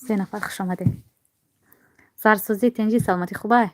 Се нафар, хуш омадед. Сарсӯзӣ, тинҷӣ, саломатӣ хубай?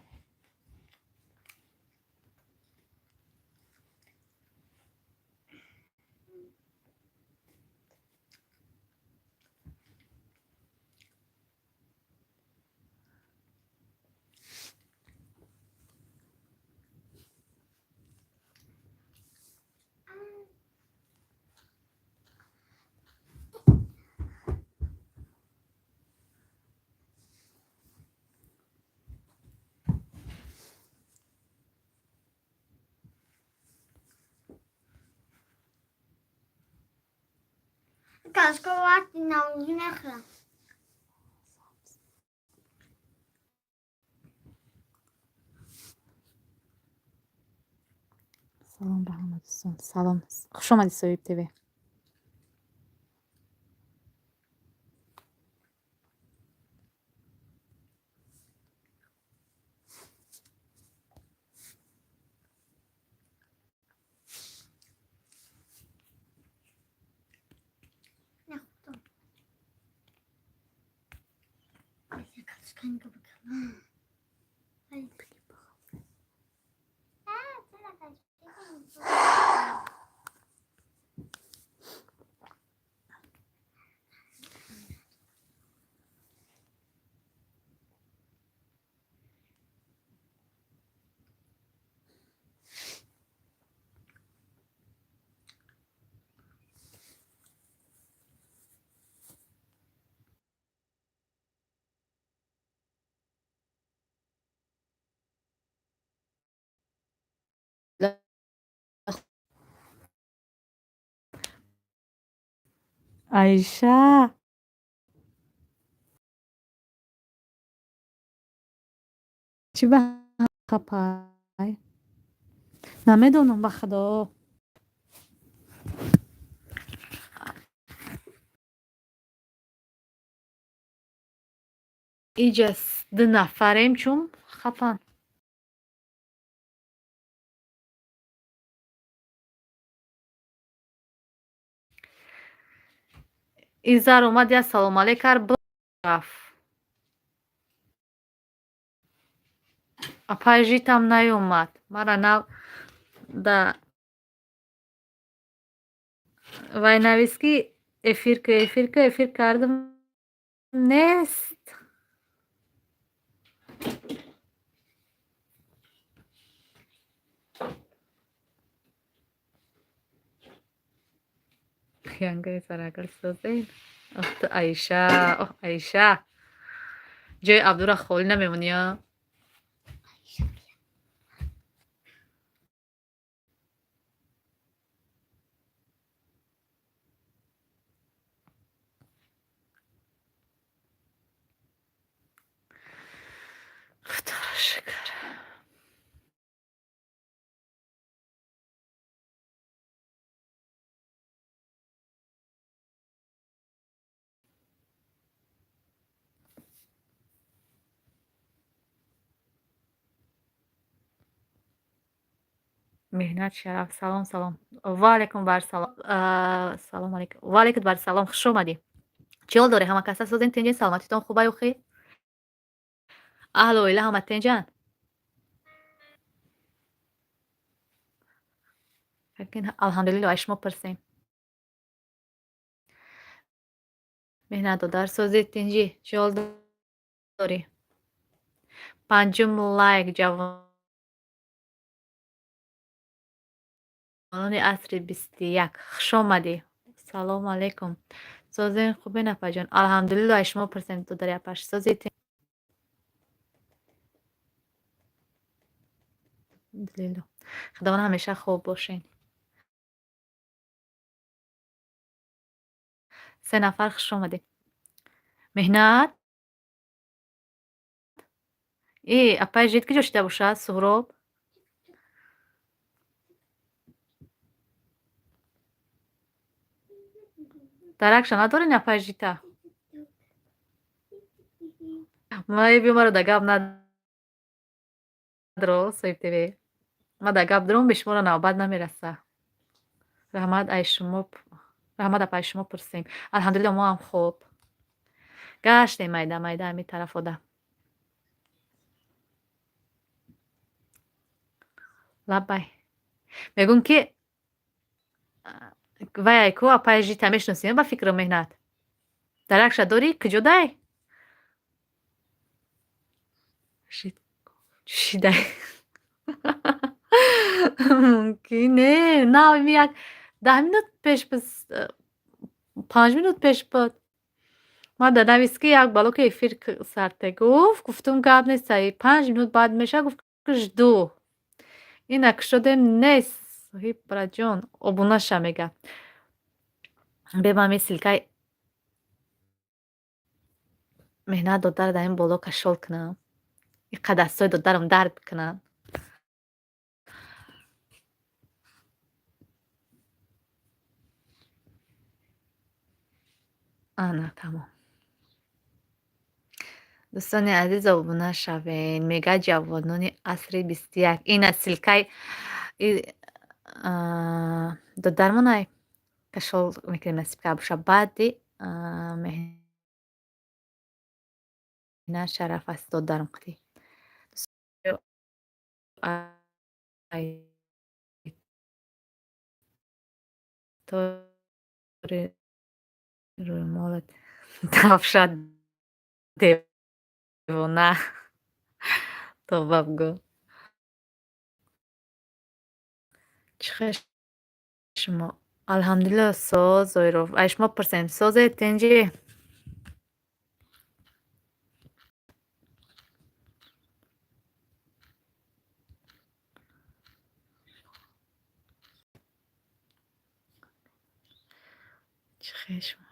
Кашко вақти наврӯзӣ мехӯрам. Салом ба ҳама дӯстон. Салом. Хуш омадӣ, Соҳиб ТВ. Нахӯрдам. Картошка нигоҳ бикунам. А, чаро картошка? Айша. Чӣ ба хапай? Намедонам, ба худо. Иҷа ду нафарем, чун хапан. Изар омад, я салом алейк кард, рафт. Апай житам наёмад. Мара нав да вай навис, ки эфир ку, эфир ку, эфир кардам, нест. Янгаи саракал созен. Ох ту Айша, оҳ Айша. Ҷои Абдура холӣ намемонӣ, а? Худоро шукр. Меҳнат шараф. Салом, салом. Ва алайкум бар салом. Салом алейкум. Ва алейкум бар салом. Хуш омадӣ. Чӣ ҳол дорӣ? Ҳама каса созен, тинҷен, саломатитон хубай охи? Аҳлу оила ҳама тинҷанд? Алҳамдулилло, аз шумо пурсем. Меҳнат додар, созӣ, тинҷӣ, чӣ ҳол дорӣ? Панҷум лайк, ҷавонони асри 21. Хуш омадӣ. Салому алейкум. Созен, хубен, апаҷон? Алҳамдулилло, аз шумо пурсем, додари апаш. Созӣ, алҳамдулилло. Худованд ҳамеша хуб бошен. Се нафар, хуш омадед. Меҳнат? Э, апай жит куҷо шида бошад, Суҳроб? Даракша надорен, апай жита? Май биё, маро да гап надро, Соҳиб ТВ. Ма да гап дорам, бе шуморо навбат намераса. Раҳмат, ай шумо, раҳмат, апай, шумо пурсем. Алҳамдулилло, мо ҳам хуб. Гаштем майда майда ҳамин тарафода. Лаббай. Мегӯм ки вай ку апаи жита мешиносӣ ба фикру меҳнат? Даракша дорӣ? Куҷо дай? Чӯшидай. Мумкин не. На як 10 минут пеш, 5 минут пеш буд. Ман дар навис ки як бало ки эфир сарте гуфт, гуфтум гап нест, 5 минут баъд мешавад, гуфт ки жду. Ина кушодем, нест. Соҳиб браҷон обуна ша мега. Беман ми ссылкаи меҳнат додаро дар ин боло кашол кунам. Иқа дастҳои додарам дард кунанд. Ана тамом. Дӯстони азиз, обуна шавед. Мега ҷавонони асри 21. Ина ссылкаи додармонай кашол мекунем, насиб карда боша. Баъди меҳнат шараф аст додарам қати. Тори рӯймолат тавшад девона. Тоба бигӯ. Чӣ хел шумо? Алҳамдулилло, соз, Зоиров. Ай шумо пурсем, созед, тинҷӣ? Чӣ хел шумо?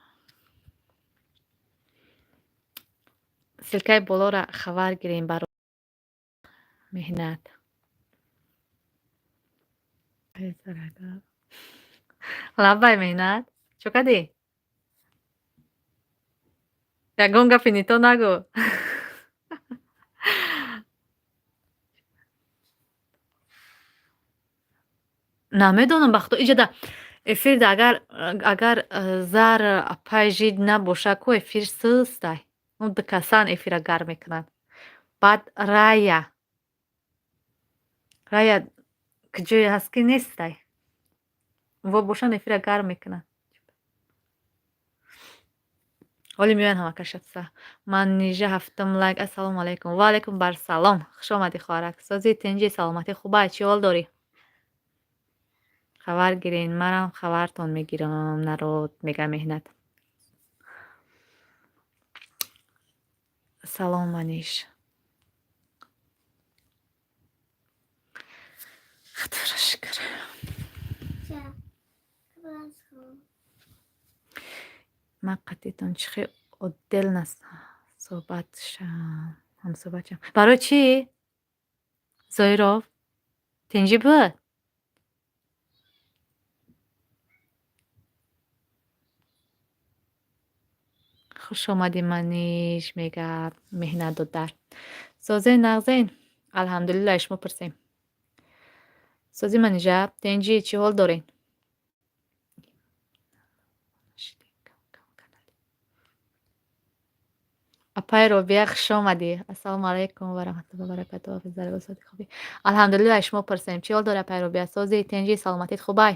Ссылкаи болоро хабар гирем барои меҳнат. Лаббай меҳнат. Чо кардӣ? Ягон гапи нито нагӯ. Намедонам, ба худо, иҷода эфирда агар зар апай жид набоша ку эфир сустай. Он ду касан эфира гарм мекунанд. Баъд Рая. Рая куҷое ҳаст ки нестай. Во бошанд эфира гарм мекунанд. Ҳоли меоянд ҳама кашадса. Манижа ҳафтум лайк. Ассалому алайкум. Ва алайкум барсалом. Хуш омадӣ, хоҳарак. Сози, тинҷӣ, саломатӣ хубай? Чӣ ҳол дорӣ? Хабар гирен. Манам хабартон мегирам. Народ мега меҳнат. Салом, Маниш. Худоро шукр. Ман қатъитон чӣ хел отдельно суҳбат шам, ҳамсуҳбат шам. Барои чӣ? Зоиров? Тинҷӣ буд? Хуш омадӣ, Маниш, мега меҳнат додар. Созен, нағзен? Алҳамдулилла, шумо пурсем. Сози, Манижа, тинҷӣ, чӣ ҳол доред? Апай Робия, хуш омадӣ. Ассалому алайкум ва раҳматуллоҳи ва баракатуҳ. Хубӣ? Алҳамдулилла, шумо пурсем. Чӣ ҳол дорӣ, апай Робия? Сози, тинҷӣ, саломатит хубай?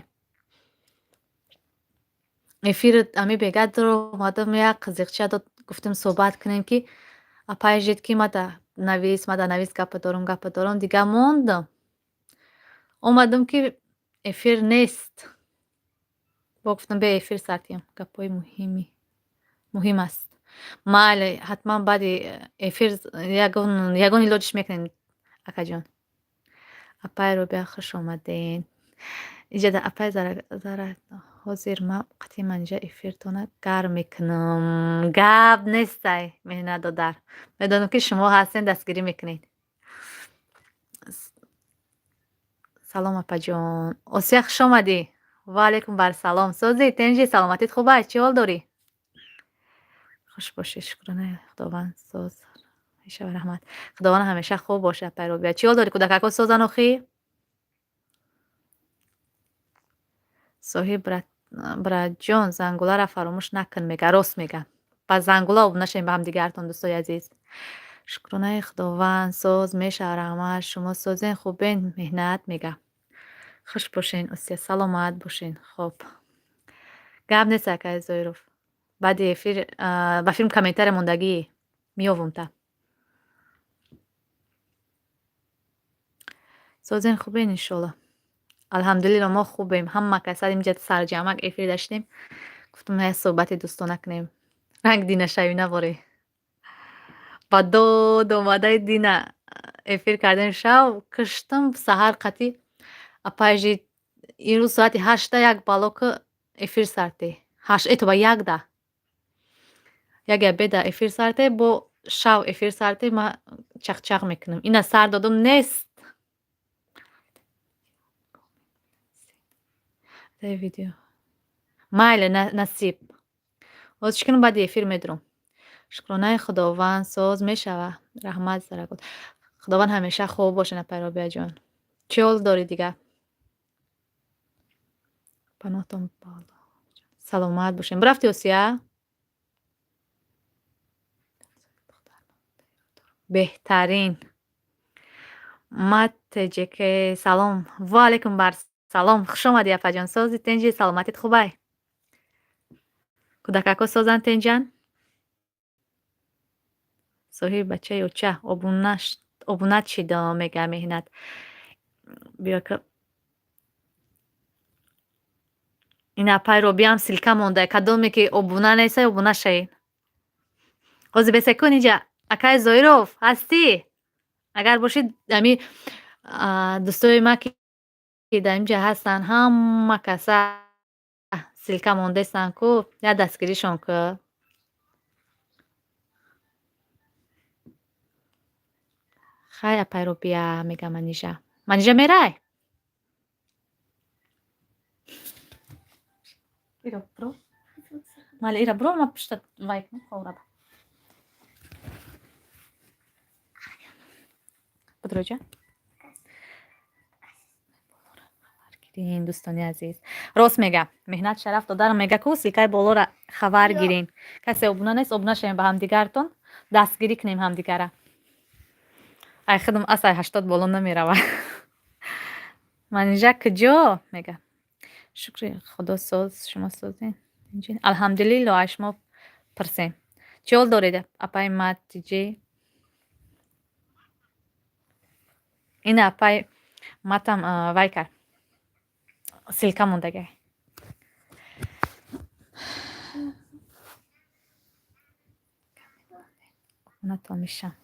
Эфир ами бега омадам, як қизиқча дод, гуфтем суҳбат кунем ки апай жид ки мада навис, мада навис, гапа дорум, гапа дорум, дига мондам. Омадам ки эфир нест. Бо гуфтам бе эфир сартиям. Гапҳои муҳими муҳим аст. Майли, ҳатман баъди эфир ягон илоҷиш мекунем, акаҷон. Апай Робия, хуш омадед. Иҷода апай Зара, ҳозир ман қатъи Манижа эфиртона гарм мекунам. Гап нестай, меҳнат додар. Медонам ки шумо ҳастен, дастгирӣ мекунед. Салом, апаҷон. Осия, хуш омадӣ. Ва алайкум барсалом. Созӣ, тинҷӣ, саломатит хубай? Чӣ ҳол дорӣ? Хуш бошӣ, шукронаи Худованд, соз. Ҳамеша раҳмат. Худованд ҳамеша хуб боша, апай Робия. Чӣ ҳол дорӣ? Кӯдакако созан охӣ? Соҳиб братҷон, зангуларо фаромӯш накун, мега. Рост мега. Ба зангула обуна шавем ба ҳамдигаратон, дӯстои азиз. Шукронаи Худованд, соз мешава, раҳмат. Шумо созен, хубен, меҳнат мега. Хуш бошен, Осия, саломат бошен. Хоб. Гап нест, акай Зоиров. Баъди эфир ба филм комментария мондагӣ меёвум та. Созен, хубен, иншолло. Алҳамдулилло, мо хубем. Ҳама каса инҷа сарҷамак эфир даштем. Гуфтум як суҳбати дӯстона кунем. Ранг дина шавӣ наборӣ. Ба дод омадаи дина эфир кардем шав киштам саҳар қатӣ апайжи ирӯз соати ҳашта як балока эфир сарте. Ҳашт э тоба якда. Як беда эфир сарте бо шав эфир сарте ма чақчақ мекунам. Ина сар додум нест. Видео. Майле насиб. Ҳозир чӣ кунам баъди эфир медурам. Шукронаи Худованд, соз мешава. Раҳмат, Зарагул. Худованд ҳамеша хуб бошад, апай Робияҷон. Чӣ ҳол дорӣ дига? Паноҳтон ба Аллоҳ. Саломат бошем. Бирафтӣ, Осия? Беҳтарин. Ма ТҶК салом. Ва алайкум бар салом. Хуш омадӣ, апаҷон. Сози тенҷи, саломатит хубай? Кӯдакако созанд, тенҷан? Соҳиби бачаи оча обунат шидам, мега меҳнат. Биё ка ин апай Робиам ссылка монда. Кадоме ки обуна нестай, обуна шавед. Ҳозир бесекун инҷа акай Зоиров ҳастӣ? Агар бошед, ами дӯстои ма ки дар инҷа ҳастанд, ҳама каса ссылка мондаистанд ку, як дастгиришон ку. Хай, апай Робия, мега Манижа. Манижа мерай? Ира бро. Мале ира бро, ма пушта вай кунам, ховраба. Будроҷа? Гирин, дӯстони азиз. Рост мега. Меҳнат шараф додарам мега ку ссылкаи болора хабар гирин. Касе обуна нест, обуна шавем ба ҳамдигаратон, дастгирӣ кунем ҳамдигара. Ай худам ас ай 80 боло намерава. Манижа куҷо? Мега. Шукри Худо соз, шумо созен. Алҳамдулилло, ай шумо пурсем. Чӣ ҳол доред, апай Матиҷи? Ина апай матам вай кард. Ссылка мондагай. Обунатон мешам.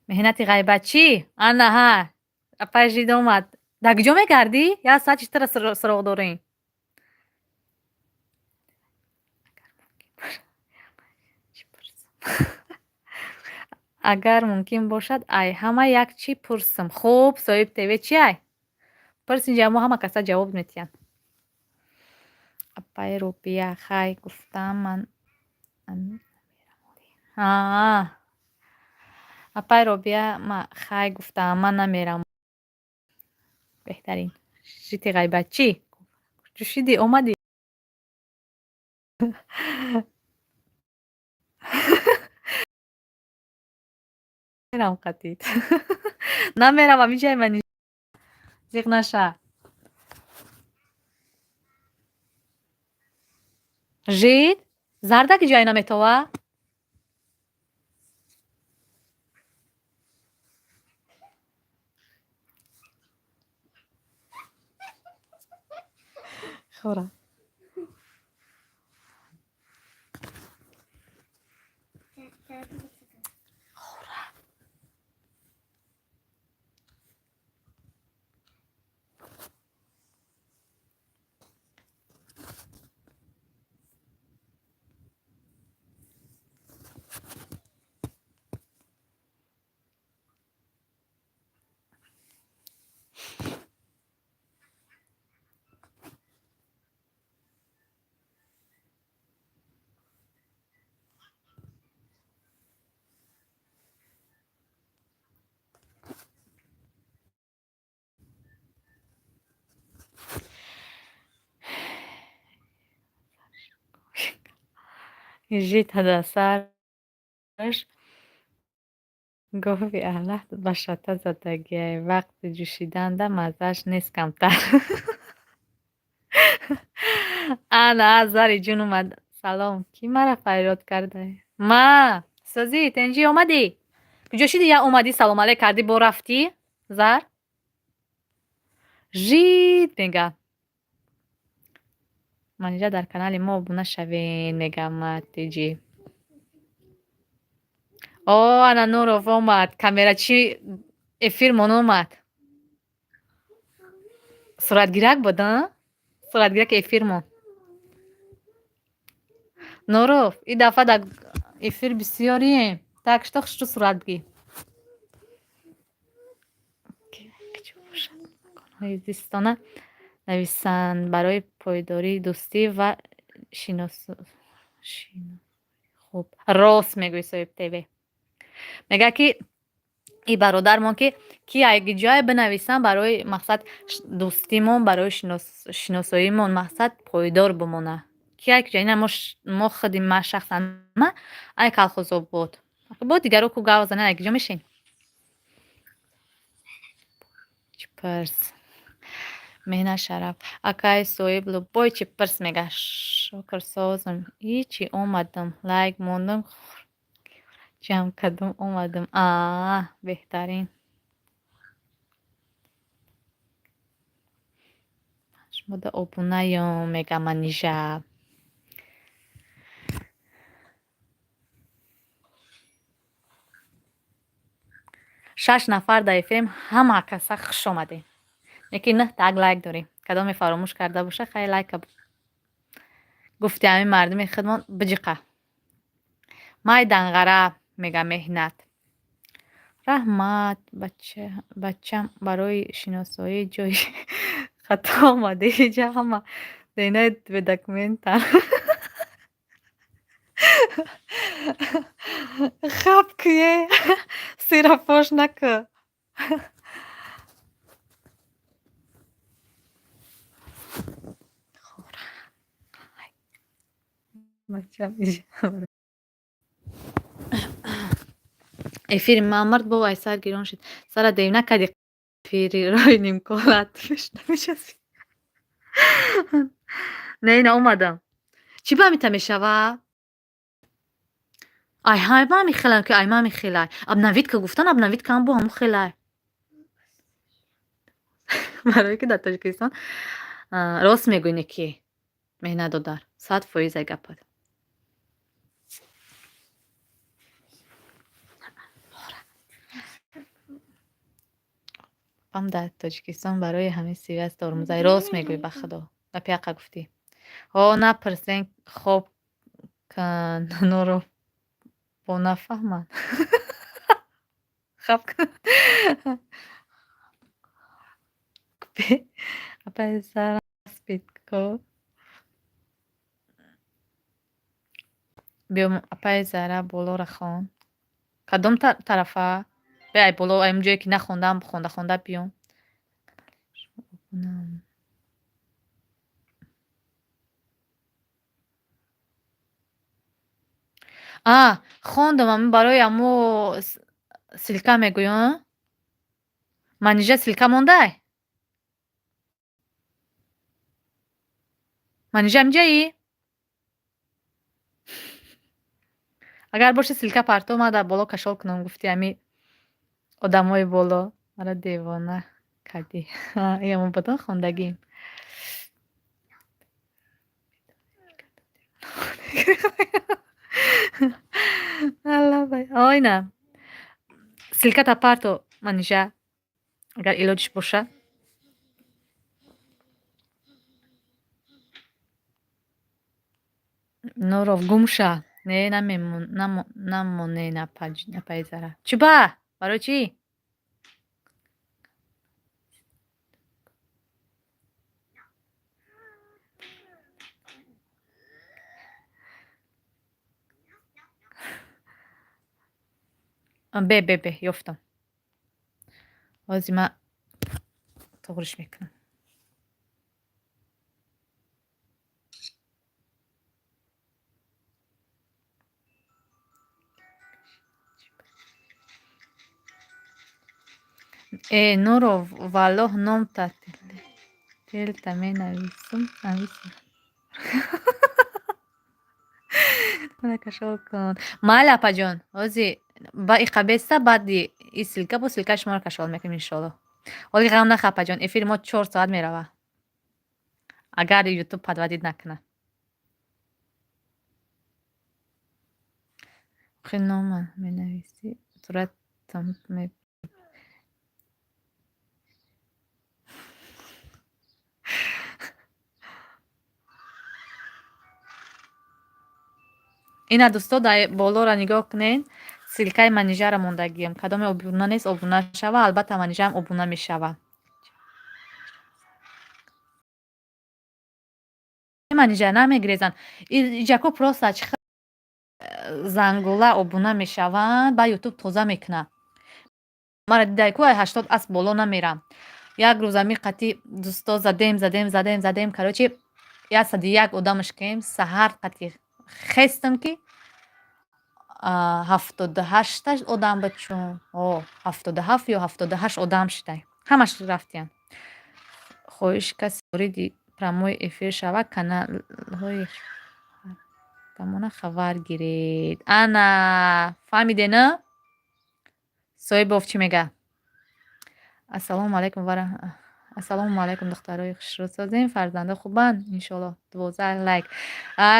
Меҳнати ғайбатчӣ? Ана ҳа. Апай жид омад. Дар куҷо мегардӣ? Як соат читара суроғ дорем. Агар мумкин бошад, ай ҳама як чӣ пурсам. Хуб, соҳиб ТВ чи ай? Пурс, инҷа мо ҳама каса ҷавоб метиҳанд. Апай Рубия, хай гуфтам ман. Апай Робия, ма хай гуфтам ман намерам. Беҳтарин. Жити ғайбатчӣ? Ҷӯшидӣ омадӣ? Мерам қатид. Намеравам иҷай мани зиқ наша. Жид? Зарда ки ҷай наметова? Хӯра. Хӯра. Жита дар сараш гови алаф ба шата задагиай. Вақти ҷӯшиданда маззааш нест камтар. Ана Зари ҷун омад. Салом. Кӣ мара фарёд кардай? Ма! Созӣ, тенҷӣ омадӣ? Куҷо шидӣ я омадӣ салом алейк кардӣ бо рафтӣ? Зар? Жид мега. Манижа дар канали мо обуна шавед, мега Матиҷӣ. О, ана Нуров омад. Камерачи эфирмон омад. Суратгирак буд, а? Суратгираки эфирмон. Нуров, ин дафъа дар эфир бисёрием. Так что хушрӯ сурат бигир. Маконҳои зистона нависанд барои пойдории дӯстӣ ва шинос хуб. Рост мегӯӣ соҳиб ТВ. Мегӯяд ки и бародармон ки ки ҷое бинависам барои мақсад дӯстимон, барои шиносоимон мақсад пойдор бимонад. Ки як ҷо ина мо худи ма шахсан ма ай Калхозобод. Бо дигаро ку гав занен як ҷо мешин. Чӣ пирс. Меҳнат шараф. Акай соҳиб любой чӣ пирс мега. Шукр созам. Ичи омадам. Лайк мондам. Ҷамъ кардам омадам. Аа беҳтарин. Шумода обунаём мега Манижа. Шаш нафар дар эфирем, ҳама каса хуш омадем. Лекин нӯҳ так лайк дорем. Кадоме фаромӯш карда боша, хай лайка гуфти ҳамин мардуми худмон биҷиқа. Май данғара мега меҳнат. Раҳмат бачам барои шиносоӣ ҷои хато омадӣ. Иҷа ҳама денаи бедокументан. Хаб куе сира фош накун. Эфири мамард бо айсар гирон шид. Сара дев накарди эфири рои нимколат пеш намешаси. Не, ина омадам. Чӣ ба ҳамита мешава? Ай ҳай ба ҳами хелам ки ай ма ҳами хелай. Обновить ка гуфтан обновить кам бо ҳамун хелай. Барое ки дар Тоҷикистон рост мегӯӣ неки меҳнат додар. 100% ай гапат. Ам дар Тоҷикистон барои ҳамин связь тормозай. Рост мегӯӣ ба худо. Гапи ҳаққа гуфтӣ. Ҳо напурсен хоб норо бо нафаҳманд. Хаб апай сараспид ко. Биё апай Зара болора хон. Кадом тарафа? Бе ай боло ай ҷое ки нахондам хонда хонда биём. А хондам ами барои амо ссылка мегӯям. Манижа ссылка мондай? Манижа ҳамиҷаӣ? Агар боша ссылка парто ман дар боло кашол кунам гуфти ами одамои боло мара девона кардӣ. Иямо бодон хондагим. Ойна ссылката парто Манижа агар илоҷиш боша. Нуров гум ша. Не намоне напаи Зара. Чӣ ба? Барои чӣ? Бе бе бе ёфтам. Ҳозир ман туғриш мекунам. Э, Нуров, валлоҳ номта телта менависам, нависам. Кашол кун. Майли, апаҷон, ҳози ба иқа беста, баъди и ссылка бо ссылкаи шуморо кашол мекунем, иншоалло. Ҳоли ғам нахӯр, апаҷон, эфири мо 4 соат мерава. Агар ютуб подводить накунад. Охи нома менависӣ, суратам ме. Ина, дӯсто, дар болоро нигоҳ кунед, ссылкаи Манижаро мондагием. Кадоме обуна нест, обуна шава, албатта Манижаам обуна мешава. Манижа намегирезанд. Иҷако просто чӣ зангула обуна мешаванд, ба ютуб тоза мекунад. Мара дидай ку, ай 80 асп боло намерам. Як рӯз ами қати дӯсто задем, задем, задем, задем, короче, 101 одамаш кем, саҳар қати хестам, ки 78-та одам буд, чун о 77 ё 78 одам шудай. Ҳамаш рафтиянд. Хоҳиш, касе вориди прямой эфир шавад, каналҳои дамона хабар гиред. Ана, фаҳмидена? Соҳибов чӣ мега? Ассалому алайкум ва ассалому алайкум, духтарои хушрӯ, созем, фарзандо хубанд, иншоалло. 12 лайк.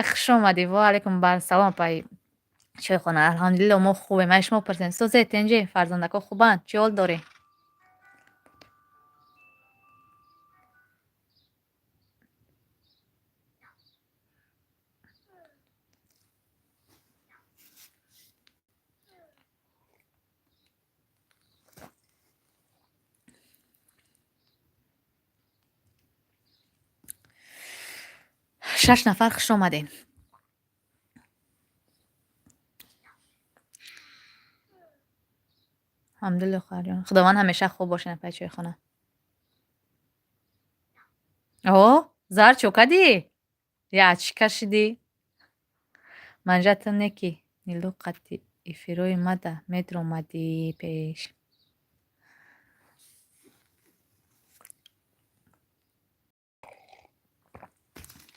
Хуш омадӣ. Ва алайкум барсалом, апаи чойхона. Алҳамдулилло, мо хубем. Ай шумо пурсем, созед, тенҷи, фарзандако хубанд, чӣ ҳол дорӣ? Шаш нафар, хуш омадед. Алҳамдулилло, хоҳарҷон, Худованд ҳамеша хуб бошед, апаи чойхона. О, Зар, чо кардӣ? Я чӣ кашидӣ? Манижа, ту не ки Нилу қати эфирои мада медромадӣ пеш.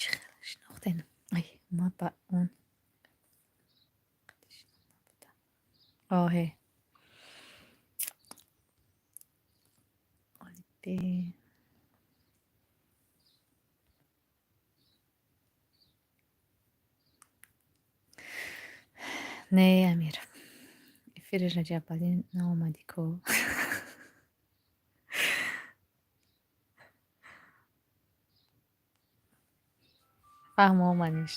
Чӣ хел шинохтем? Ай, ма ба он оҳе. Олибе. Не, Амир. Эфири Раҷабалӣ наомадӣ ку. Фаҳмо, Маниш.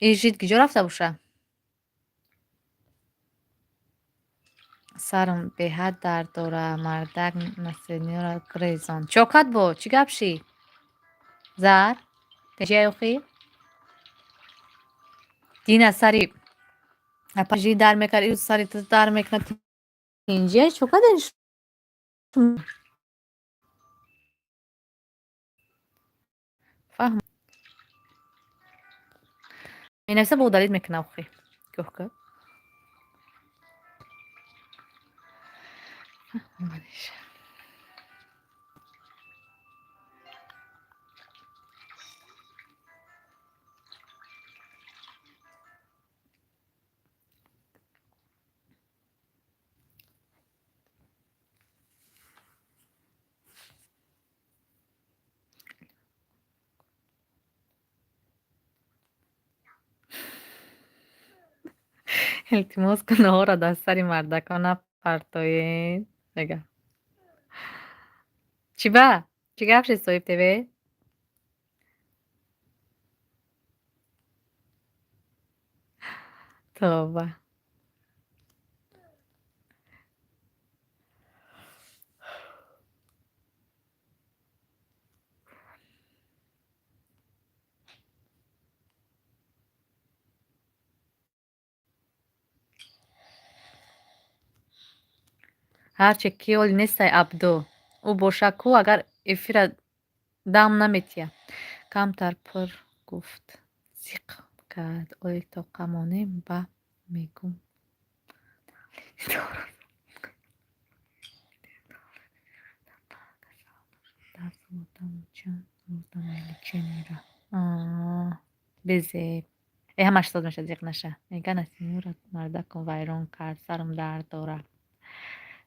Ижид киҷо рафта боша? Сарам беҳад дард дора, мардак насиниро гирезон. Чо кард бо? Чӣ гап шид? Зар? Теҷияй охир? Дина сари апажи дард мекард, ир сари ту дард мекунад. Инҷия чо карден? Фаҳм. Менависа, бо удалить мекунам охи. Гӯҳ. Маниш. Илтимос, гуноҳҳоро дар сари мардакон напартоед. Мега. Чӣ ба? Чӣ гап шид, соҳиб ТВ? Тавба. Ҳарче ки оли нестай, Абду. Ӯ боша ку, агар эфира дам наметия. Камтар пур гуфт. Зиқ Кард. Оли тоқа монем ба мегум. Безеб. Э, ҳамаш соз мешавад, зиқ наша. Мега Насимура мардакон вайрон кард, сарам дард дорад.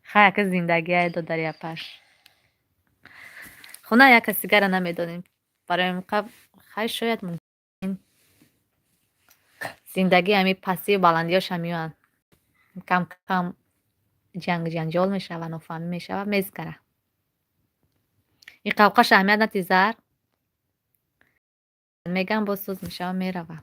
Хай, ака, зиндагиае, додари апаш. Хона як кас дигара намедонем. Барои муқа хай, шояд мумкин зиндагӣ ҳами пастию баландиёша меоянд. Кам кам ҷангу ҷанҷол мешава, нофаҳмӣ мешава, мезгара. Ин қавқаш аҳамият надиҳ, Зар. Мегам, боз соз мешава, мерава.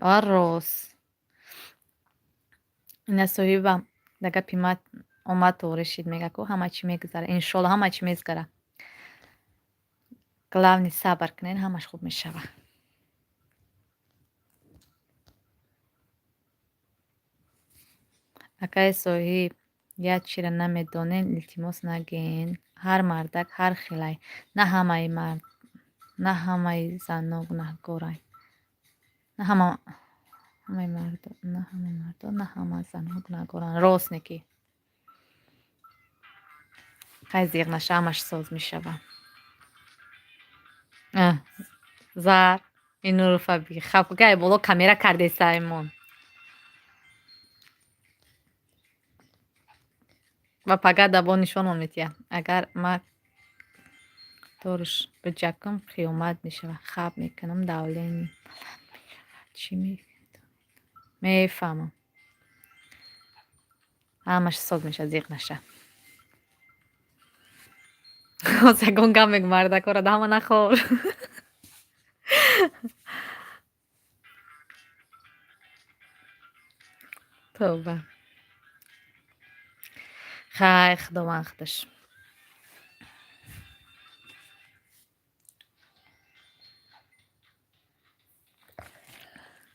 Ва рост. Ина соҳибам да гапи ма омад, тоғрӣ шид, мега ку ҳама чӣ мегузара. Иншолло, ҳама чӣ мезгара. Главный сабр кунед, ҳамаш хуб мешава. Акаи соҳиб, як чиро намедонем, илтимос нагӯен. Ҳар мардак ҳар хелай. На ҳамаи мард, на ҳамаи зано гунаҳкорай. На ҳама ҳамаи мардо, на ҳама мардо, на ҳама занҳо гунаҳкоранд. Рост неки. Хай, зиқ наша, ҳамаш соз мешава. Зар, ин Нуруфа бихаб, гай боло камера кардесаймон. Ва пага дабо нишонон метиҳа. Агар ма торш биҷакам, қиёмат мешава. Хаб мекунам, давление баланд мешавад. Чӣ мефаҳмам. Ҳамаш соз мешавад, зиқ наша. Ҳоз ягон гап мегӯ, мардакора даҳама нахор. Тавба. Хай, Худованд худаш.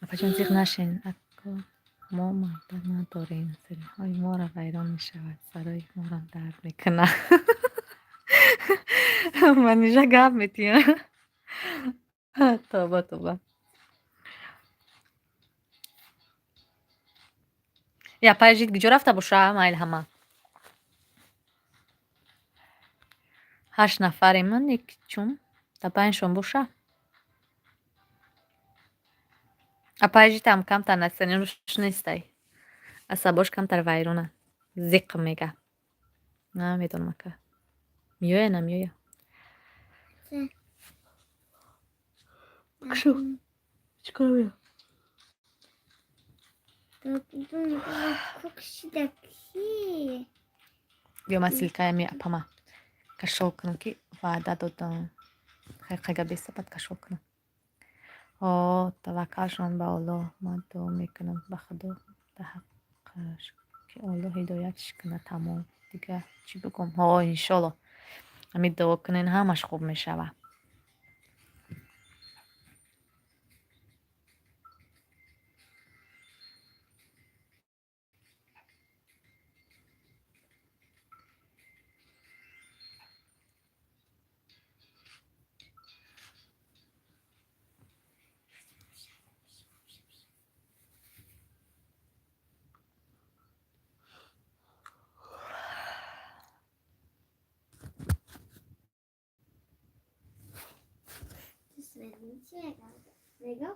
Апаҷон, зиқ нашен. Ако мо мардак надорем. Сириҳои моро вайрон мешавад. Сарои моро дард мекунад. Манижа гап метиҳам. Тавба, тавба. Я апаи жид куҷо рафта боша, майл ҳама? Ҳашт нафаремон, чун дар байншон боша. Апаи житам камтар настроениеш нестай. Асабош камтар вайрона. Зиқ мега. Намедонам, ака. Меоя, намеоя. Кшу. Чӣ кор меоя? Кукшидаки. Биё, ман ссылкаи апама кашол кунам, ки ваъда додам. Хай, қайга беста, баъд кашол кунам. О, таваккалшон ба Аллоҳ. Ман дуо мекунам ба Худо дар ҳаққаш, ки Аллоҳ ҳидоятш кунад, тамом. Дигар чӣ бигӯм? Ҳо, иншолло. Ҳамин дуо кунен, ҳамаш хуб мешава. نگاه.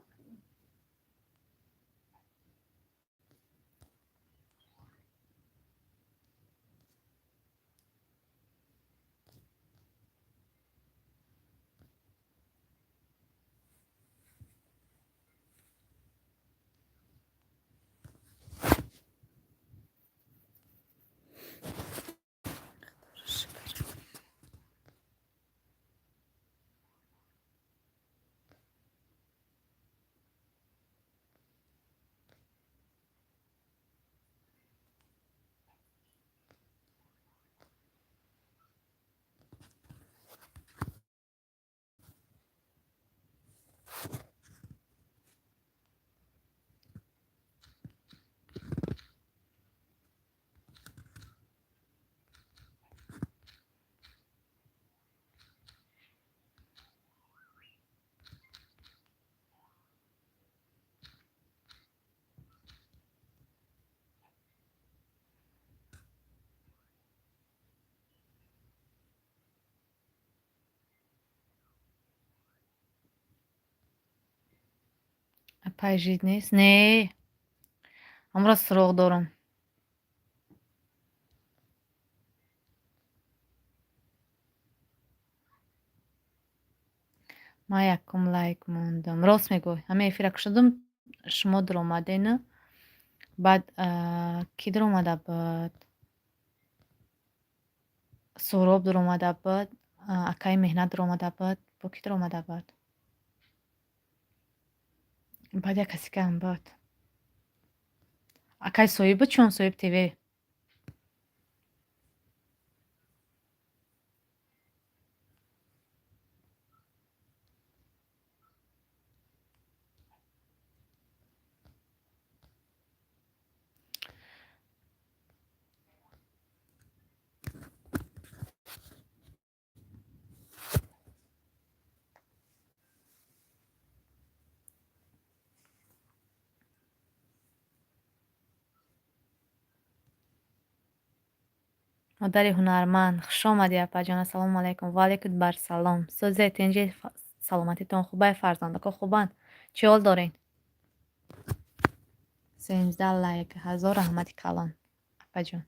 Апай жид нест? Не, ҳамро суроғ дорам. Ман якум лайк мондам. Рост мегӯй, ҳамин эфира кушодам, шумо дуромадену баъд кӣ дуромада буд? Суҳроб дуромада буд, акаи Меҳнат дуромада буд, бо кӣ дуромада буд? Баъд як касикаам буд. Акаи Соҳиб буд, чун Соҳиб ТВ. Модари ҳунарманд, хуш омадӣ, апаҷон. Ассалому алайкум. Ва алайкум барсалом. Сӯзе, тинҷи, саломатитон хубай, фарзандако хубанд? Чӣ ҳол дорен? 13 лайк. Ҳазор раҳмати калон, апаҷон.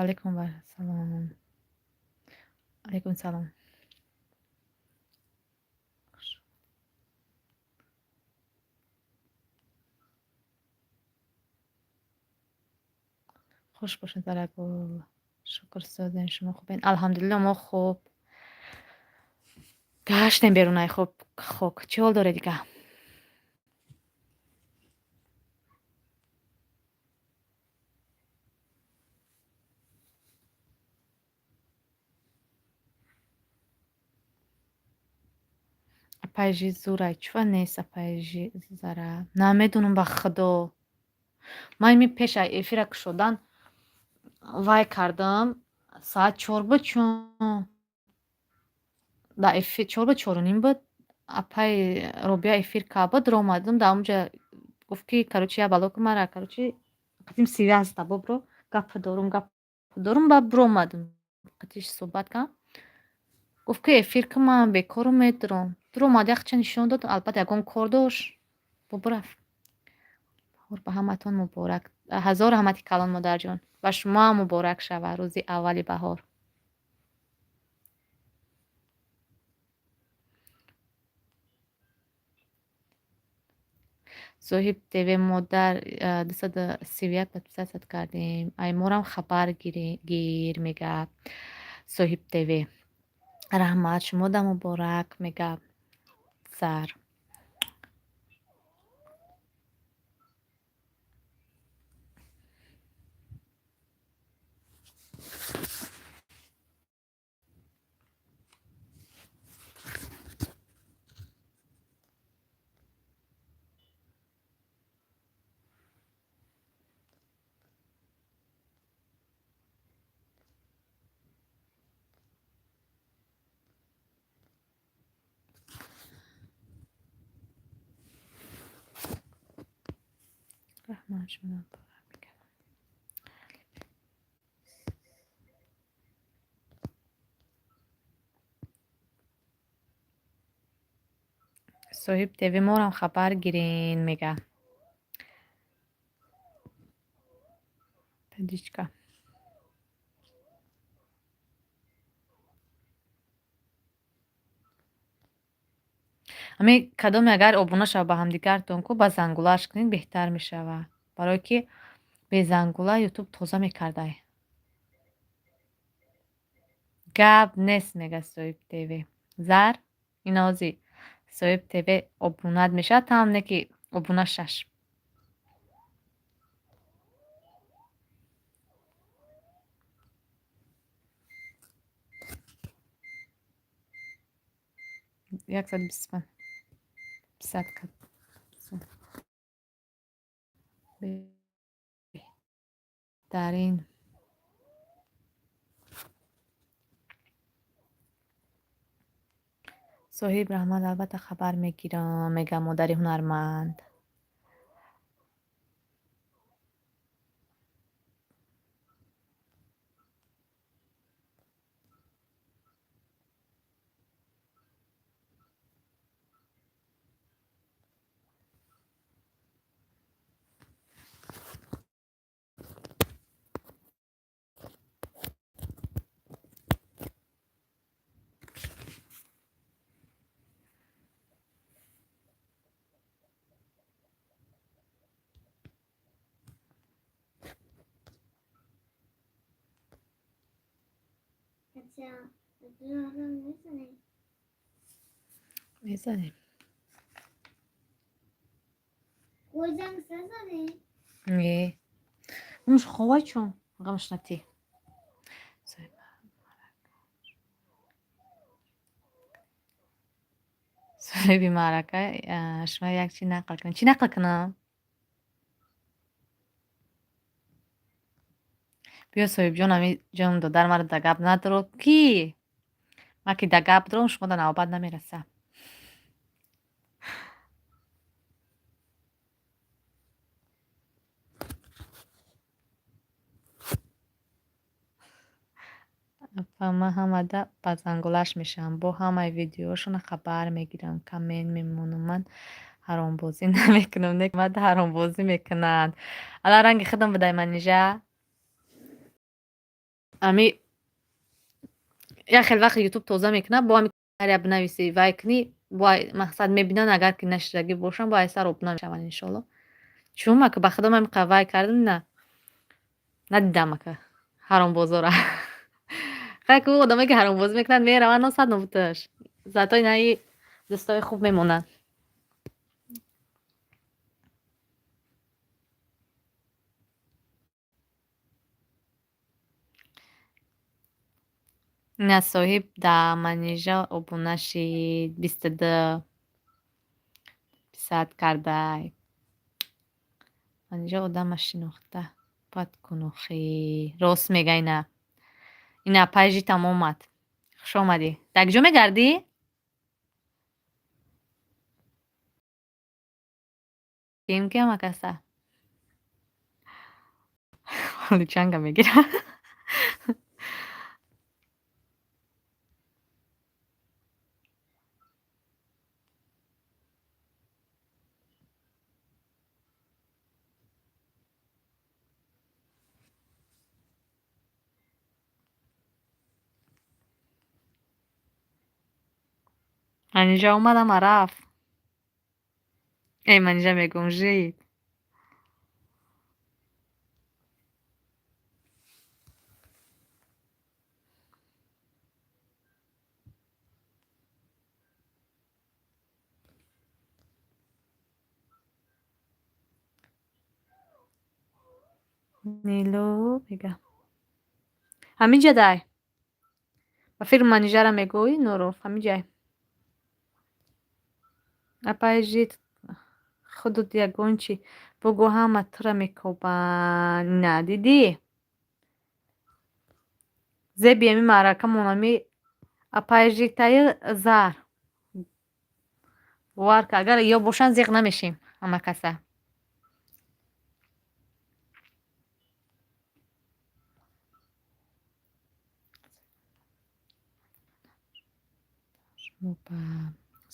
Алайкум вассалом. Алайкум салом. Хуш бошед, Зарагул. Шукр, созен, шумо хубен? Алҳамдулилло, мо хуб. Гаштем берунаи хуб хок. Чӣ ҳол доред дига? Апайжи зурай, чува нест апайжи зара? Намедонам, ба худо. Ман ими пеш эфира кушодан вай кардам, соат 4 буд, чун дар эфир 4 буд, 4:30 буд, апай Робия эфир кард буд, омадам, дар онҷа гуфт ки, короче, як бало ки мара, короче, қатим связь да бобро, гап дорум, гап дорум, баъд биромадам, қатиш суҳбат кардам. Гуфт ки эфир ки ман бекору медурам. Дуромад, якча нишон дод, албатта ягон кор дошт, бо бирафт. Баҳор ба ҳаматон муборак. Ҳазор раҳмати калон, модарҷон. Ба шумоам муборак шавад рӯзи аввали баҳор. Соҳиб ТВ, модар, 231 подписаться кардем. Ай морам хабар гир, мега Соҳиб ТВ. Раҳмат, шумода муборак, мега Зар. Раҳмат, шумо муборак, мега. Соҳиб ТВ, морам хабар гирен, мега. Таҷичка. Ҳамин кадоме агар обуна шава ба ҳамдигартон ку, ба зангулааш кунед, беҳтар мешавад. Барое ки безангула Ютуб тоза мекардай. Гап нест, мега Соҳиб ТВ. Зар, инози Соҳиб ТВ обунат мешавад, там не ки обуна шаш. 125. 50 кад. Беҳтарин. Соҳиб, раҳмат, албатта хабар мегирам, мегӯям модари ҳунарманд. Мезанем. Не. Муш ховай чун ғамш натӣ. Соҳиби маърака, шумо як чӣ нақл кунед. Чӣ нақл кунам? Биё, соҳибҷон, ами ҷон додар маро да гап надоро. Кӣ? Ман ки да гап дорам, шумо да навбат намераса. Апа, ман ҳамада ба зангулаш мешавам. Бо ҳамаи видеоҳошона хабар мегирам, коммент мемонам. Ман ҳаромбозӣ намекунам. Не, мада ҳаромбозӣ мекунанд. Ала ранги худам будай, Манижа. Ами як хел вақт ютуб тоза мекунад, бо ами ҳар бинависӣ, вай кунӣ, бо мақсад мебинанд, агар ки нашидагӣ бошам, бо айсар обуна мешаванд, иншолло. Чун мака ба худам ами вай кардам, на надидам ака ҳаромбозора. Хай ку одамое ки ҳаромбозӣ мекунанд, мераванд, носад нобудаш. Зато инаи дӯстои хуб мемонанд. Ина соҳиб да Манижа обуна шид, 22 писат кардай. Манижа одама шинохта бад кунухӣ. Рост мега ина. Ина пайжитам омад. Хуш омадӣ. Дар куҷо мегардӣ? Ким ки ҳама каса? Чанга мегира. Манижа омадам, рафт. Эй, Манижа мегӯм, жид. Нилу мега. Ҳаминҷа дай. Ба фикр Манижара мегӯӣ, Нуров, ҳаминҷай. Апаи жид, худут ягон чӣ бугӯ, ҳама тура мекобанд. На дидӣ? Зеби ами маъракамон ами апаи жидтаи зар. Бовар ка, агар ё бошанд, зиқ намешем ҳама каса.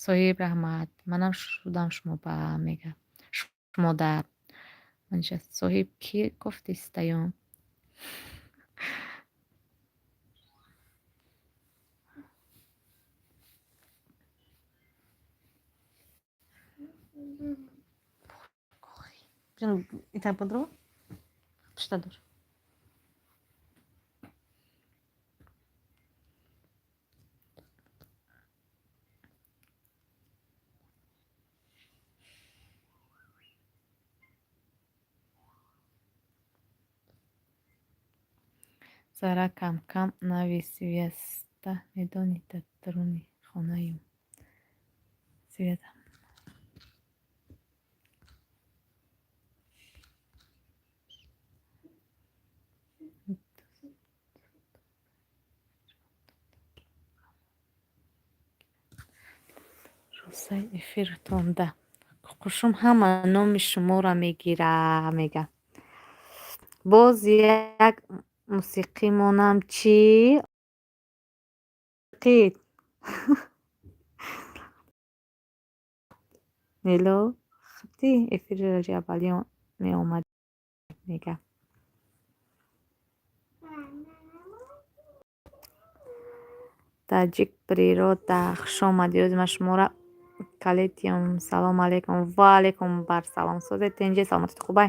Соҳиб, раҳмат, манам шудам шумо ба мега. Шумо да. Манижа, соҳиб кӣ гуфти стаён? Итак подро? Пушта дор. Зара, кам-кам нави связьта медонӣ, дар даруни хонаем. Света. Косаи эфиртонда куқушум ҳама номи шуморо мегира, мега. Боз як мусиқӣ монам чӣ? Нело хти эфири Раҷабалӣ меомад, мега. Таҷик природа, хушомадӣ. Ози ман шуморо калетиём. Салом алейкум. Ва алейкум барсалом. Созед, тинҷи, саломатит хубай?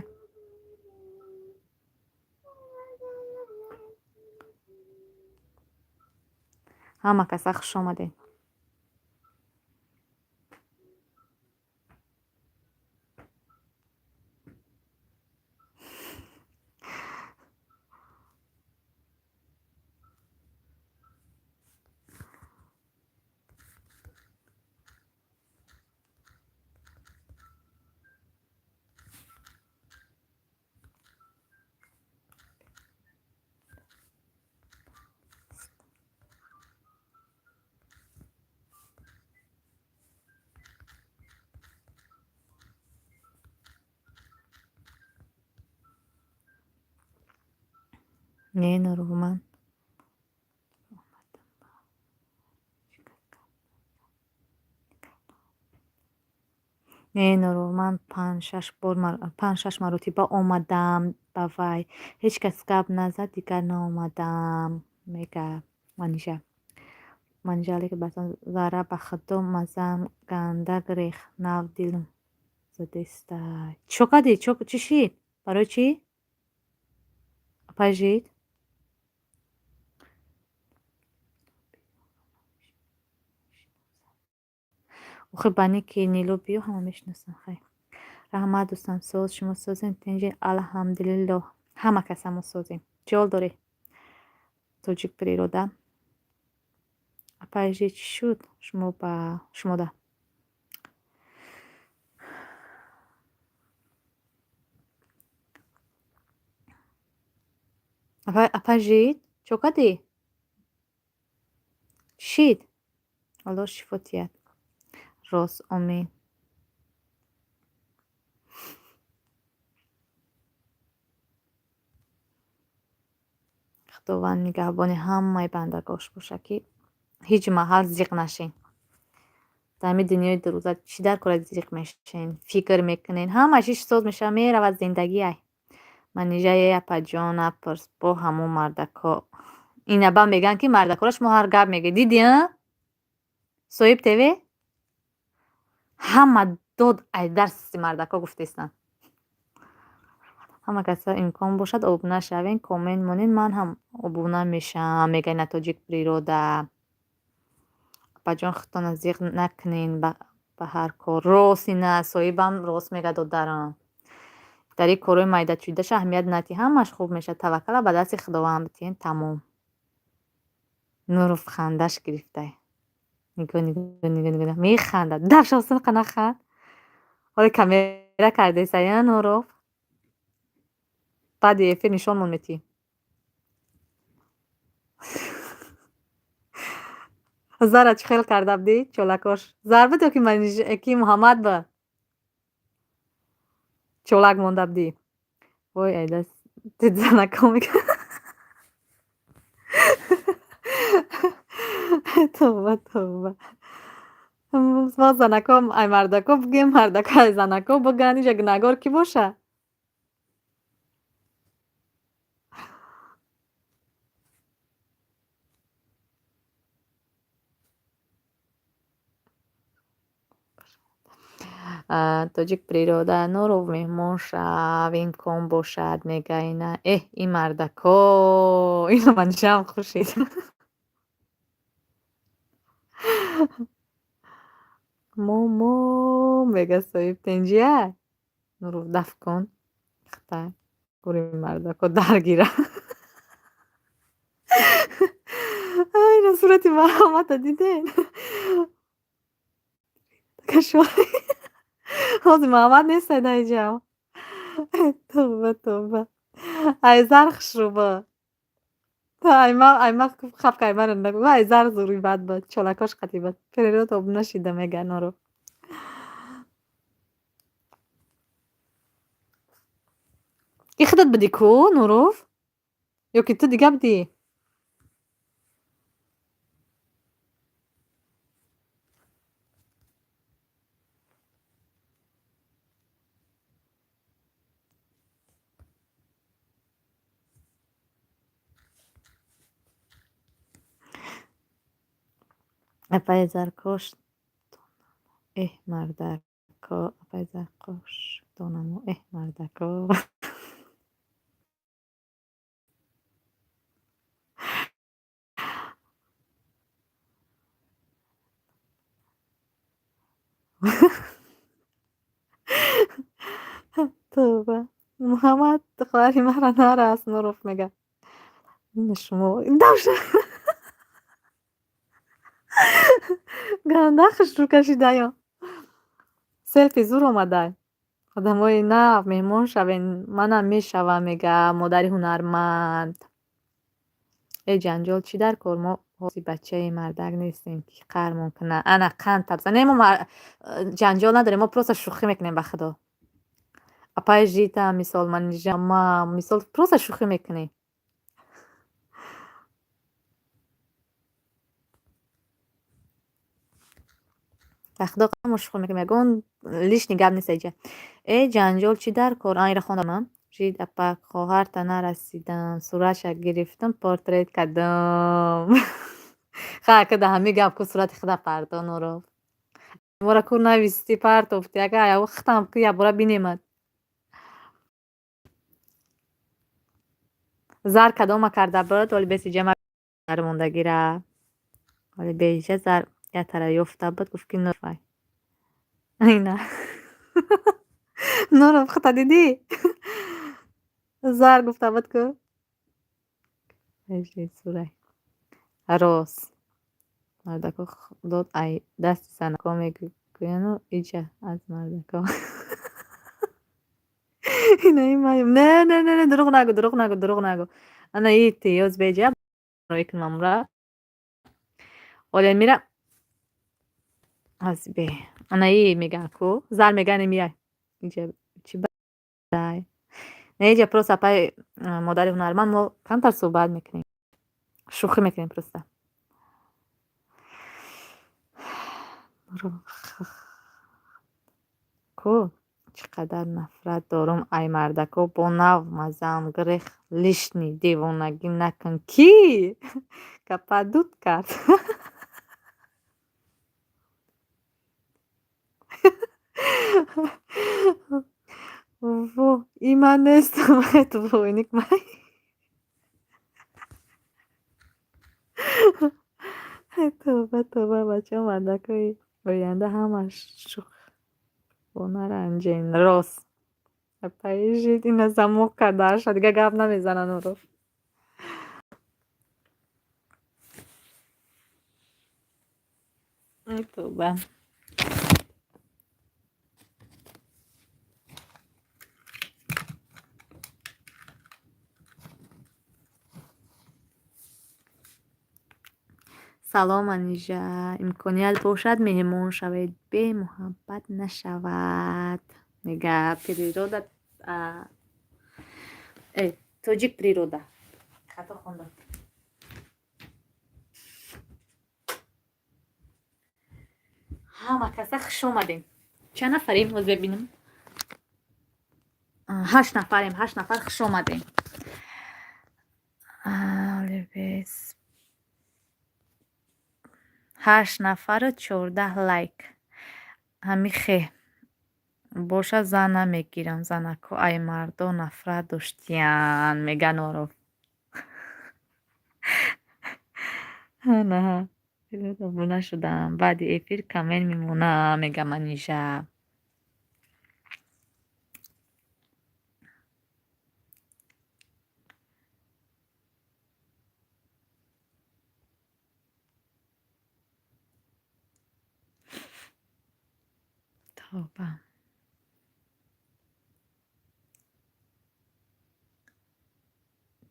Ҳама каса хуш омадед. Не, Нуруман. Не, Нуруман, панҷ-шаш бор, панҷ-шаш маротиба омадам ба вай. Ҳеҷ кас гап назад, дигар наомадам, мега Манижа. Манижа алейка батон зара, ба худо мазаам ганда гирехт, нав дилм задестай. Чо кардӣ? Чо чӣ шид? Барои чӣ? Апай жид? Охи бани ки Нило биё, ҳама мешиносанд. Хай. Раҳмат, дӯстам, соз, шумо созем, тинҷи, алҳамдулиллоҳ. Ҳама каса мо созем. Чӣ ҳол дорӣ? Тоҷик природа. Апай жид, чӣ шуд? Шумо ба шумода. Апай жид, чо кардӣ? Чӣ шид? Аллоҳ шифо диҳад. Рост, омин. Худованд нигаҳбони ҳамаи бандагош боша, ки ҳеҷ маҳал зиқ нашен. Дар ҳамин дунёи дурӯза чӣ дар кора зиқ мешен, фикр мекунен, ҳама чиз соз мешава, меравад зиндагиай. Манижа, е апаҷон, напурс, бо ҳамон мардако. Инаба мегӯянд, ки мардакора шумо ҳар гап мегӯед. Дидӣ, а? Соҳиб ТВ? Ҳама дод ай дарси мардако гуфтестанд. Ҳама каса имкон бошад, обуна шавен, коммент монед, ман ҳам обуна мешавам, мега ина тоҷик природа. Апаҷон, худтона зиқ накунен ба ҳар кор. Рост ина, соҳибам рост мега, додарам. Дар ин корҳои майдачӯидаша аҳамият надиҳ, ҳамаш хуб мешавад. Таваккала ба дасти Худованд битиҳен, тамом. Нуров хандаш гирифтай. Нигоҳ, нигоҳ, нигоҳ, нигоҳ. Механдад. Даф шавсин қанаханд. Ҳоли камера кардесай, а Нуров? Баъди эфир нишонмон метиҳӣ. Зара чӣ хел карда будӣ? Чолакош. Зар буд ё ки Маниж, ки Муҳаммад буд? Чолак монда будӣ. Вой, ай даст занако мега. Тавба, тавба. Мо занако ай мардако бигӯем, мардако ай занако бигӯянд, инҷа гунаҳгор кӣ боша? Тоҷик природа, Нуров меҳмон шав, имкон бошад, мега ина. Эҳ, ин мардако, ино манишаам хушид. Момо, мега соҳиб, тинҷия? Нуров, даф кун. Хтай. Гури мардако даргира. Ина сурати Муҳаммада диден? Кашо. Ҳозир Муҳаммад нестай дар инҷа. Тавба, тавба. Ай зар хушрӯ буд. Айма, айма хапка аймара нагу. Ай зар зури бад буд. Чолакош қатӣ буд. Природа обуна шида, мега Нуров. И худат будӣ ку, Нуров? Ё ки ту дига будӣ? Апаи Заркош, эҳ, мардако, апаи Заркош донамо, эҳ, мардако. Тавба. Муҳаммад, хоҳари мара нарас, Нуров мега. Ина шумо давша ганда хушрӯ кашидаё. Селфи зур омадай. Одамои нав меҳмон шавен, манам мешавам, мега модари ҳунарманд. Э, ҷанҷол чӣ дар кор? Мо ҳози бачаи мардак нестем, ки қаҳрмон кунад. Ана қанд табза. Не, мо ҷанҷол надорем, мо просто шӯхӣ мекунем, ба худо. Апаи Жита, мисол, Манижа, ма, мисол, просто шӯхӣ мекунем. Ба худо, мо шӯхӣ мекунем, ягон лишний гап нест аиҷа. Э, ҷанҷол чӣ дар кор? А, инро хондам. Жид апа, хоҳарта нарасидам, суратша гирифтам, портрет кардам. Ха, ака, да ҳамин гап ку, сурати худа парто, Нуров. Мора ку нависти, партофти, ака, яво хитам ку, якбора бинемад. Зар кадома карда буд, вале бесиҷа мондагира. Вале беиҷа зар як тара ёфта буд, гуфт ки нуфай. Ина. Нуров, хута дидӣ? Зар гуфта буд ку. Сурай. Рос. Мардако дод ай дасти занако мегӯяну иҷа аз мардако. Ина имаем. Не, не, не, не, дурӯғ нагӯ, дурӯғ нагӯ, дурӯғ нагӯ. Ана ити ёз беҷа икнамра. Оле мира аз бе. Ана и меган ку. Зар меган мияй. Иҷа чӣ бай. Не, иҷа просто апаи модари ҳунарманд мо камтар суҳбат мекунем. Шӯхӣ мекунем просто. Ку чӣ қадар нафрат дорум ай мардако, бо нав мазаам грех, лишний девонагӣ накун. Кӣ? Кападут кард. Во, и ман нестам, двойник май. Тавба, тавба, бачаҳо, мардакои оянда ҳамаш шӯхона наранҷен. Рос. Апаи Жид ина замок кардааша, дига гап намезана Нуров. Тавба. Салом, Анижа. Имконият бошад, меҳмон шавед. Бемуҳаббат нашавад. Мега природа, э, тоҷик природа. Хато хондам. Ҳама каса хуш омадем. Чанд нафарем? Ҳоз бибинем. Ҳашт нафарем, ҳашт нафар, хуш омадем. Лебес. Ҳашт нафару 14 лайк. Ҳамихе боша, зан намегирам. Занако ай мардо нафрат доштиян, мега Норов. Ана обуна шудам. Баъди эфир коммент мемонам, мега Манижа. Тавба.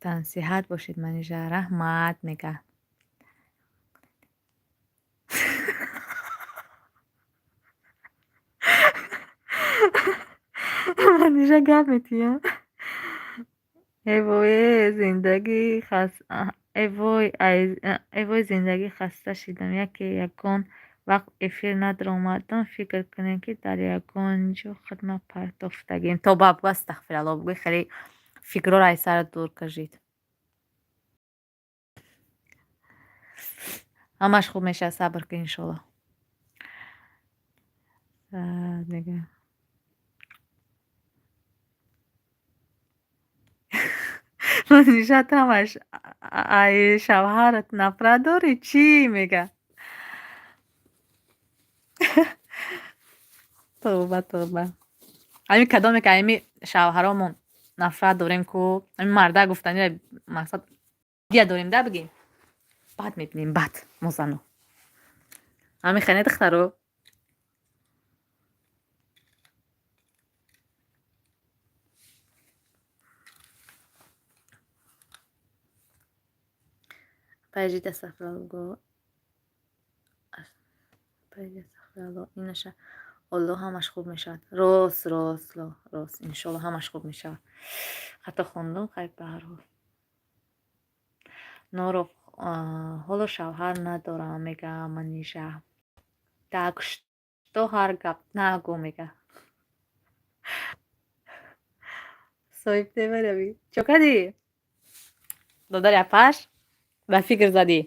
Тансиҳат бошед, Манижа, раҳмат, мега. Манижа гап метиҳад. Э вой, зиндагӣ э вой, зиндагӣ, хаста шидам. Яке ягон вақт эфир надаромадам, фикр кунем, ки дар ягон ҷо хидмат партофтагем. Тоба, бугӯ астағфираллоҳ, бугӯи хеле фикрҳоро аз сарат дур кашид. Ҳамаш хуб мешавад, сабр кун, иншоллоҳ. Мега. Манижа, ту ҳамаш ай шавҳарат нафрат дорӣ, чӣ мега? Тавба, тавба. Ҳамин кадоме ки ҳами шавҳаромон нафрат дорем ку, ҳамин мардак гуфтанира мақсад дия дорем да бигем. Бад мебинем, бад мо зану. Ҳамин хеле духтаро. Пайжид, астағфираллоҳ, го. Пайжид, астағфираллоҳ, инаша Аллоҳ, ҳамаш хуб мешавад. Рост, рост, рост, иншоллоҳ, ҳамаш хуб мешавад. Хато хондум, хайр, ба ҳар ҳол. Норов, ҳоло шавҳар надорам, мега Манижа. Так что ҳар гап нагӯ, мега. Соҳиб немаравӣ. Чо кардӣ? Додари апаш? Ба фикр задӣ.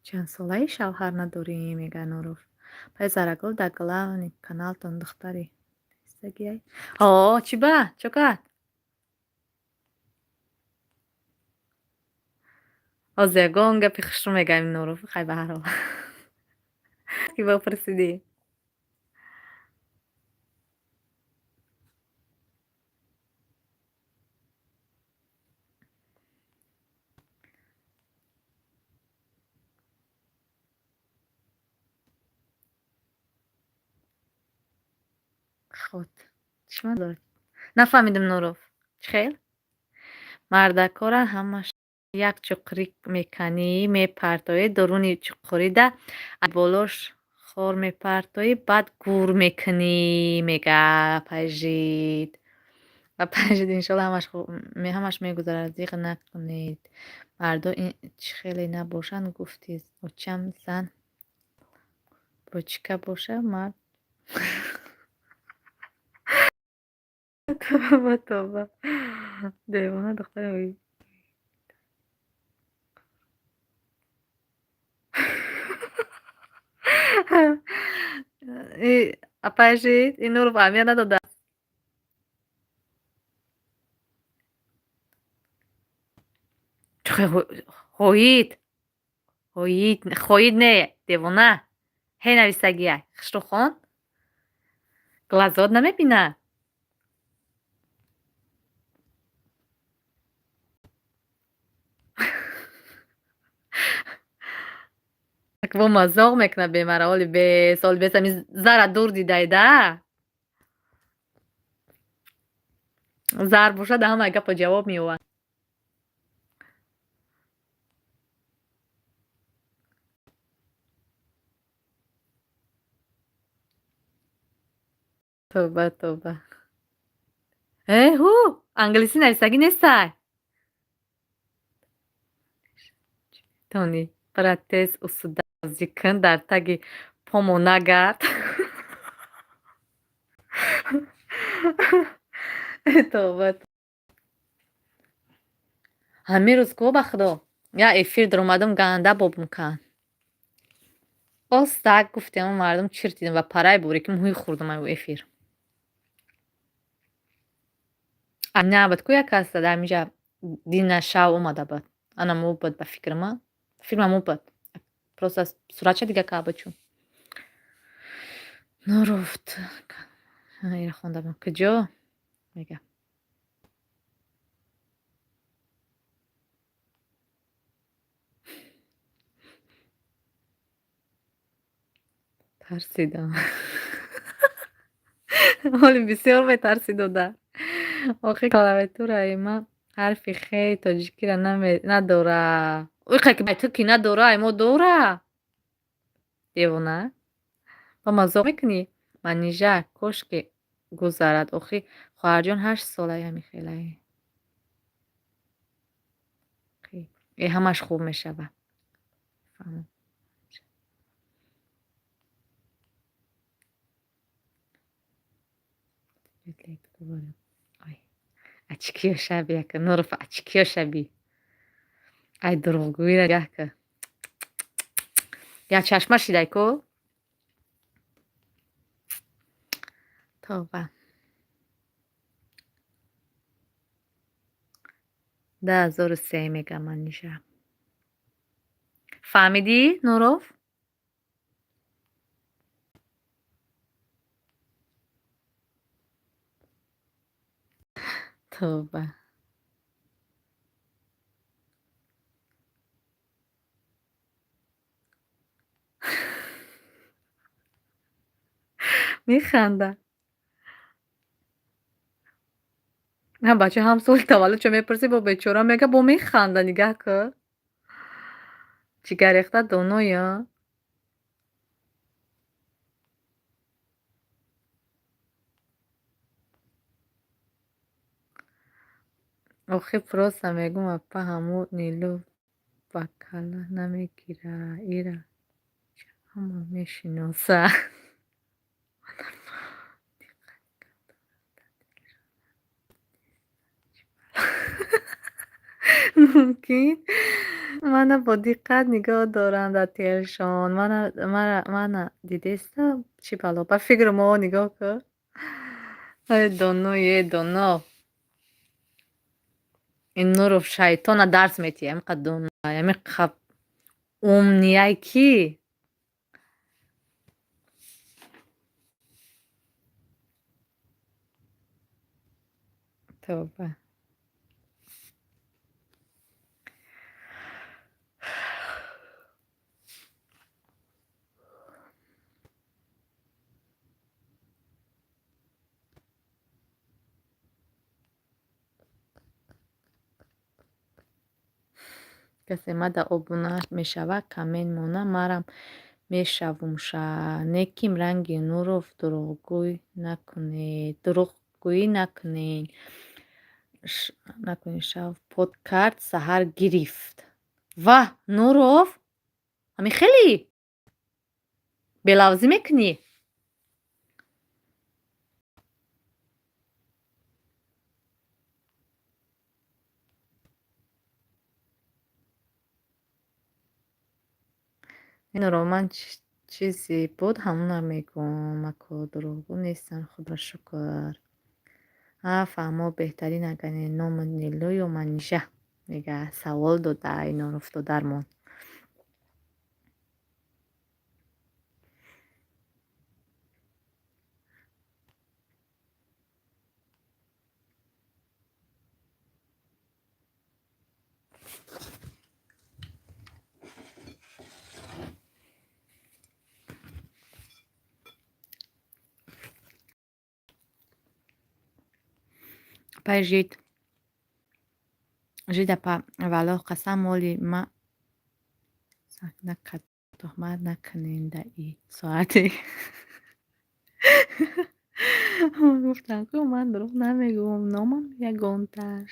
Чанд солаи шавҳар надорӣ, мега Нуров. Пай Зарагул, дар главный каналтон духтари нестагиай? О, чӣ ба? Чо кард? Ҳозир ягон гапи хушрӯ мегаем, Нуров. Хай, ба ҳар ҳол. Ки бопурсидӣ. Хот. Чӣ маъно дорад? Нафаҳмидам, Нуров. Чӣ хел? Мардакора ҳамаш як чуқурӣ меканӣ, мепартоӣ, даруни чуқурида болош хор мепартоӣ, баъд гур мекунӣ, мега Пайжид. Ва Пайжид, иншоллоҳ, ҳамаш хуб, ҳамаш мегузарад, зиқ накунед. Мардо ин чӣ хеле набошанд, гуфтӣ, очам зан бочка боша, мард. Тавба, тавба. Девона духтари. Апайжид, ин Нуров аҳамият надода. Хоҳид, хоҳид, хоҳид, не, девона. Ҳе нависагиай. Хушрӯ хон. Глазот намебинад. Бо мазоқ мекунад бемара, оли бес, оли бес, ами зара дур дидаида. Зар бошад, ҳамаи гапа ҷавоб меёвад. Тавба, тавба. Э, ҳу, англисӣ нависагӣ нестай. Тони, брат, тез усуда кун, дар таги помо нагард. Тавба. Ҳамин рӯз ко, ба худо, як эфир даромадам, ганда бобум кард. Остак гуфтем, мардум чиртидем ва параи бориким ҳуй хӯрдам аю эфир. Набад ку як кас дар ҳаминҷа дина шав омада буд. Ана мо буд, ба фикри ман. Фикрам ӯ буд. Просто суратша дига карда буд чун. Нуров, ира хондам. Куҷо? Мега. Тарсидам. Ҳоли бисёр метарсӣ, дода. Охи, клавиатураи ман ҳарфи хеи тоҷикиро надора. Ой, ту ки надора, ай мо дора. Девона? Ба мазоқ мекунӣ? Манижа, кошки гузарад. Охи, хоҳарҷон, 8 солаи ҳамихелае. Э, ҳамаш хуб мешавад. Фаҳмам. Очкиё шаби яка Нуров, очкиё шаби. Ай, дурӯғгӯира нигоҳ ка. Як чашма шидай ку? Тавба. 2003 мегам, Манижа. Фаҳмидӣ, Нуров? Тавба. Механда. Бача ҳам соли таваллудшо мепурсӣ, бо бечора мега, бо механда, нигоҳ кӯ. Ҷигаррехта доноя. Охи, просто мегӯм, апа, ҳамун Нилу ба калла намегира. Ира ҳама мешиноса. Мумкин мана бо диққат нигоҳ дорам дар телшон. Мана дидеста, чӣ бало? Ба фикри мо нигоҳ кӯ. Э, доно, е доно. Ин Нуров шайтона дарс метиҳад. Амиқа доно, амиқа умный ки. Тавба. Касе мада обуна мешавад, коммент мона, марам мешавумша. Неким ранги Нуров дурӯғгӯй накунед. Дурӯғгӯӣ накунед. Накунед шав под кард, саҳар гирифт. Ваҳ, Нуров? Ҳами хеле? Белавзӣ мекунӣ? Нуров, ман чизе буд, ҳамонро мегӯм. Ако, дурӯғгӯ нестам, худоро шукр. А, фаҳмо, беҳтарин агар номи Нилу ё Манижа мега, савол дода Нуров додармон. Апай жид. Жид, апа, валлоҳ қасам, моли ма туҳмат накунед да и соате. Гуфтам ку, ман дурӯғ намегӯм, номам ягонташ.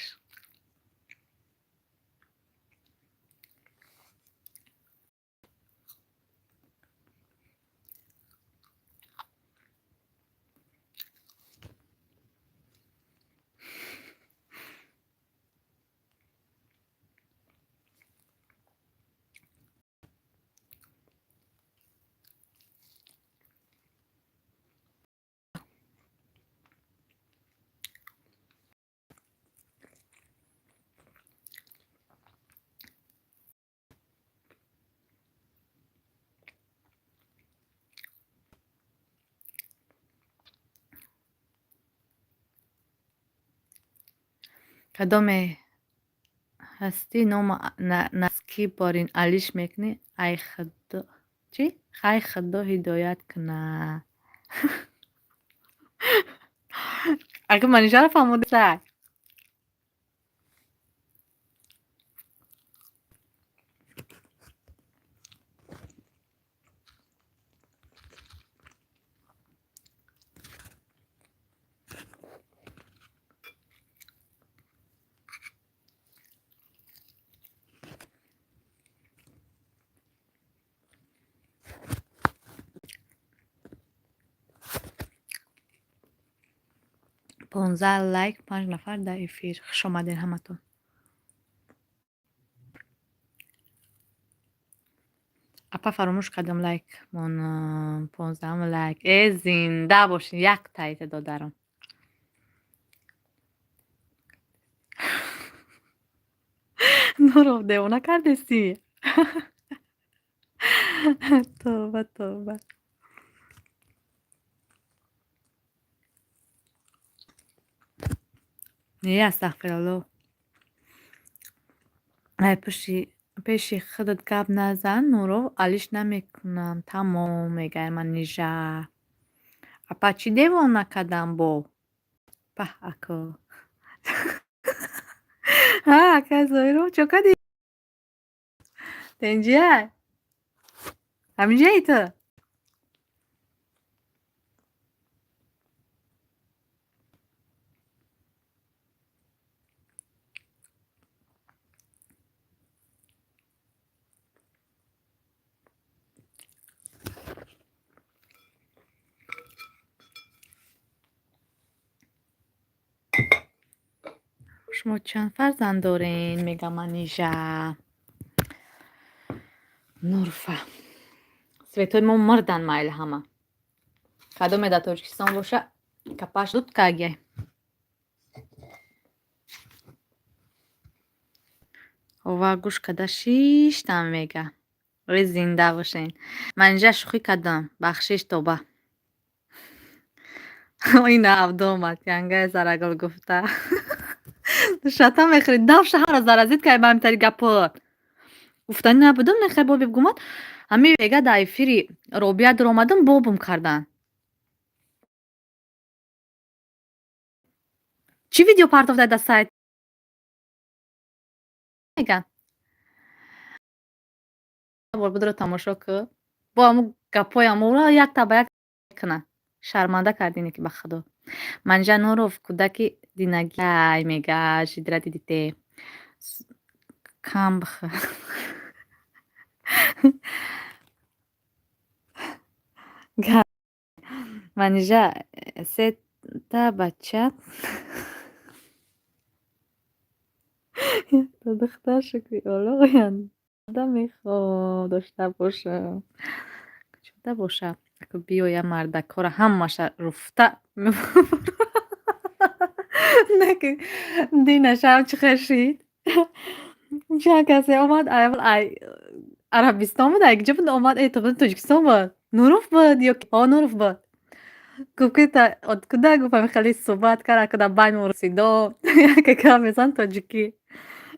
Кадоме ҳастӣ, нома наски борин алиш мекунӣ, ай худо чӣ? Хай, худо ҳидоят кунад. Ака, Манижаро фаҳмода. 15 лайк, панҷ нафар дар эфир. Хуш омадед ҳаматон. Апа, фаромӯш кардам, лайк монам, 15-ум лайк. Э, зинда бошед, як таита додарам. Нуров, девона кардестӣ? Тавба, тавба. Не, астағфираллоҳ. Ай, пушти пеши худат гап назан, Нуров, алиш намекунам. Тамом, мегӯяд Манижа. Апа, чӣ девона кардам бо? Паҳ, ако. Ҳа, акай Зоҳиров, чо кардӣ? Тенҷиай? Ҳаминҷаи ту? Шумо чанд фарзанд дорен? Мега Манижа. Нурфа. Светои мо мурдан, майли ҳама. Кадоме дар Тоҷикистон боша, капаш дуд кагяй. Ова гӯш када шиштам, мега. Ой, зинда бошен. Манижа, шӯхӣ кардам. Бахшиш, тоба. Ина Абдо омад, янгаи зарагул гуфта. Шата мехӯрӣ, давша ҳамаро заразит кай ба ҳамитари гапот. Гуфтанӣ набудам, нехай боби гумад. Ҳами мега дар эфири Робия дуромадам, бобум кардан. Чӣ видео партофтай дар сайт? Меган. Бор будро тамошо кӯ. Бо ҳамун гапҳои ҳамуро якта ба як кунад. Шарманда кардине ки ба худо. Манижа Нуров кӯдаки динагиай, мега, жидра дидите. Кам бихӯр. Манижа сета бача, якта духтар, шукри Алло, оянда мехоҳам дошта бошам. Кучода боша? Ако биёя, мардакҳоро ҳамаша руфта не ки динашам чӣ хел шид. Чанд касе омад, аввал ай Арабистон буд, ай куҷо буд, омад, э, Тоҷикистон буд. Нуров буд ё о, Нуров буд. Гуфт ки откуда, гуфт, ҳами хеле суҳбат кард, акуда байни мо русидо, яке гап мезан тоҷикӣ.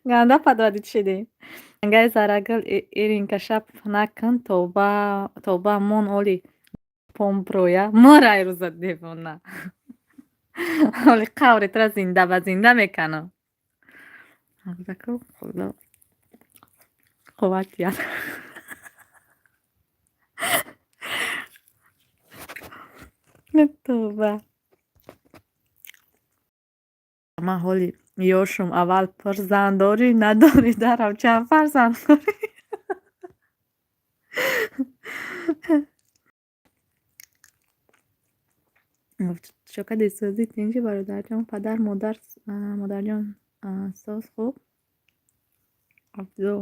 Ганда подводить шидем. Янгаи зарагул, Иринка, шап накун, тоба, тоба, мон оли помброя. Мурай рӯза девона. Оли қаври тура зинда ба зинда меканам. Худо қувват диҳад. Тоба. Ман ҳоли ёшум, аввал фарзанд дорӣ, надорӣ, дарав чанд фарзанд дорӣ? Чо кади, сӯзи тинҷи, бародарҷон, падар, модар, модарҷон соз, хуб? Абдо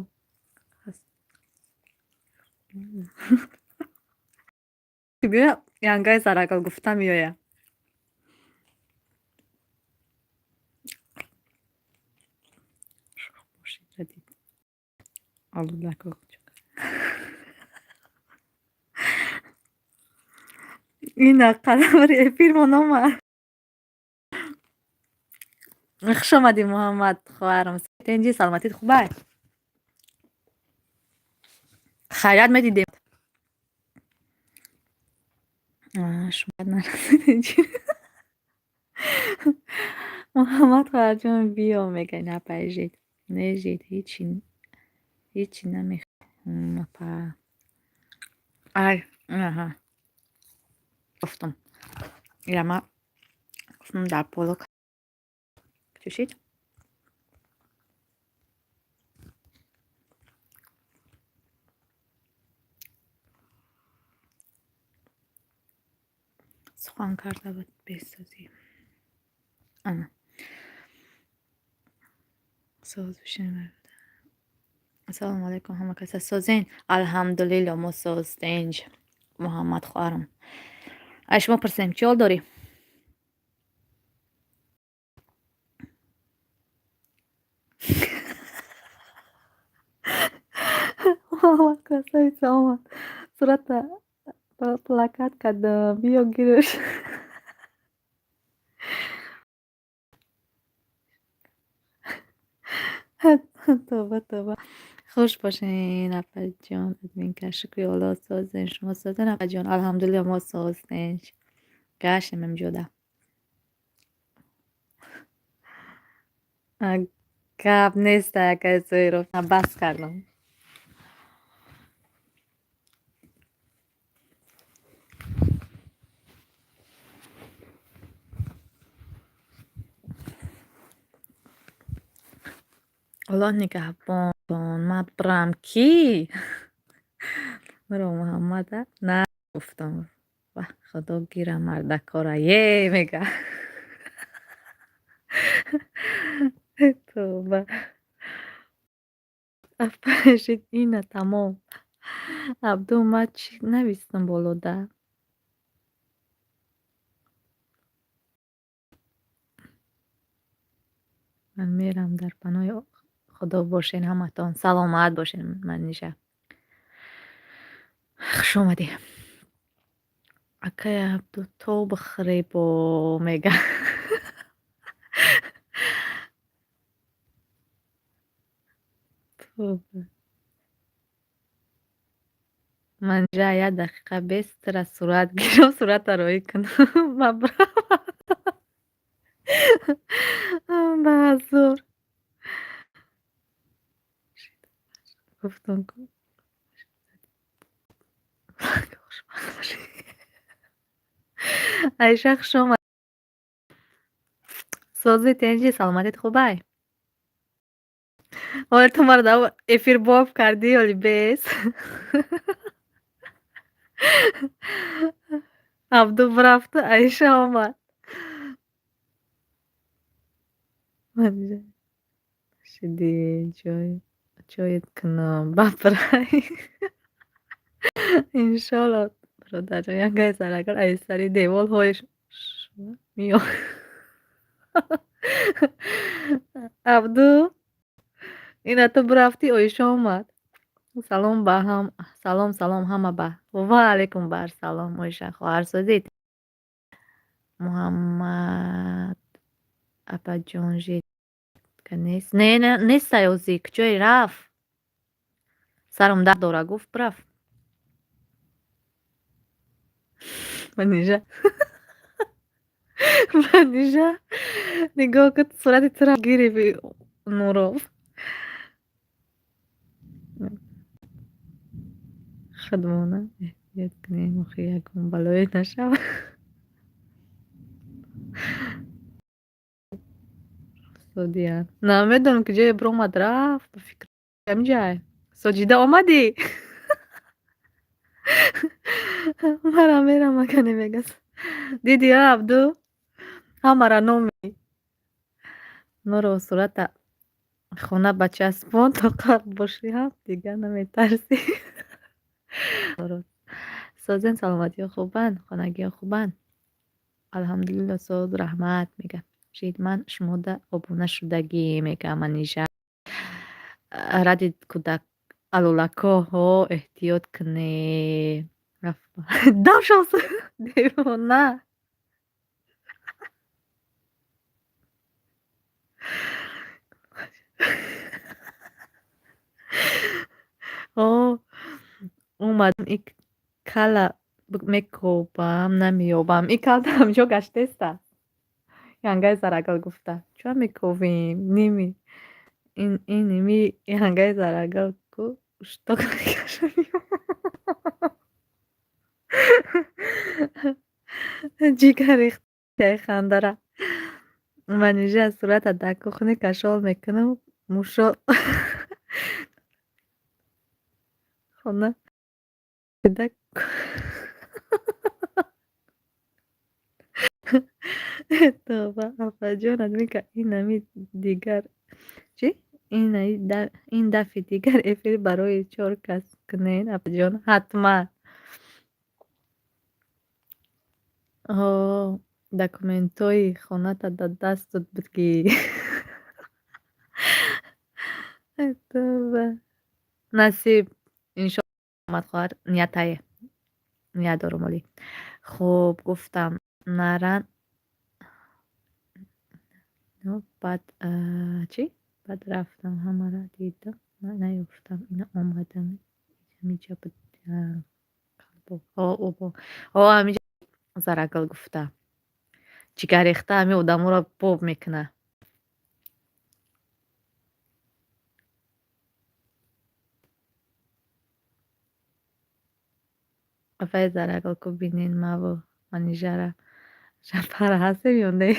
ҳаст. Биё, янгаи зарагул гуфта меоя. Шух бошед, радид. Алло. Ина қадамари эфирмон омад. Хуш омадӣ, Муҳаммад хоҳарам. Тинҷи, саломатит хубай? Хайрият медидем. Шумо нарасидед. Муҳаммад хоҳарҷон, биё, мега, напайжид. Нежид, ҳечи ҳечи намехоҳам, апа. Ай, аҳа. Гуфтам. Ира ма гуфтам, дар поло чӯшид? Сухан карда буд бесозӣ. Ана. Соз бишин. Ассалому алайкум, ҳама каса созен? Алҳамдулилло, мо созтенҷ. Муҳаммад хоҳарам. Ай шумо пурсем, чӣ ҳол дорӣ? Муҳаммад красавица омад. Сурата плакат кардам. Биё гирш. Тавба, тавба. Хуш бошен, апаҷон. Админка, шукри Аллоҳ, созен. Шумо созен, апаҷон? Алҳамдулилло, мо созтенҷ. Гаштем имҷода. Гап нест, акай Зоиров. Бас кардам. Аллоҳ нигаҳбонтон. Ман бирам кӣ? Маро Муҳаммада на гуфтам. Ваҳ, худо гира мардакора е мега. Тавба. Апашид ина тамом. Абду, ман чӣ навистам болода? Ман мерам, дар паноҳи Худо бошен ҳаматон. Саломат бошен, Манижа. Хуш омадӣ. Акай Абду, то бихӯребо мега. Тавба. Манижа, як дақиқа бес тура сурат гирам, сурата роӣ кунам. Ман бирам. Ба ҳазор. Гуфтам ку. Айша, хуш омад. Сози, тенҷи, саломатит хубай? Оё ту маро дар эфир боб кардӣ ёли бес? Абду рафту Айша омад. Манижа шидӣ ҷой ҷоят кунам бапрай. Иншолло, бародарҷон, як гай зарагар аз сари деволҳои миё. Абду, ина ту бирафтӣ, Оиша омад. Салом ба ҳам, салом, салом ҳама ба. Ва алайкум бар салом, Оиша хоҳар, созед? Муҳаммад апаҷон житка нест? Не, нестай ҳозир, куҷое рафт? Сарам дард дора, гуфт, бирафт. Манижа. Манижа, нигоҳ кун, сурати тура гирифт Нуров. Худмона эҳтиёт кунем, охи ягон балое нашавад. Содия. Намедонам куҷое биромад рафт, ба фикр ҳаминҷай. Соҷида, омадӣ? Мара мерам, акане мегас. Дидӣ, а Абду? Ҳамара номи. Нуров, сурата хона бачаспон, тоқат бошӣ ҳам дигар наметарсӣ. Созен, саломатиҳо хубанд, хонагиҳо хубанд? Алҳамдулилло, соз, раҳмат, мега. Жид, ман шумода обуна шудагӣ, мега Манижа. Ради кӯдак алулакоҳо эҳтиёт кунед. Дав шав, девона. О, омадам, ик кала мекобам, намеёбам. И калта ҳамҷо гаштеста. Янгаи зарагал гуфта. Чӯ мековем? Ними. Иними янгаи зарагал ку ушток мекашам. Ҷигар рехтаи хандара. Манижа сурата дар кухни кашол мекунам. Мушо хона кӯдак Тавба, апаҷон, админка инами дигар чӣ? Ин дафъи дигар эфир барои чор кас кунед, апаҷон, ҳатман. Ҳо, документҳои хоната дар дастат буд ки. Тавба. Насиб, иншоалло омад хоҳар, ниятае. Ният дорум олӣ. Хуб, гуфтам, наран баъд чӣ? Баъд рафтам, ҳамаро дидам, наёфтам. Ина омадам. Ҳамиҷа буд. Ҳо, ҳамиҷа зарагал гуфта. Ҷигаррехта ҳамин одаморо боб мекунад. Апаи зарагал ку бинен маву Манижара шапара ҳастем ё не?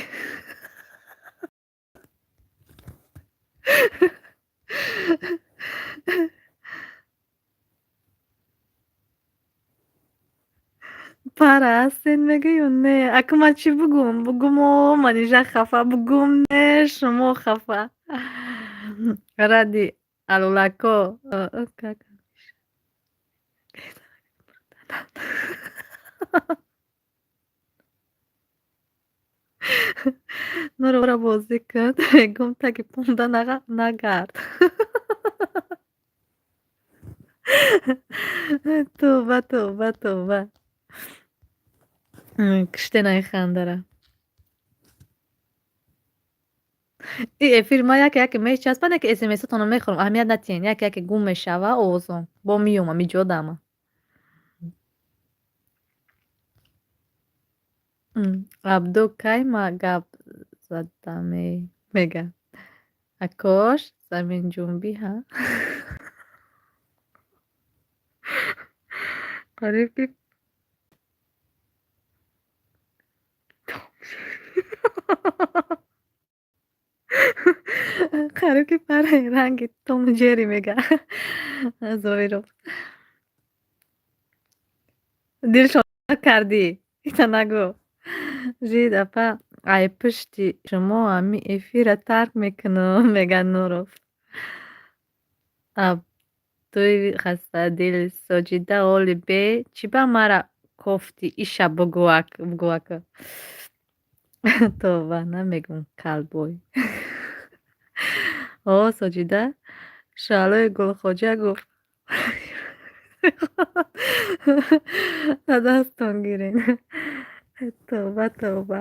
Пара ҳастен мега ё не? Аку ман чӣ бугум? Бугум о Манижа хафа, бугум не шумо хафа. Ради алулако. Нуро бозӣ кун, мегум таги пунда нагард. Тавба, тавба, тавба. Куштенаи хандара. И эфир ма яке яке мечаспад, яке смсотонро мехӯрам, аҳамият натиҳен, яке яке гум мешава овозон. Бо меёмам, миҷодама. Абду кай ма гап задаме мега. Акош заминҷунбӣ ҳа? Қариб ки қариб ки параи ранги Тому Ҷерри мега. Зоиров. Дилшон кардӣ. Ита нагӯ. Жид апа, ай пушти шумо ҳами эфирра тарк мекунам, мега Нуров. Абдуи хастадил Соҷида оли бе чӣ ба мара кофти иша бугӯака. Тавба, намегум калбой. О, Соҷида шаълои Гулхоҷа гуфт. Ба дастон гирен. Тавба, тавба.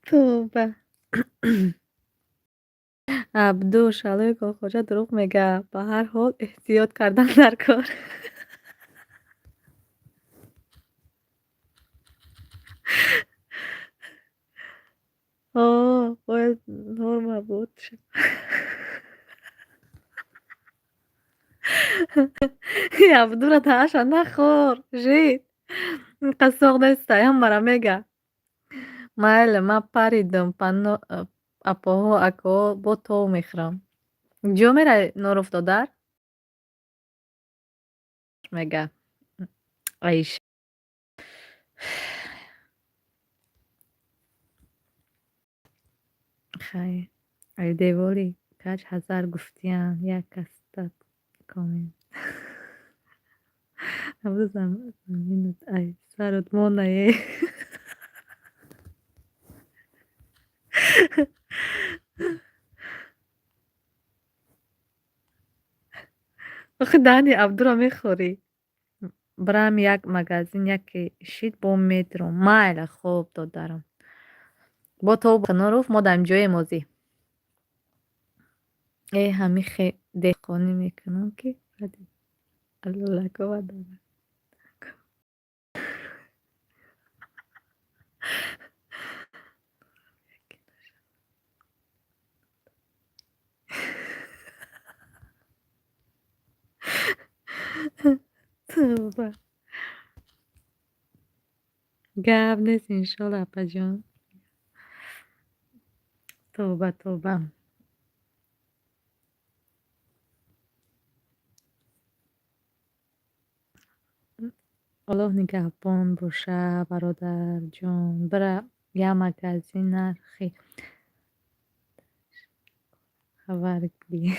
Тавба. Абду шаълои Гулхоҷа дурӯғ мега. Ба ҳар ҳол эҳтиёт кардан дар кор. О, бояд норма буд. Абдура тааша нахӯр, жид. Инқа соғ нестай, ҳамара мега. Майли, ман паридам, апоҳо, акоҳо бо тов мехӯрам. Ҷо меравӣ, Нуров додар? Мега. Аиша. Хай, ай девори каҷ ҳазар гуфтиян, як каста комент. Абду заминат ай сарот монае. Охи даҳани Абдуро мехӯрӣ. Бирам як магазин яке шид бо метром. Майла, хуб додарам. Бо тов Нуров мо дар ҷоем озӣ. Э, ҳами деҳқонӣ мекунам, ки лӯлако ва дорад. Тавба. Гап нест, иншолло, апаҷон. Тавба, тавба. Аллоҳ нигаҳбон боша, бародарҷон. Бира як магазин нархи хабар гир.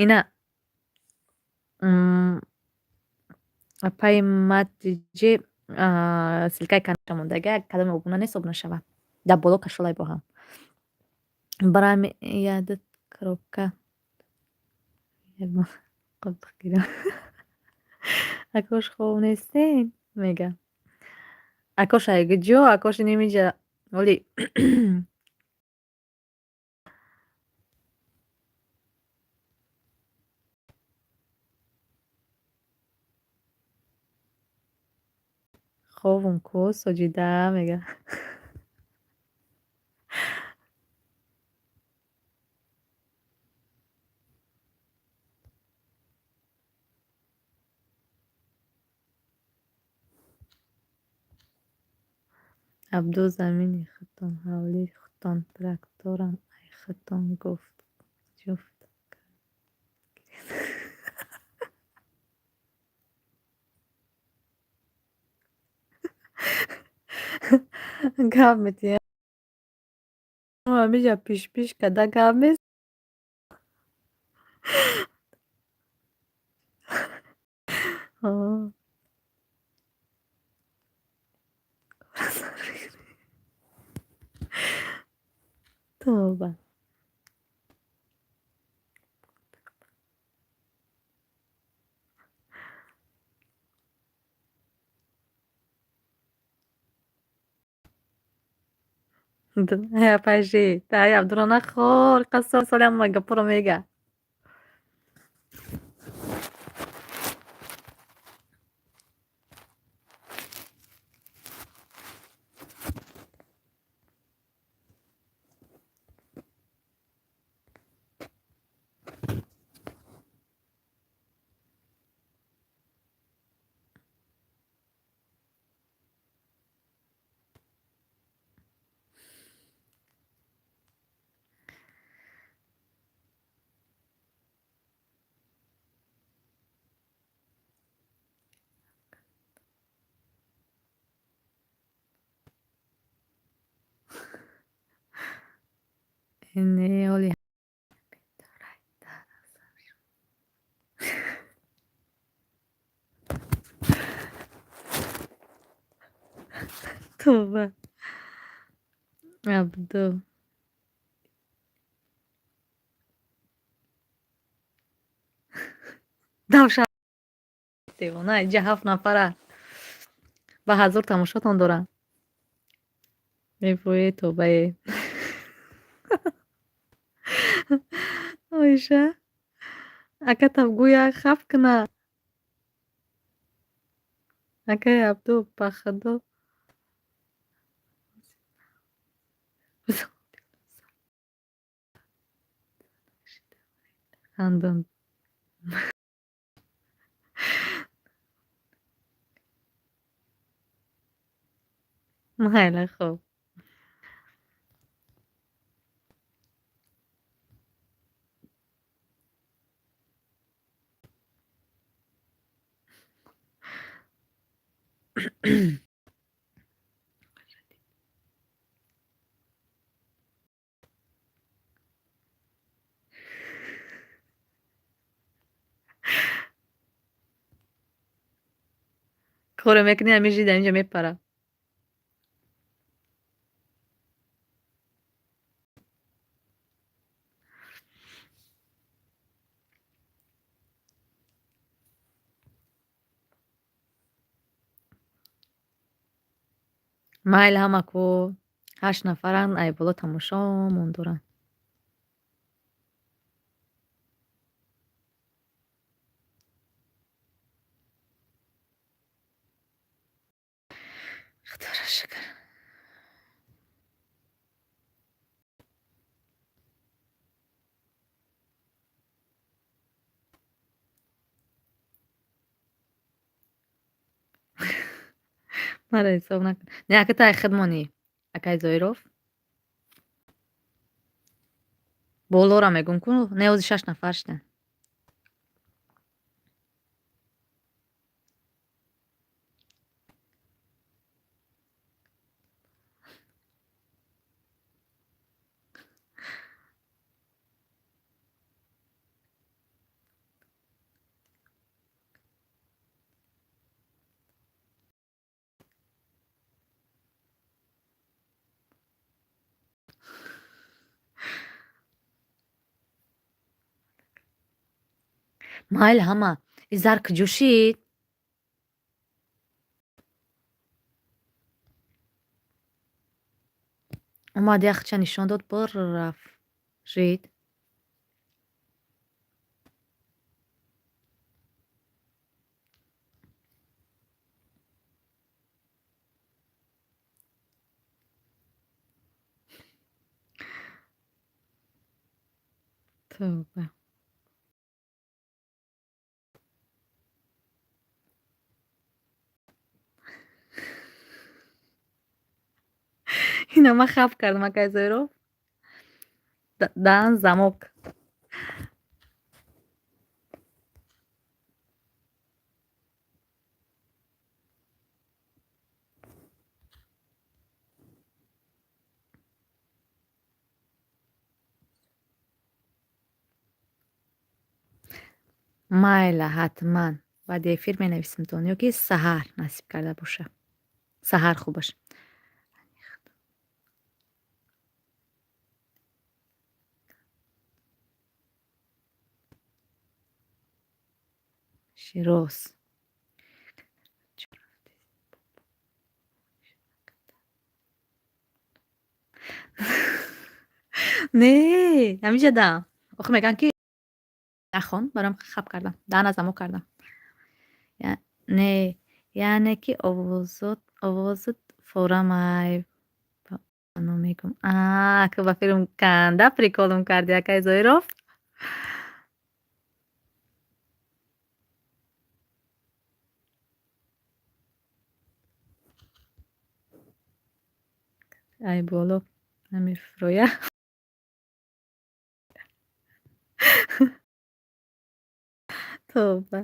Ина апаи Матиҷи ссылка и каналша мондага, кадоме обуна нест, обуна шава. Дар боло кашолай бо ҳам. Бирам яду коробка гирам. Акош хоб нестен? Мега. Акош айгиҷо? Акош инамиҷа оли хобум ку, Соҷида, мега. Абду, замини худтон, ҳавлии худтон, тракторам ай худтон гуфт ҷуфт. Гап метиҳам, ҳамиҷа пишпиш карда гап мез. Тавба. Апайжи, ай Абдуро нахӯр, қасом соли ҳама гапоро мега. Не, оли тавба. Абду. Давша девона, инҷа ҳафт нафара ба ҳазор тамошотон дорам. Эвое, тобае. Оиша, акатам гӯя хаф куна. Акаи Абду, ба худо. Хандон. Майла, хуб. Коре мекунӣ, ҳамин жида инҷа мепара. Майли ҳама ку. Ҳашт нафаранд, ай боло тамошомон доранд. Худоро шукр. Маро ҳисоб накун. Не, ака ту ай худмонӣ. Акай Зоиров. Болора мегум ку, не ози шаш нафар шудем. Майли ҳама. И зар куҷо шид? Омад яхча нишон дод, бир рафт. Жид. Тавба. Ина ман хаб кардам, акай Зоиров. Даҳан замок. Майла, ҳатман. Баъди эфир менависимтон ё ки саҳар насиб карда боша. Саҳар хубаш. Широз. Не, ҳамиҷа дам. Охи мегӯянд ки нахон, барам хаб кардам. Даҳана замок кардам. Не, яъне ки овозат форамай. Мегум. Аа, ку ба филм канда приколум карди, акай Зоиров. Ай боло намефуроя. Тавба.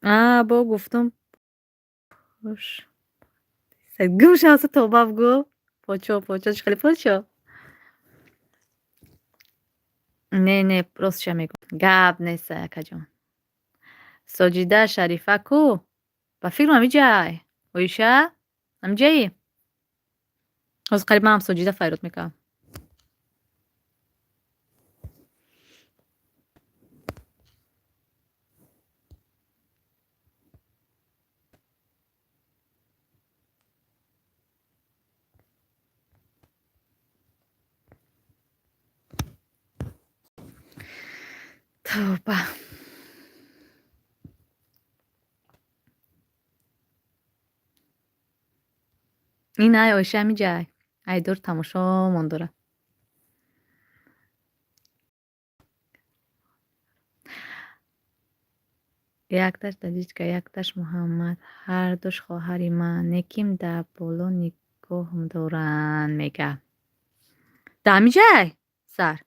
Аа, бо гуфтум. Хуш. Гум шавса тавба бгӯ. Почо, почо, чӣ хеле почо? Не, не, ростша мегӯм. Гап нест, акаҷон. Соҷида Шарифа ку? Ба фикрам ҳамиҷай. Оиша? Ҳамиҷаи? Ҳозир қариб манам Соҷида файрод мекардам. Тавба. Ин ай Оиша ҳамиҷай. Ай дур тамошомон дорад. Якташ Дадичка, якташ Муҳаммад, ҳардуш хоҳари ман. Неким дар боло нигоҳм доранд, мега. Да ҳамиҷай? Сар.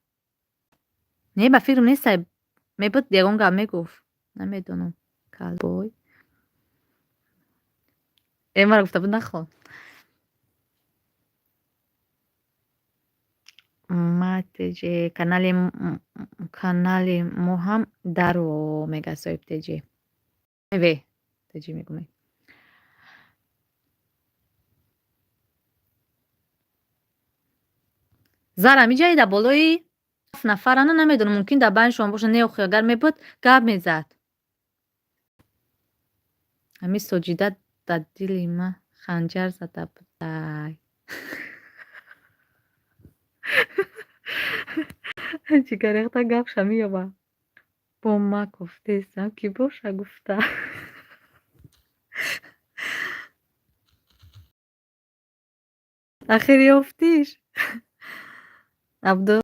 Не, ба фикрам нестай. Мебуд ягон гап мегуфт. Намедонам. Калбой. Э, маро гуфта буд нахон. Ма ТЖ канали мо ҳам даро мега соҳиб ТЖ. Ве ТЖ мегӯм. Зар ҳамиҷаи дар болои ҳафт нафарана намедонам, мумкин дар байншон боша. Не, охи агар мебуд гап мезад. Ҳамин Соҷида дар дили ман ханҷар зада будай. Ҷигаррехта гапша меёба. Бо ма гуфтестам, ки боша гуфта. Ахир ёфтиш? Абду,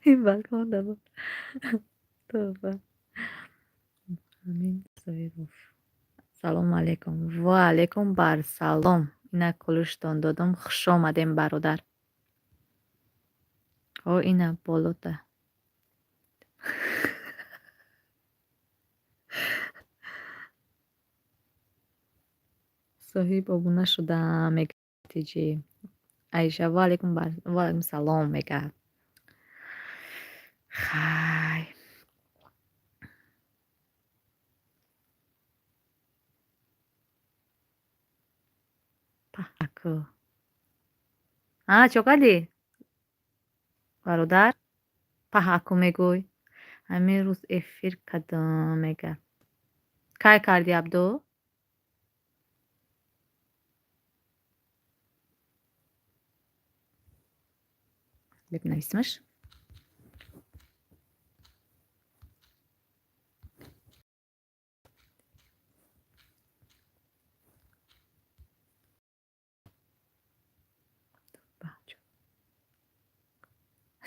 ин балконда буд. Товба. Амин Зоиров. Салому алейкум. Ва алейкум барсалом. Ина кулуштон додум. Хуш омадем, бародар. О, ина болота. Соҳиб обуна шудам, мегӯяд Тиҷи. Аиша, ва алейкум бар ва алейкум салом мегӯяд. Хай. Паку. А, чо кардӣ? Бародар? Паҳаку мегӯй. Ҳамин рӯз эфир кардам, мегӯяд. Кай кардӣ, Абду? Бинависимаш.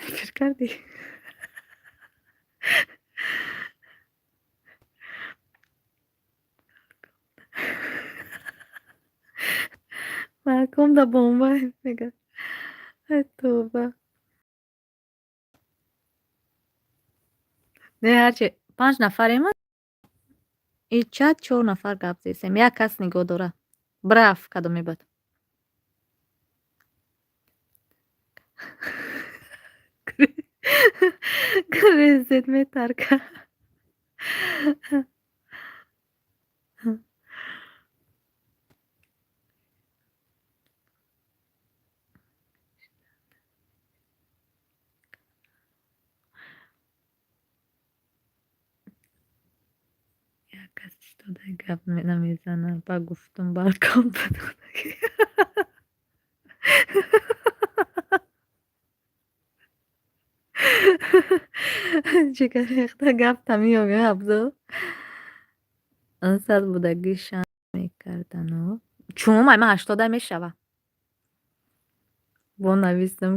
Эфир кардӣ? Балконда бомба мегӯяд. Ай тавба. Не, ҳарчи панҷ нафарем, и чат чор нафар гап зесем. Як кас нигоҳ дора. Браф кадоме буд? Грезет метарка. Як кас истода гап намезанад. Ба гуфтум балкон буд. Ҷигаррехта гапта меёбӣ, Абду? Сад будагиша мекардану. Чум, ай ман ҳаштода мешава. Бо нависам,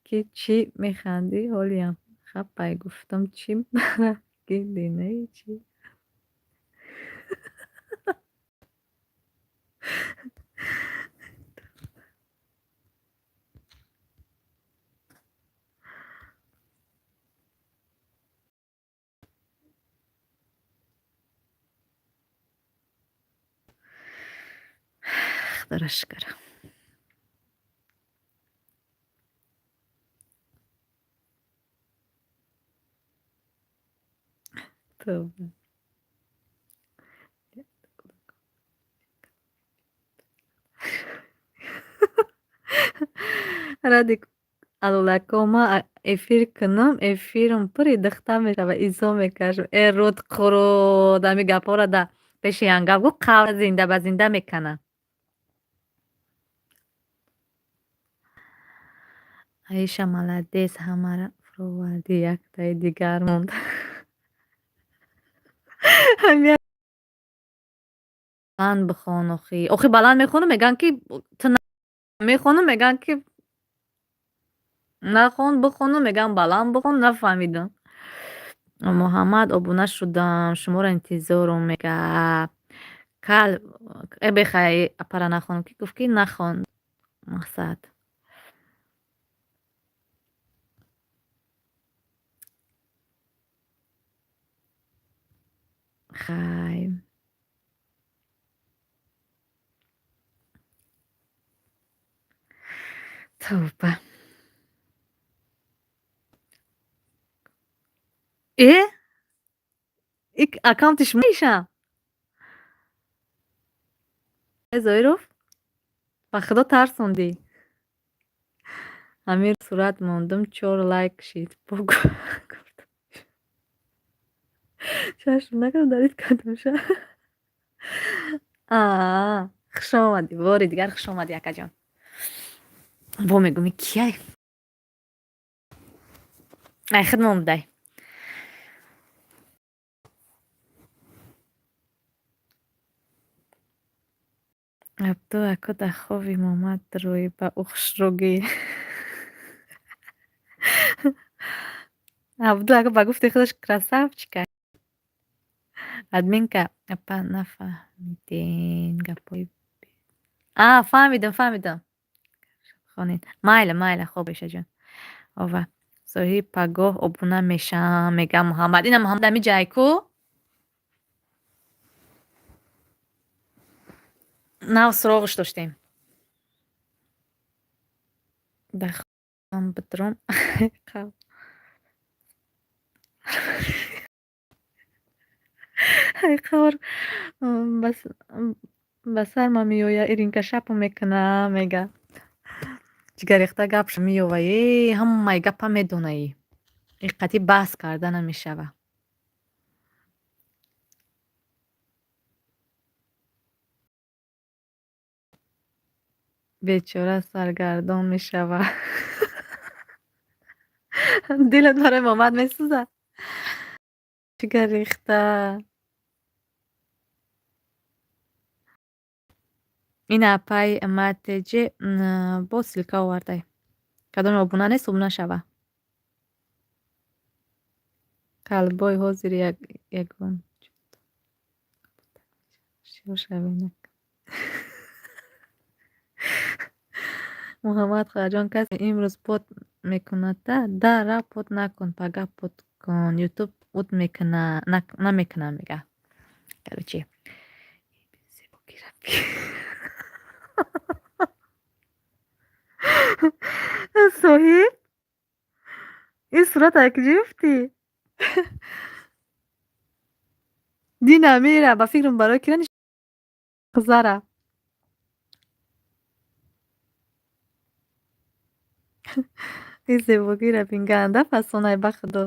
ки чӣ механдӣ ҳолиям. Хапай, гуфтам, чӣ бараки динаи чӣ? Худоро шукр. Тавба. Радик алулако, ма эфир кунам, эфирам пури духта мешава, изо мекашам. Э, руд қуруд, ҳами гапҳоро да пеши янгав гӯ, қавр зинда ба зинда мекана. Аиша молодец, ҳамаро фуровардӣ, яктаи дигар монд. Баланд бихон охи. Охи баланд мехонам, мегӯянд ки ту мехонам, мегӯянд ки нахон, бихонам, мегӯянд баланд бихон, нафаҳмидам. Муҳаммад обуна шудам, шуморо интизорум, мегӯяд. Кал э бехай апара нахонам, ки гуфт ки нахон мақсад. Хай. Тавба. Э? Ик аккаунти шумо иша? Э, Зоиров? Ба худо тарсондӣ. Ҳамин сурат мондум, чор лайк шид. Чашм накардам, дарид кардамша. Аа, хуш омадӣ, бори дигар хуш омадӣ, акаҷон. Бо мегӯм, кияй? Ай хидмон будай. Абду ако дар хоби Муҳаммад рӯй ба ӯ хушрӯгӣ. Абду ако ба гуфти худаш красавчика. Админка апа, нафаҳмиден гапҳои. А, фаҳмидам, фаҳмидам. Хонед. Майла, майла, хоб Оишаҷон. Ова. Соҳиб, пагоҳ обуна мешам, мегам Муҳаммад. Ина Муҳаммад ами ҷай ку? Нав суроғаш доштем. Дахам бидром. Қавр ба сарма меоя, иринка шапу мекуна, мега. Ҷигаррехта гапша меёва, э ҳамаи гапа медонаӣ. Ин қатъи баҳс карда намешава. Бечора саргардон мешава. Дилат барои Муҳаммад месӯзад? Ҷигаррехта. Ина апай Матеҷе боз ссылка овардай. Кадоме обуна нест, обуна шава. Қалбой ҳозир ягон шавенак. Муҳаммад хоҳарҷон, касе имрӯз под мекунада? Да, рав под накун, пагаҳ под кун. Ютуб ут мекуна, намекуна, мега. Короче. Соҳиб? Ин сурат аз куҷо ёфтӣ? Дина мера, ба фикрам барои кира қизара. Ин зебогиро бин, фасонай, ба худо.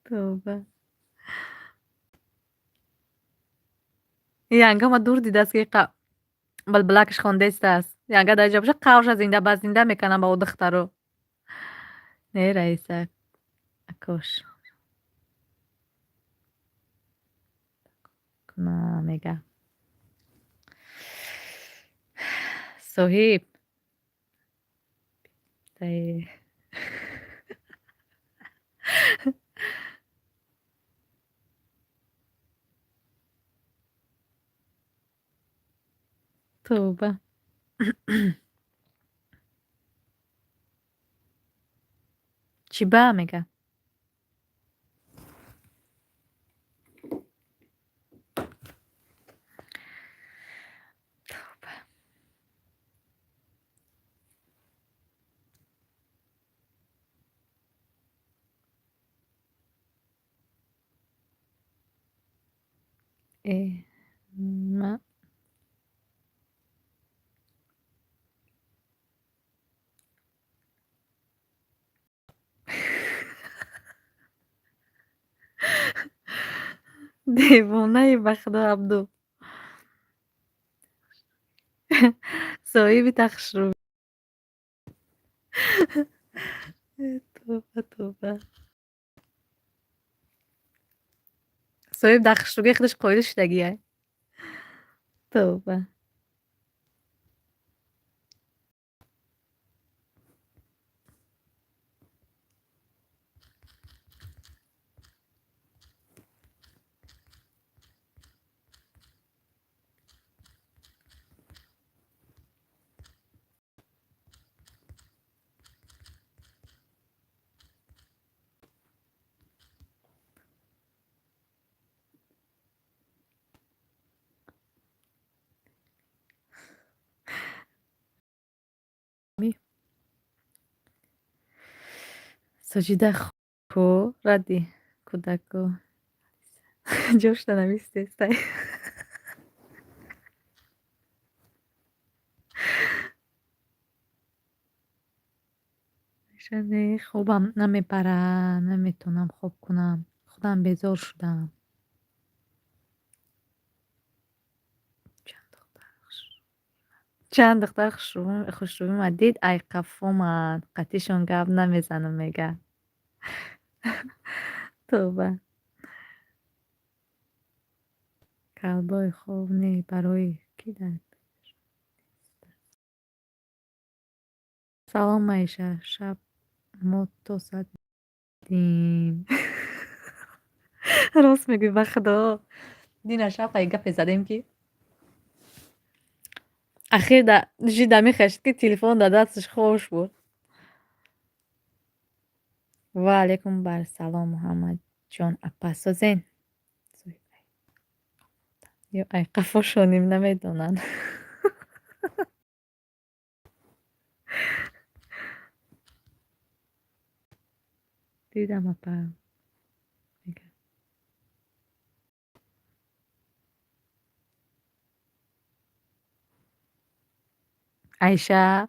Тавба. Янга ма дур дидааст, ки балбалакаш хондестааст. Янга дар ҷо боша, қавша зинда ба зинда мекунам ба ӯ духтаро. Не, Раиса акош. Куна мега. Соҳиб. Тай. Тавба. Чӣ ба мега? Тавба. Э ма девонаи, ба худо, Абду. Соҳиби тахшрӯ. Тавба, тавба. Соҳиб дар хушрӯгии худаш қоил шудагиай. Тавба. Соҷида ку ради Кӯдако ҷошта навистестай. Не, хобам намебарад, наметавонам хоб кунам. Худам безор шудам. Чанд духтар хушрӯима дид, ай қафоманд, қатишон гап намезанам, мега. Тавба. Калбои хоб не, барои кӣ дар. Салом, Маиша, шаб мо то соат дим. Рост мегӯӣ, ба худо. Дина шаб қай гапе задем, ки ахир жида мехашид, ки телефон дар дасташ хош буд. Ва алайкум барсалом, Муҳаммадҷон апа, созен? Ё ай қафошоним, намедонанд. Дидам, апа, мега. Айша,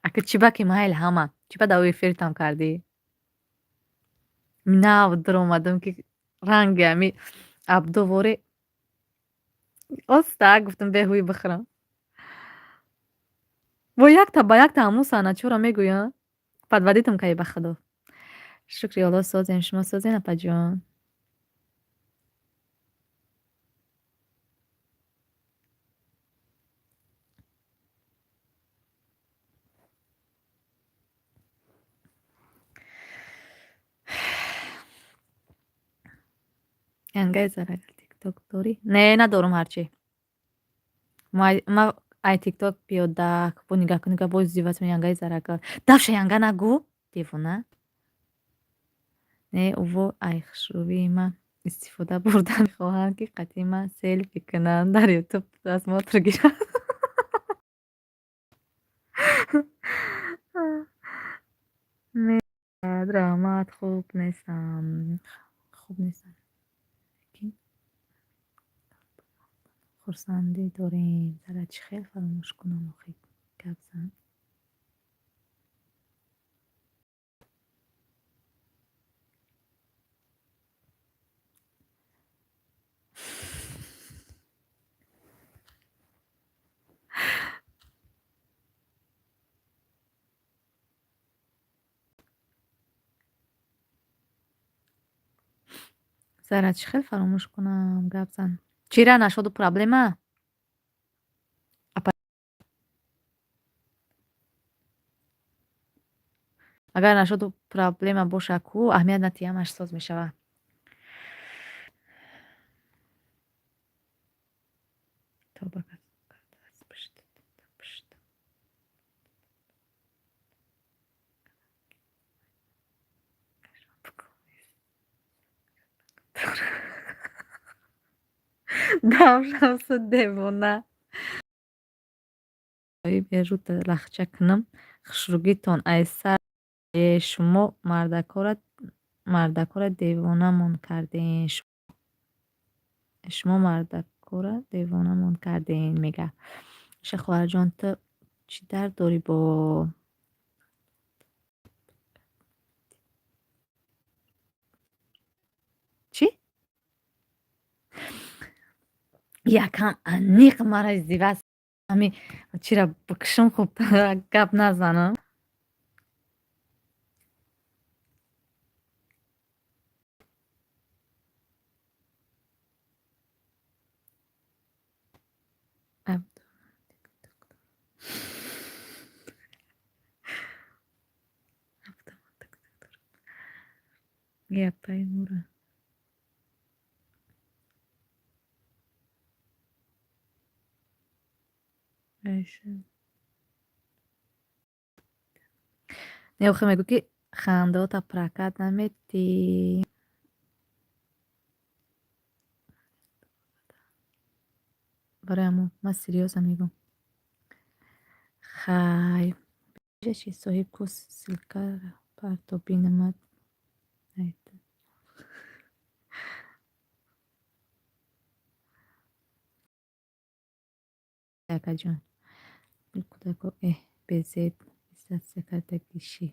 ака, чӣ ба ки майл ҳама? Чӣ ба дар эфиртам кардӣ? Нав дуромадам, ки ранги ами абдуворе оста гуфтам, беҳуй бихӯрам. Бо якта ба якта ҳамун саҳначора мегӯянд. Подводитам кай, ба худо. Шукри Алло, созем, шумо созен, апаҷон? Янгаи зарагал тикток дорӣ? Не, надорам ҳарчи. Ма ай тикток пиёдак бо нигаҳ кун, нигаҳ, боз зиватм янгаи зарагал. Давша, янга нагӯ, девона. Не, уво ай хушрӯии ман истифода бурда мехоҳанд, ки қатъи ман селфи кунанд, дар ютуб просмотр гиранд. Раҳмат, хуб нестам. Хуб нестам. Лекин хурсандӣ дорем. Зара, чӣ хел фаромӯш кунам охи, гап зан. Зара, чӣ хел фаромӯш кунам, гап зан. Чира нашуду проблема? Агар нашуду проблема боша ку, аҳамият натиҳам, ҳамаш соз мешавад. Тавба кардааст пушт пушт. Давшавса, девона. Берута лахча кунам хушругитон ай сар шумо мардакора девонамон карден. Шумо мардакора девонамон карден, мега. Иша, хоҳарҷон, ту чӣ дард дорӣ бо чӣ? Якам аниқ мара издивас ами чира бикушам, хуб гап назанам. Апаи мура. Айша. Не, охи мегӯ, ки хандаота прокат наметӣ. Барои ҳамон ман серьёзно мегӯм. Хай. Чи соҳиб ку, ссылкара парто бинамад. Акаҷон. Кӯдако эҳ безеб регистрация кардагишӣ.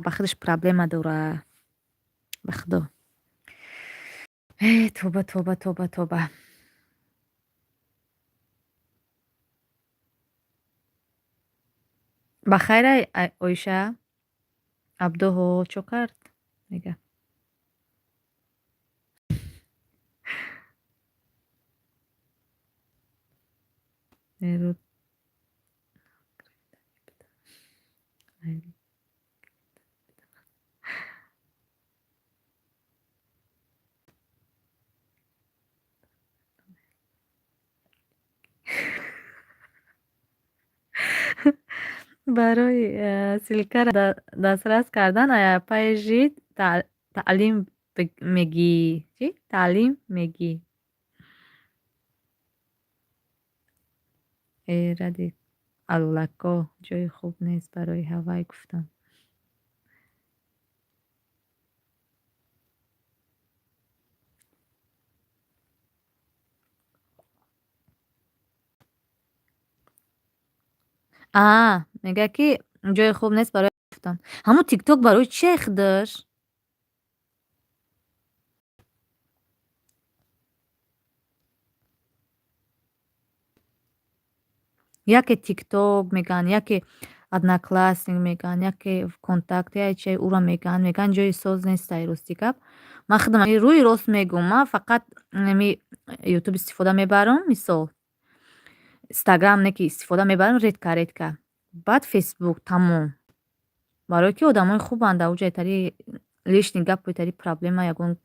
Ба худаш проблема дора. Ба худо. Э тоба, тоба, тоба, тоба. Ба хайр, Оиша? Абдуҳо чо кард? Мега. Барои ссылка ро дастрас кардан апаи жид таълим мегӣ. Чӣ? Таълим мегӣ. Э ради аллако ҷои хуб нест барои ҳавай гуфтам. Аа, мегӯяд ки ҷои хуб нест барои гуфтан. Ҳамун тикток барои чие худаш? Яке тикток мегӯянд, яке одноклассник мегӯянд, яке вконтакте, яке чиай ура мегӯянд. Мегӯянд ҷои соз нестай, рости гап. Ман худам рӯи рост мегӯм, ман фақат ами ютуб истифода мебарам, мисол. Инстаграм не ки истифода мебарам редко, редко. Баъд фейсбук, тамом. Барое ки одамои хубанд дар уҷа тари лишний гапу тари проблема, ягон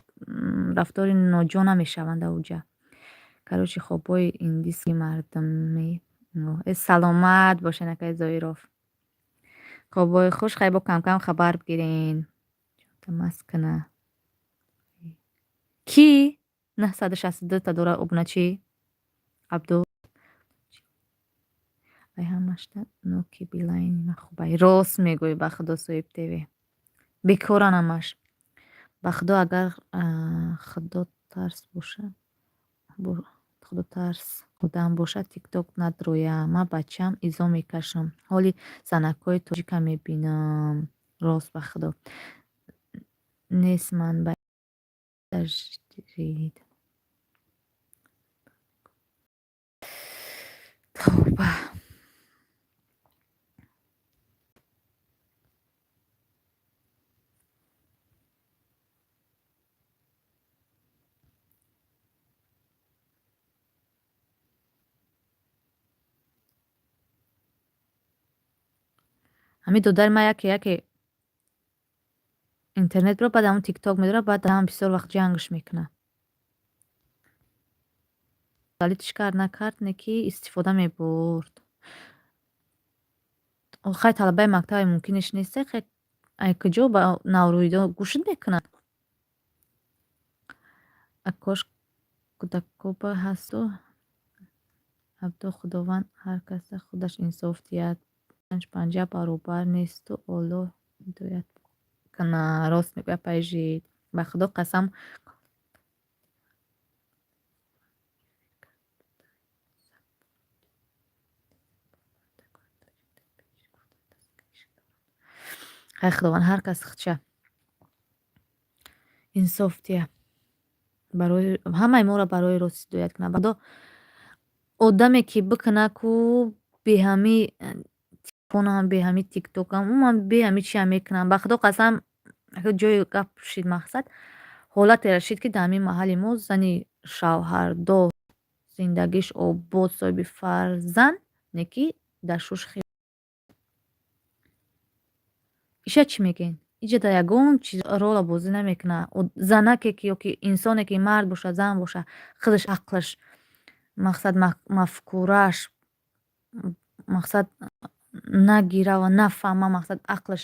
рафтори ноҷо намешаванд дар уҷа. Короче, хобҳои индиски мардуми. Э, саломат бошен, акаи Зоиров. Хобҳои хуш, хай бо камкам хабар бигирен. Маст куна. Кӣ? 962 та дора обуначӣ? Абду. Ай ҳамашта ноки билайни ма хубай. Рост мегӯӣ, ба худо, соҳиб ТВ. Бекоран ҳамаш. Ба худо, агар худотарс боша, худотарс одам бошад, тикток надроя. Ман бачам изо мекашам. Ҳоли занакҳои тоҷика мебинам. Рост, ба худо. Нест манбаи таҷрид. Тавба. Ҳамин додари ман яке интернет бира, баъд ҳамун тикток медорад, баъд ҳам бисёр вақт ҷангш мекунад. Удалить кард, накард, не ки истифода мебурд. Хай, талабаи мактабе мумкиниш несте, хай ай куҷо ба наврӯидо гӯшт мекунад? Акош кӯдакоба ҳасту Абдо, Худованд ҳар каса худаш инсоф диҳад. Панҷ панҷа баробар несту, Оллоҳ ҳидоят кунад. Рост мегӯяд Пайжид. Ба худо қасам. Хай, Худованд ҳар кас худша инсоф диҳад. Барои ҳамаи моро барои рост ҳидоят кунад. Ба худо, одаме ки бикунад ку беҳами телефонам, беҳами тиктокам, умуман беҳами чиам мекунам. Ба худо қасам, ҷои гап шид, мақсад ҳолате рашид, ки дар ҳамин маҳалли мо зани шавҳардор, зиндагиш обод, соҳиби фарзанд, не ки дар шуш. Иша чӣ мегӯед? Иҷа дар ягон чиз рола бозӣ намекунад. Занаке ки ёки инсоне ки, мард бошад, зан бошад, худаш ақлаш, мақсад, мафкурааш, мақсад, нагира ва нафаҳма, мақсад, ақлаш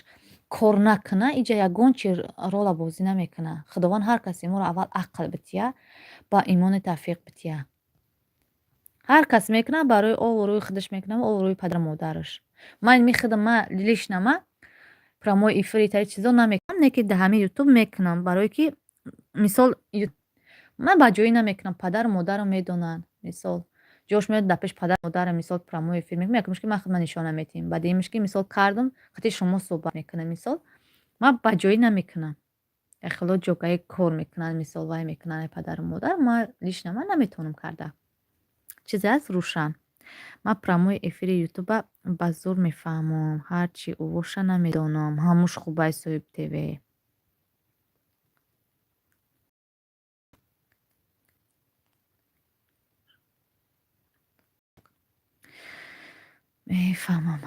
кор накуна, иҷа ягон чи рола бозӣ намекунад. Худованд ҳар касе моро аввал ақл бития, ба имони тавфиқ бития. Ҳар кас мекунад барои обу рӯи худаш мекунад, обу рӯи падару модараш. Ман михудам, ма лично ма Прямой эфири тари чизо намекунам, не ки дар ҳамин ютуб мекунам, барое ки мисол ман ба ҷоӣ намекунам, падару модарам медонанд. Мисол, ҷош меояд, дар пеши падару модарам мисол прямой эфир мекунам, якумш ки ман худма нишона метиҳем, баъдимш ки мисол кардам, хати шумо суҳбат мекунам. Мисол, ман ба ҷоӣ намекунам. Яхело ҷогаи кор мекунанд, мисол, вай мекунанд падару модар, ман лично ман наметавонам карда. Чизе аст рӯшан. Ман прямой эфири ютуба ба зур мефаҳмам, ҳарчи увоша намедонам. Ҳамуш хубай, соҳиб ТВ. Мефаҳмам.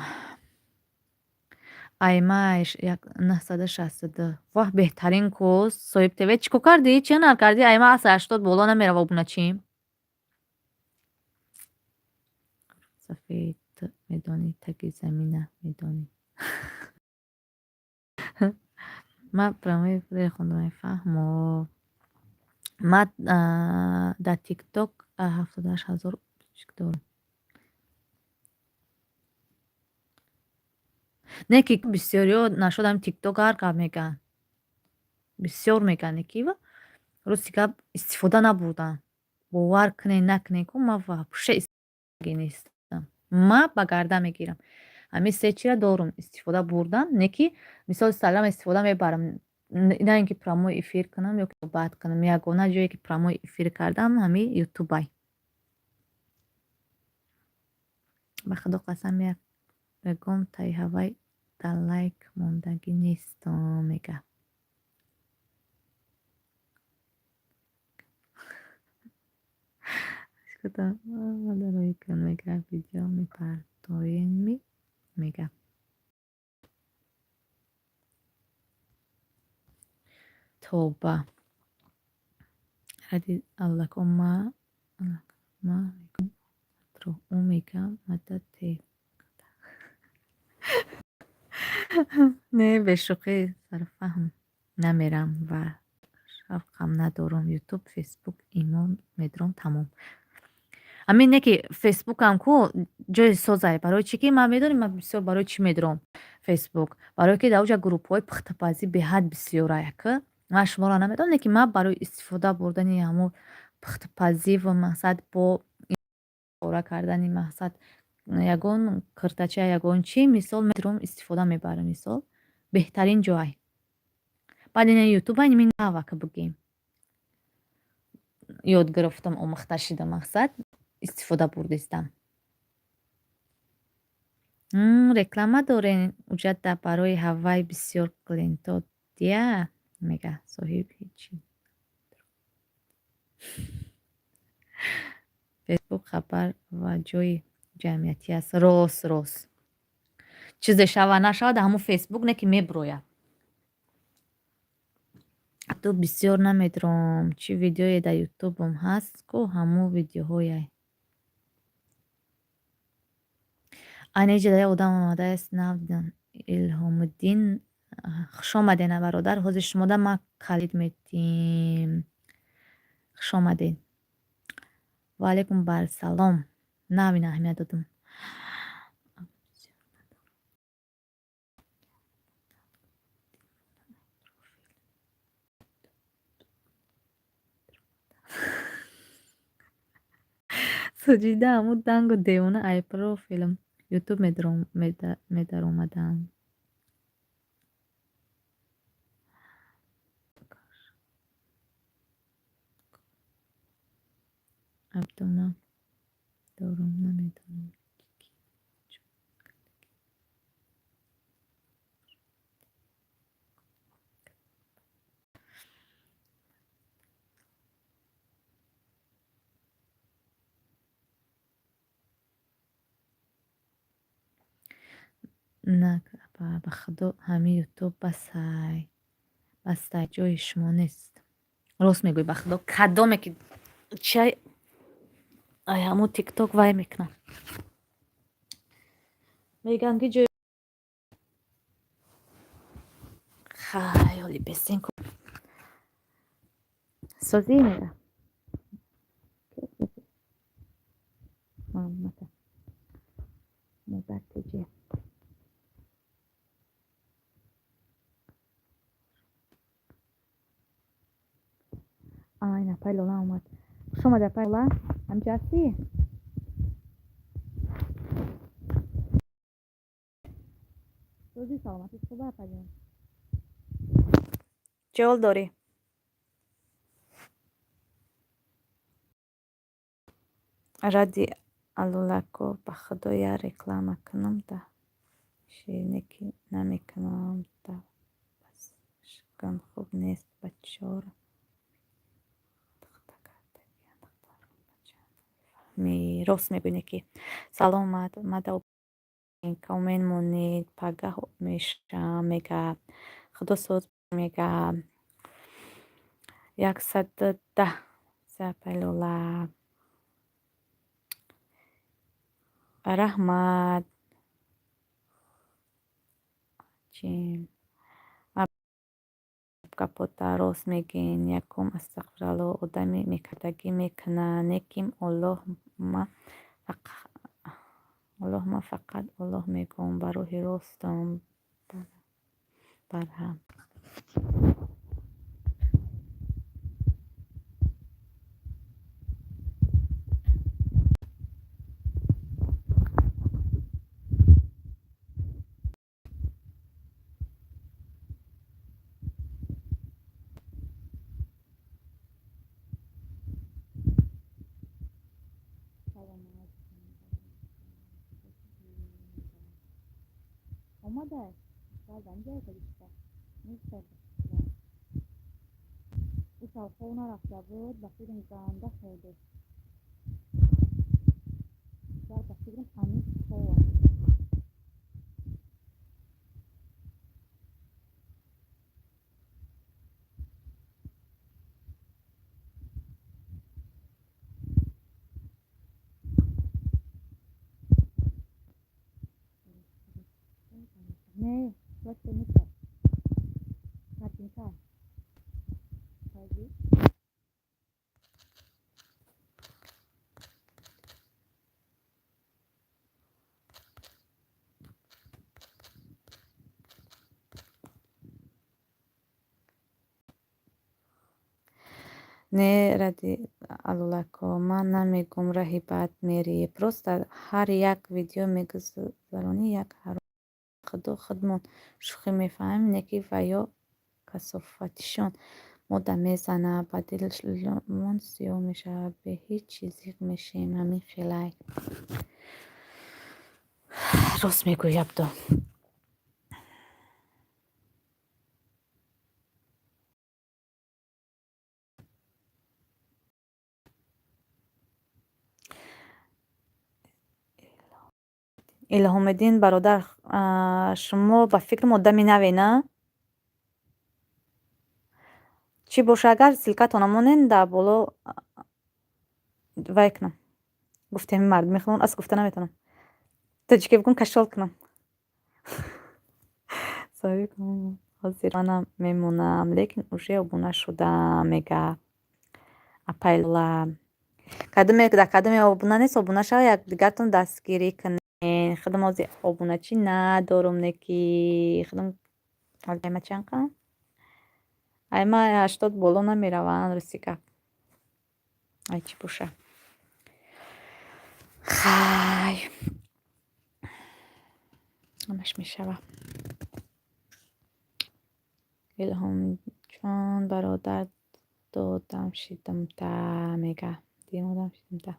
Аймааш 962. Воҳ, беҳтарин кӯз, соҳиб ТВ, чӣ кор кардӣ? Чӣ ҳунар кардӣ? Айма аз 80 боло намерава обуначим. Сафед, ту медонӣ, таги замина медонӣ. Ман прямой эфире хондам, фаҳмо. Ман дар тикток 78 000 подписчик дорам. Не ки бисёриҳо нашуд ҳами тикток ҳар гап мегӯянд. Бисёр мегӯянд, не ки рости гап истифода набурдам. Бовар кунед, накунед, ку ман вообще нестам. Ман ба гардан мегирам. Ҳамин се чира дорум, истифода бурдам, не ки мисол инстаграм истифода мебарам. На ин ки прямой эфир кунам ё баъд кунам. Ягона ҷое ки прямой эфир кардам, ҳамин ютубай. Ба худо қасам, як ягон таи ҳавай дар лайк мондагӣ нестам, мега. Мега, видео мепартоем, мега. Тоба. Ради аллако ма ӯ мега мада те. Не, бешӯхӣ, сарфаҳм намерам ва шавқам надорам. Ютуб, фейсбук, имо медорам, тамом. Ҳамин не ки фейсбукам ку ҷои созай. Барои чӣ ки ман медонем, ман бисёр барои чӣ медорам фейсбук? Барое ки дар оҷа группҳои пухтапазӣ беҳад бисёрай ка. Ман шуморо намедонам, лекин ман барои истифода бурдани ҳамун пухтапазӣ ва мақсад бо пора кардани мақсад ягон киртача, ягон чӣ, мисол, медорам, истифода мебарам, мисол, беҳтарин ҷой. Баъд ина ютуба ин навака бигем. Ёд гирифтам, омӯхта шида, мақсад истифода бурдистам. Реклама дорен уҷада барои ҳавай бисёр клиентҳо дия, мега соҳиб ҳечи. Фейсбук хабар ва ҷои ҷамъиятӣ аст. Рост, рост. Чизе шава нашава, дар ҳамун фейсбук не ки мебирояд. Ютуб бисёр намедорам. Чӣ видеое дар ютубам ҳаст ку, ҳамун видеоҳояй. Айна иҷа як одам омадааст, нав дидам. Илҳомиддин, хуш омадед, бародар. Ҳозир шумода ман калид медиҳем. Хуш омадед. Ва алайкум барсалом. Нав ин аҳамият додам. Соҷида ҳамун дангу девона ай профилам ютуб медаромадам. Абдума дорум, намедонам. На, ба худо, ҳамин ютуб басай. Бастай, ҷои шумо нест. Рост мегӯӣ, ба худо, кадоме ки чай ай ҳамун тикток вай мекунам. Мегӯям ки ҷои хай ҳоли бесен ку. Созӣ, мега. Модар теҷе. Ин апай Лола омад. Хуш омадӣ, апай Лола. Ҳамҷа ҳастӣ? Рӯзи саломатӣ хуба, апаҷон? Чӣ ҳол дорӣ? Ради алулако, ба худо, я реклама кунам да ширинӣ намекунам да басшкан хуб нест бачора. Рост мегӯӣ, неки. Саломат мада коммент монед, пагаҳ мешам, мега. Худо соз, мега. 110 апай Лола. Раҳмат. Чи гапота рост мегӯен. Якум астағфирулло, одами мекардагӣ мекунад, неким Оллоҳ ма фақат Оллоҳ мегӯм, ба роҳи ростам барҳам. Омадай. Ӯ шабхоб нарафта буд, ба фикрам ганда хӯрд. Ба фикрам ҳанӯз хоб аст. Не, просто неста. Картинка. Ҳозир. Не, ради алулако, ман намегӯм раҳи бад мерӣ. Просто ҳар як видео мегузаронӣ, як ҳаром. Худо, худмон шӯхӣ мефаҳмем, неки ва ё касофатишон мода мезанад, ба дилмон сиёҳ мешавад, бе ҳеҷ чиз зиқ мешем, ҳамин хелай. Рост мегӯӣ, Абдо. Илҳомиддин бародар, шумо ба фикрам одами наве, на? Чӣ боша, агар ссылкатона монен дар боло вай кунам. Гуфтем мардуми худмон аст, гуфта наметавонам. Тоҷикӣ бигӯм, кашол кунам. Ҳозир манам мемонам, лекин уже обуна шудам, мега апай Лола. Кадоме дар кадоме обуна нест, обуна шава, якдигартон дастгирӣ кунед. Худам ҳозир обуначӣ надорум, неки худам айма чанд қам? Айма 80 боло намераванд, рости гап. Ай чӣ боша? Хай. Ҳамаш мешава. Илҳомҷон бародар, додам шидамта, мега. Додам шидамта.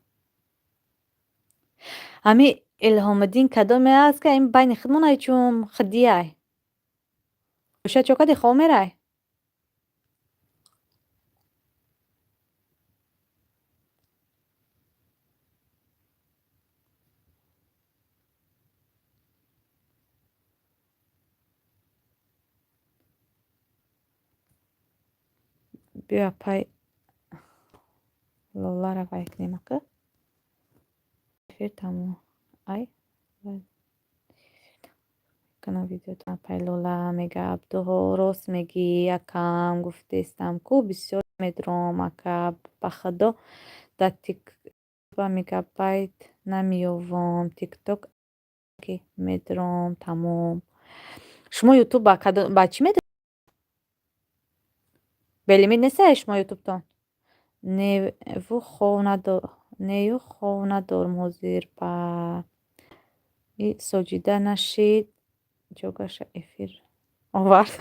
Ҳами Илҳомиддин кадоме аст, ки ин байни худмон ай чун худиай? Оша чо кади, хоб мерай? Биё, апай Лолара вай кунем ака. Эфир тамом. Ай кунам видео. Апай Лола мега, Абдуҳо, рост мегӣ, якам гуфтестам ку, бисёр медром ака, ба худо, дар тик ба мегабайт намеёвам, тикток ки медром, тамом. Шумо ютуб ба чӣ медоред? Белимит нестае шумо ютубтон? Неву хов надорам ҳозир ба и Соҷида нашид, ҷогаша эфир овард.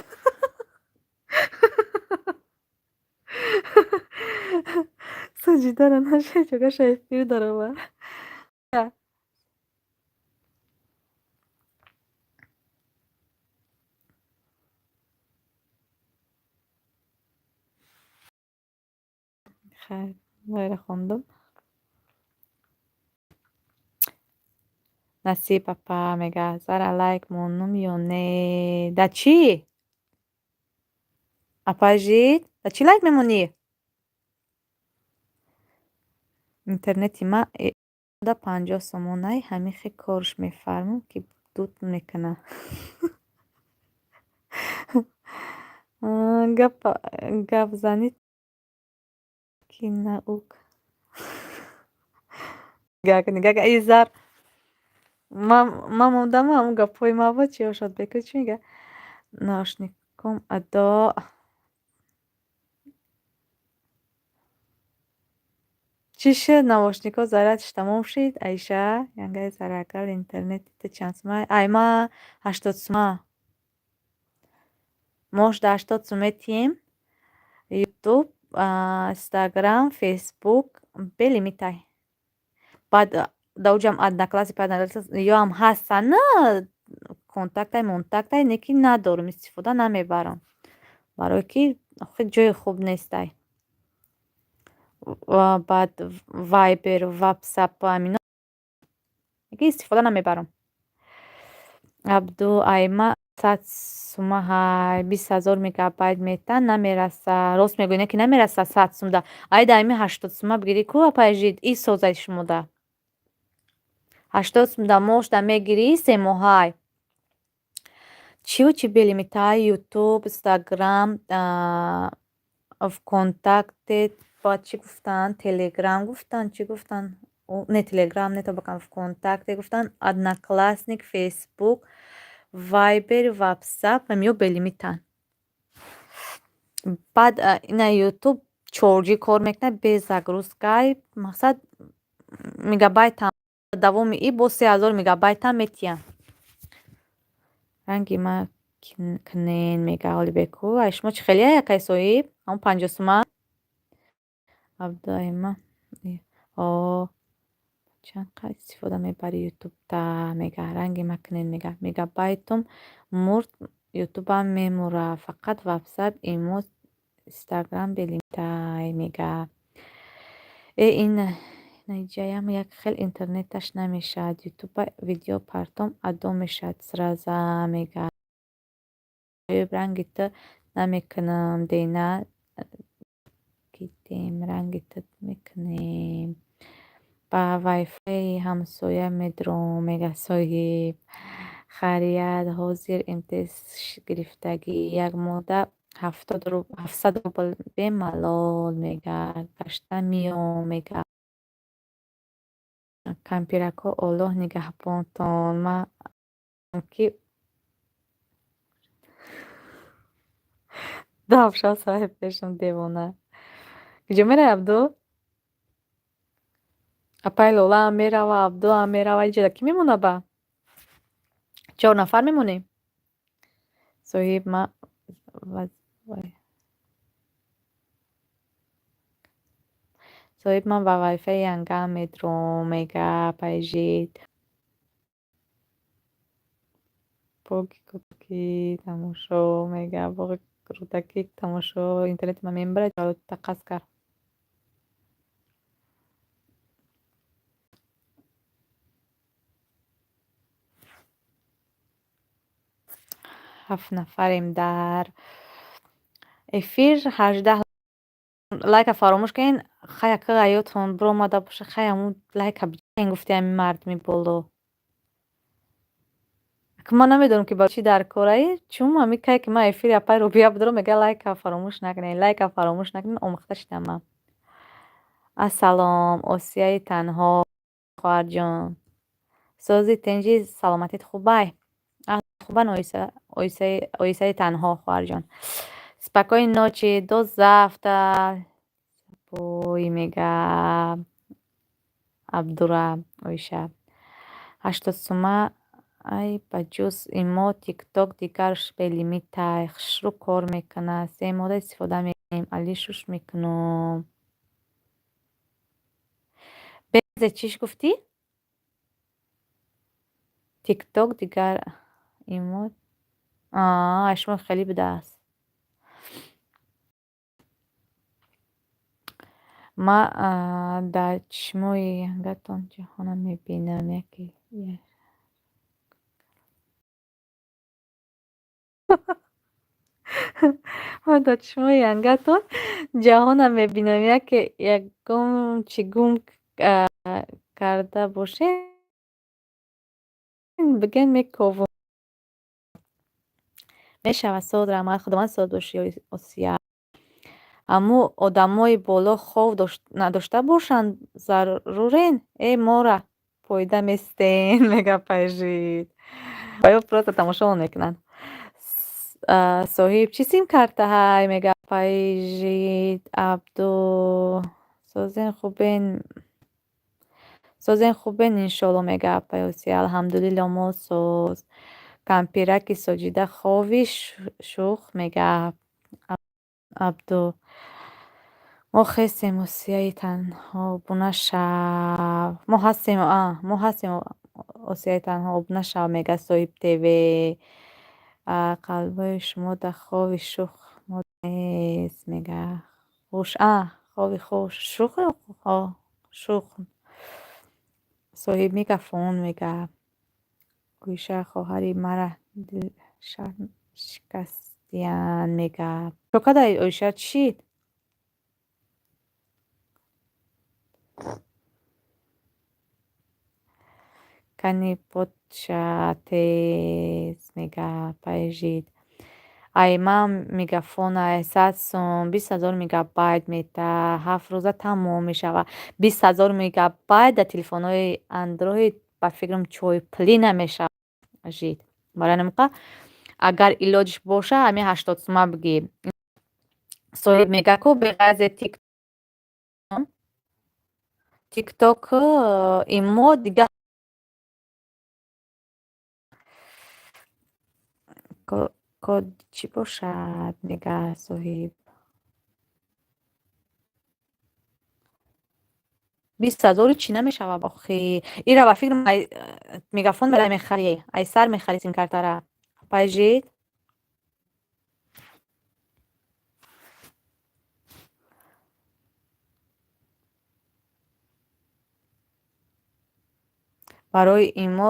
Соҷидара нашид, ҷогаша эфир даровард. Хайр, вайра хондум. Насиб апа мега, Зара, лайк монум ё не? Да чӣ? Апаи Жид, да чӣ лайк мемонӣ? Интернети ма 50 сомонай, ҳамин хел корш мефармум, ки дуд мекунад. Гапзанӣ ки наук. И Зар, ман мондам, ҳамун гапҳои мава чи ошад беку, чӣ мега? Наушником адо. Чӣ шуд, наушникҳо зарядш тамом шид, Аиша? Янгаи зарагал интернети ту чанд сума? Ай, ма 80 сума. Мош да 80 сум метиҳем. Ютуб, Инстаграм, Фейсбук белимитай. Баъд да уҷам Одноклассник, ёам ҳастанд, на контактай, монтактай, не ки надорам, истифода намебарам. Барое ки ҷои хуб нестай. Баъд Вайбер, Ватсап, амино истифода намебарам. Абду, айма 100 сума ҳай, 20 000 мегабайт мета, намераса. Рост мегӯӣ, не ки намераса 100 сумда. Айда ами 80 сума бигирӣ ку, апаи Жид, и созаи шумода. 80 сумда мошда мегирӣ семоҳай. Чиву чӣ белимитай? Ютуб, Инстаграм, Вконтакте, баъд чӣ гуфтанд? Телеграм гуфтанд, чӣ гуфтанд? Не, Телеграм не, то бакам Вконтакте гуфтанд, Одноклассник, Фейсбук, Вайбер, Ватсап ҳамиё белимитанд. Баъд ина Ютуб чорҷӣ кор мекунад, без загрузкай, мақсад мегабайтам давоми и боз 3000 мегабайтам метиҳам. Ранги ма кунен, мега Ҳолибеку. Ай, шумо чӣ хеле якай соҳиб? Ҳамон 50 сума? Абдуайма о чанд қадр истифода мебарӣ ютубта, мега. Ранги ма кунен, мега. Мегабайтум мурд, ютубам мемура. Фақат Ватсап, имо, Инстаграм белимитай, мега. Э, ин наиҷаям як хел интернеташ намешавад. Ютуба видео партом адо мешавад сразу, мега. Ранги ту намекунам, дена кидем, ранги ту мекунем. Ба вайфайи ҳамсоя медуром, мега соҳиб. Харият ҳозир МТС гирифтагӣ, як моҳда 700 рубл бемалол, мега. Гашта меом, мега. Кампиракҳо, Оллоҳ нигаҳбонтон. Ман ки дафша соҳиб пешам девона. Куҷо меравӣ, Абду? Апаи Лолаам мерава, Абдуам мерава. Иҷода кӣ мемона ба? Чор нафар мемонем? Соҳиб, ма соҳиб, ман ба вайфаи янгаам медуром, мега апаи Жид. Боғи кӯдаки тамошо, мега, боғи рӯдакӣ тамошо. Интернети ман мебарад, тақас кард. Ҳафт нафарем дар эфир, 18 лайка фаромӯш кунед. Хай, ака, ҳаётон биромада боша, хай, ҳамун лайка биҷен, гуфти ҳамин мардуми боло. Ман намедонам, ки барои чӣ дар кораи, чун ҳами кай ки ман эфири апаи Рубия будам, мега лайка фаромӯш накунед, лайка фаромӯш накунед, омӯхта шидам ман. Ассалом, Осияи танҳо, хоҳарҷон. Сози, тинҷи, саломатит хубай? Хубан, Оисаи танҳо, хоҳарҷон. Спокойной ночи, до завтра. Бой мега Абдура Оиша. 80 сума ай ба ҷуз имо, тикток дигарш белимитай. Хушрӯ кор мекунад. Се моҳда истифода мекунем. Али шуш мекунум. Безе чиш гуфтӣ? Тикток дигар имо шумо хеле будааст. Ма дар чишмои янгатон ҷаҳона мебинам. Яке ма дар чишмои янгатон ҷаҳона мебинам. Яке ягон чӣ гум карда бошед, бигӯед, мековум. Мешавад сод, раҳмат, Худованд сод бошӣ, Осия. Аммо одамои боло хов надошта бошанд зарурен, э мора фоида местен, мега Пайжид. Ва ё просто тамошо мекунанд. Соҳиб, чӣ сим-картаҳай, мега Пайжид Абду. Созен хубен, созен хубен, иншолло, мега апай Осия. Алҳамдулилло, мо соз. Кампираки Соҷида хови шух, мега Абду. Мо хестем, Осияи танҳо, обуна шав. Мо ҳастем, мо ҳастем, Осияи танҳо, обуна шав, мега Соҳиб ТВ. Қалбҳои шумо дар хови шух мо нест, мега. Хуш, хови хуш, шух шух. Соҳиб мегафон, мега. Гӯйша, хоҳари мара дилшикастиян, мега. Чо кадай, Оиша, чӣ? Кани подша тез, мега Пайжид. Ай ман мегафон ай 100 сум, 20 000 мегабайт мета, 7 рӯза тамом мешавад. 20 000 мегабайт дар телефонҳои андроид ба фикрам чойпулӣ намешавад, жид. Барои ҳамин агар илоҷиш боша, ҳамин 80 сума бигӣ. Соҳиб мега ку беғайзи тикток имо дигар код чӣ бошад, мега соҳиб. 20 ҳазору чӣ намешавад охи. Ира ба фикрам мегафон мехарӣ, ай сар мехарӣ симкартара. Пайжид. Барои имо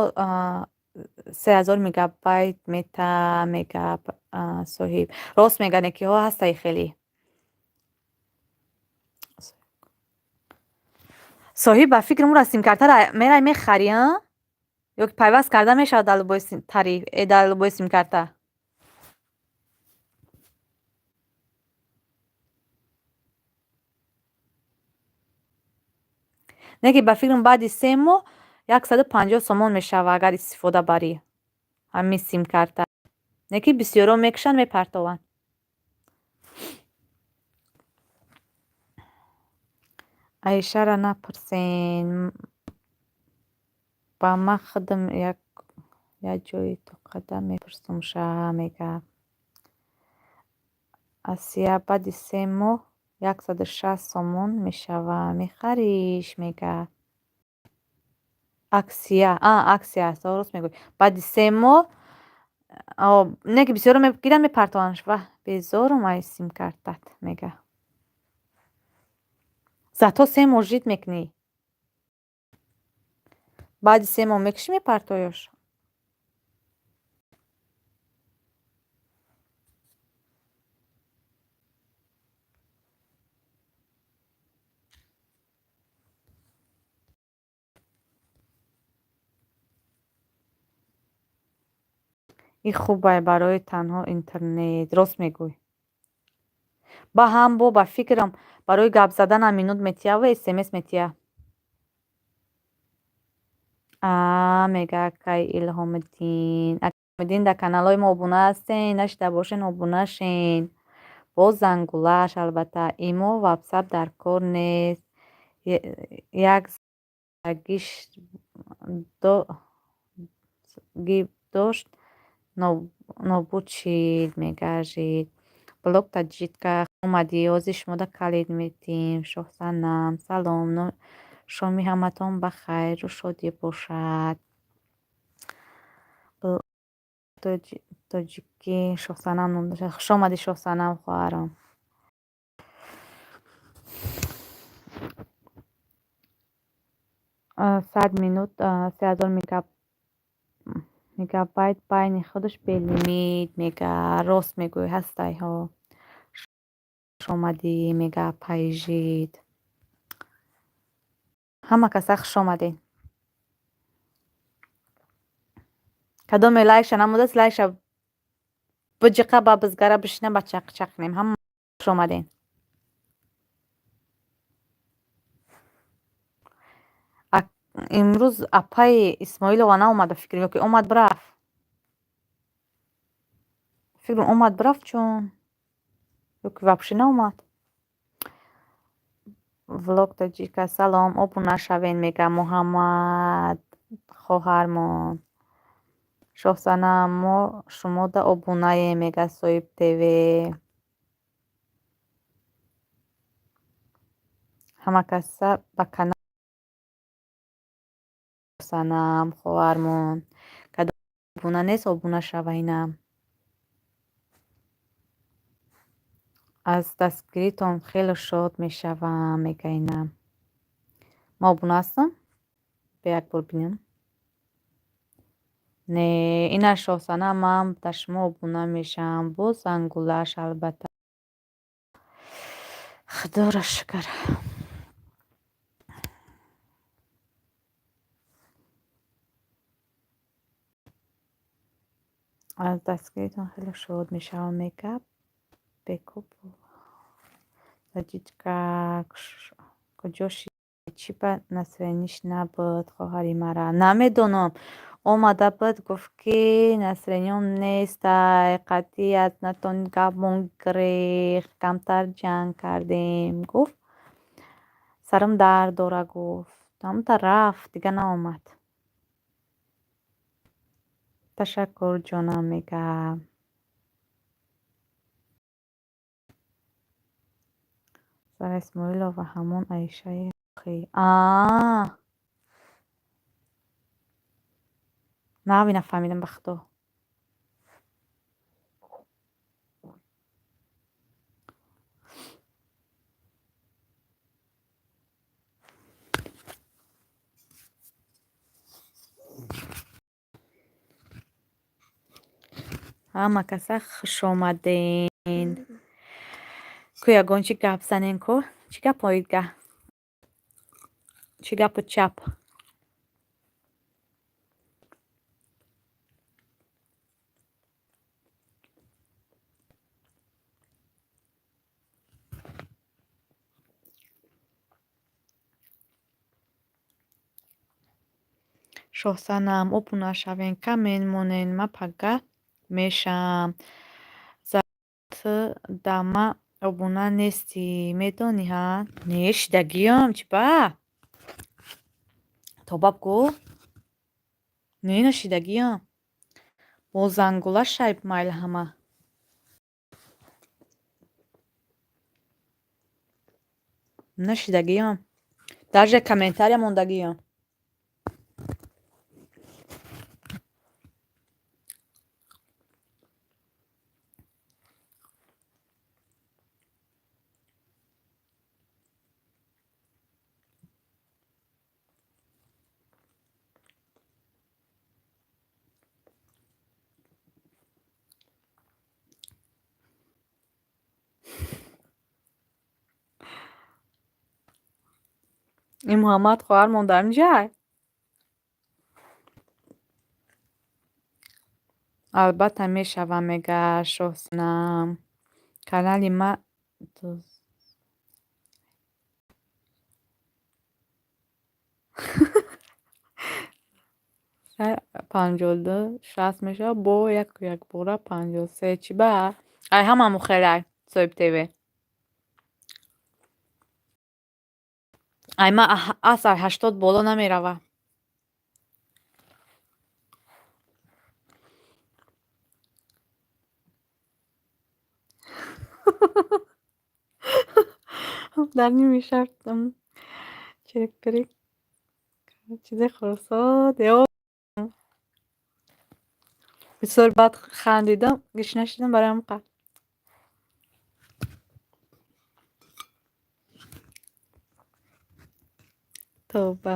3000 мегабайт мета, мега соҳиб. Рост мега, некиҳо ҳастаи хеле. Соҳиб, ба фикрам ура симкартара мерай мехарӣ, а? Ё ки пайваст карда мешавад дар любой тариф, дар любой симкарта? Не ки ба фикрам баъди 3 моҳ 150 сомон мешавад, агар истифода барӣ ҳамин симкарта. Не ки бисёрон мекушанд, мепартованд. Аишаро напурсен. Ба ман худам як ҷои тоқада мепурсумша, мега. Асия, баъди 3 моҳ 160 сомон мешавад. Мехариш, мега. Аксия, аксия аст, рост мегӯӣ. Баъди 3 моҳ не ки бисёро мегиранд, мепартованд. Ваҳ, безорум ай симкартат, мега. Зато 3 моҳ жид мекунӣ. Баъди 3 моҳ мекушӣ, мепартоёш. Ин хубай барои танҳо интернет, рост мегӯй. Ба ҳам бо ба фикрам барои гап заданам минут метия ва смс метия. А мега акай Илҳомиддин. Акай Илҳомиддин, дар каналҳои мо обуна ҳастен? Нашида бошен, обуна шен. Бо зангулааш албатта. Имо ватсап дар кор нест. Як гиш дошт нобуд шид, мегажид. Блог таҷика омадӣ, ҳозир шумода калид метиҳем. Шоҳсанам салом, шоми ҳаматон ба хайру шодӣ бошад. Тоҷикӣ Шоҳсанам ном дошад. Хуш омадӣ, Шоҳсанам хоҳарам. 100 минут 3000 мегабайт байни худаш белимит мега. Рост мегӯй, ҳастай ҳо. Хуш омадӣ, мега пайжид. Ҳама каса хуш омадед. Кадоме лайкша намудааст, лайкша биҷиқа, ба бизгара бишина, ба чақчақ кунем. Ҳама хуш омадед. Имрӯз апаи Исмоилова наомада, фикрам, ё ки омад бирафт? Фикрам омад бирафт, чун ё ки вообще наомад. Влог таҷика салом, обуна шавен, мега Муҳаммад хоҳармон. Шоҳсанам, мо шумода обунаем, мега Соҳиб ТВ. Ҳама каса ба канал Шоҳсанам хоҳармон. Кадом обуна нест, обуна шава инам. Аз дастгиритон хеле шод мешавам, мега инам. Ман обуна ҳастам? Бе як бор бинам. Не, ина Шоҳсанам, ман дар шумо обуна мешавам. Боз зангулааш албатта. Худоро шукр. Аз дастгиритон хеле шод мешавам, мега Бекуб. Таҷичка куҷо шид? Чӣ ба настроение ш набуд хоҳари мара? Намедонам. Омада буд, гуфт ки настроение м нестай, қатъият натон гапмон гирехт, камтар ҷанг кардем, гуфт. Сарам дард дора, гуфт. Ҳамта рафт, дига наомад. Ташаккур, ҷонам, мега. Зара Исмоилова ҳамон Аишаи аа нави нафаҳмидам, ба худо. Ҳама каса хушомаден. Ку ягон чӣ гап занем ку? Чӣ гап оидга? Чӣ гапу чап? Шоҳсанам, обуна шавен, камен монен, ма пага мешам. Дама обуна нестӣ, медонӣ ҳа? Не, шидагиём, чӣ ба? Тоба бгӯ. Не, нашидагиём. Бо зангула шайб майл ҳама. Нашидагиём. Даже комментария мондагиём. Ин Муҳаммад хоҳар монда инҷай? Албатта мешавам, мега Шоҳсанам. Канали ма 52 60 мешавад, бо яку якбора 53. Чӣ ба? Ай ҳамаму хелай. Соҳиб ТВ. Ай ма ас ай 80 боло намерава. Дар ними шаб чирик-пирик чизе хурсод ё бисёр бад хандидам, гӯш нашидам барои ҳамин қадр. Тавба.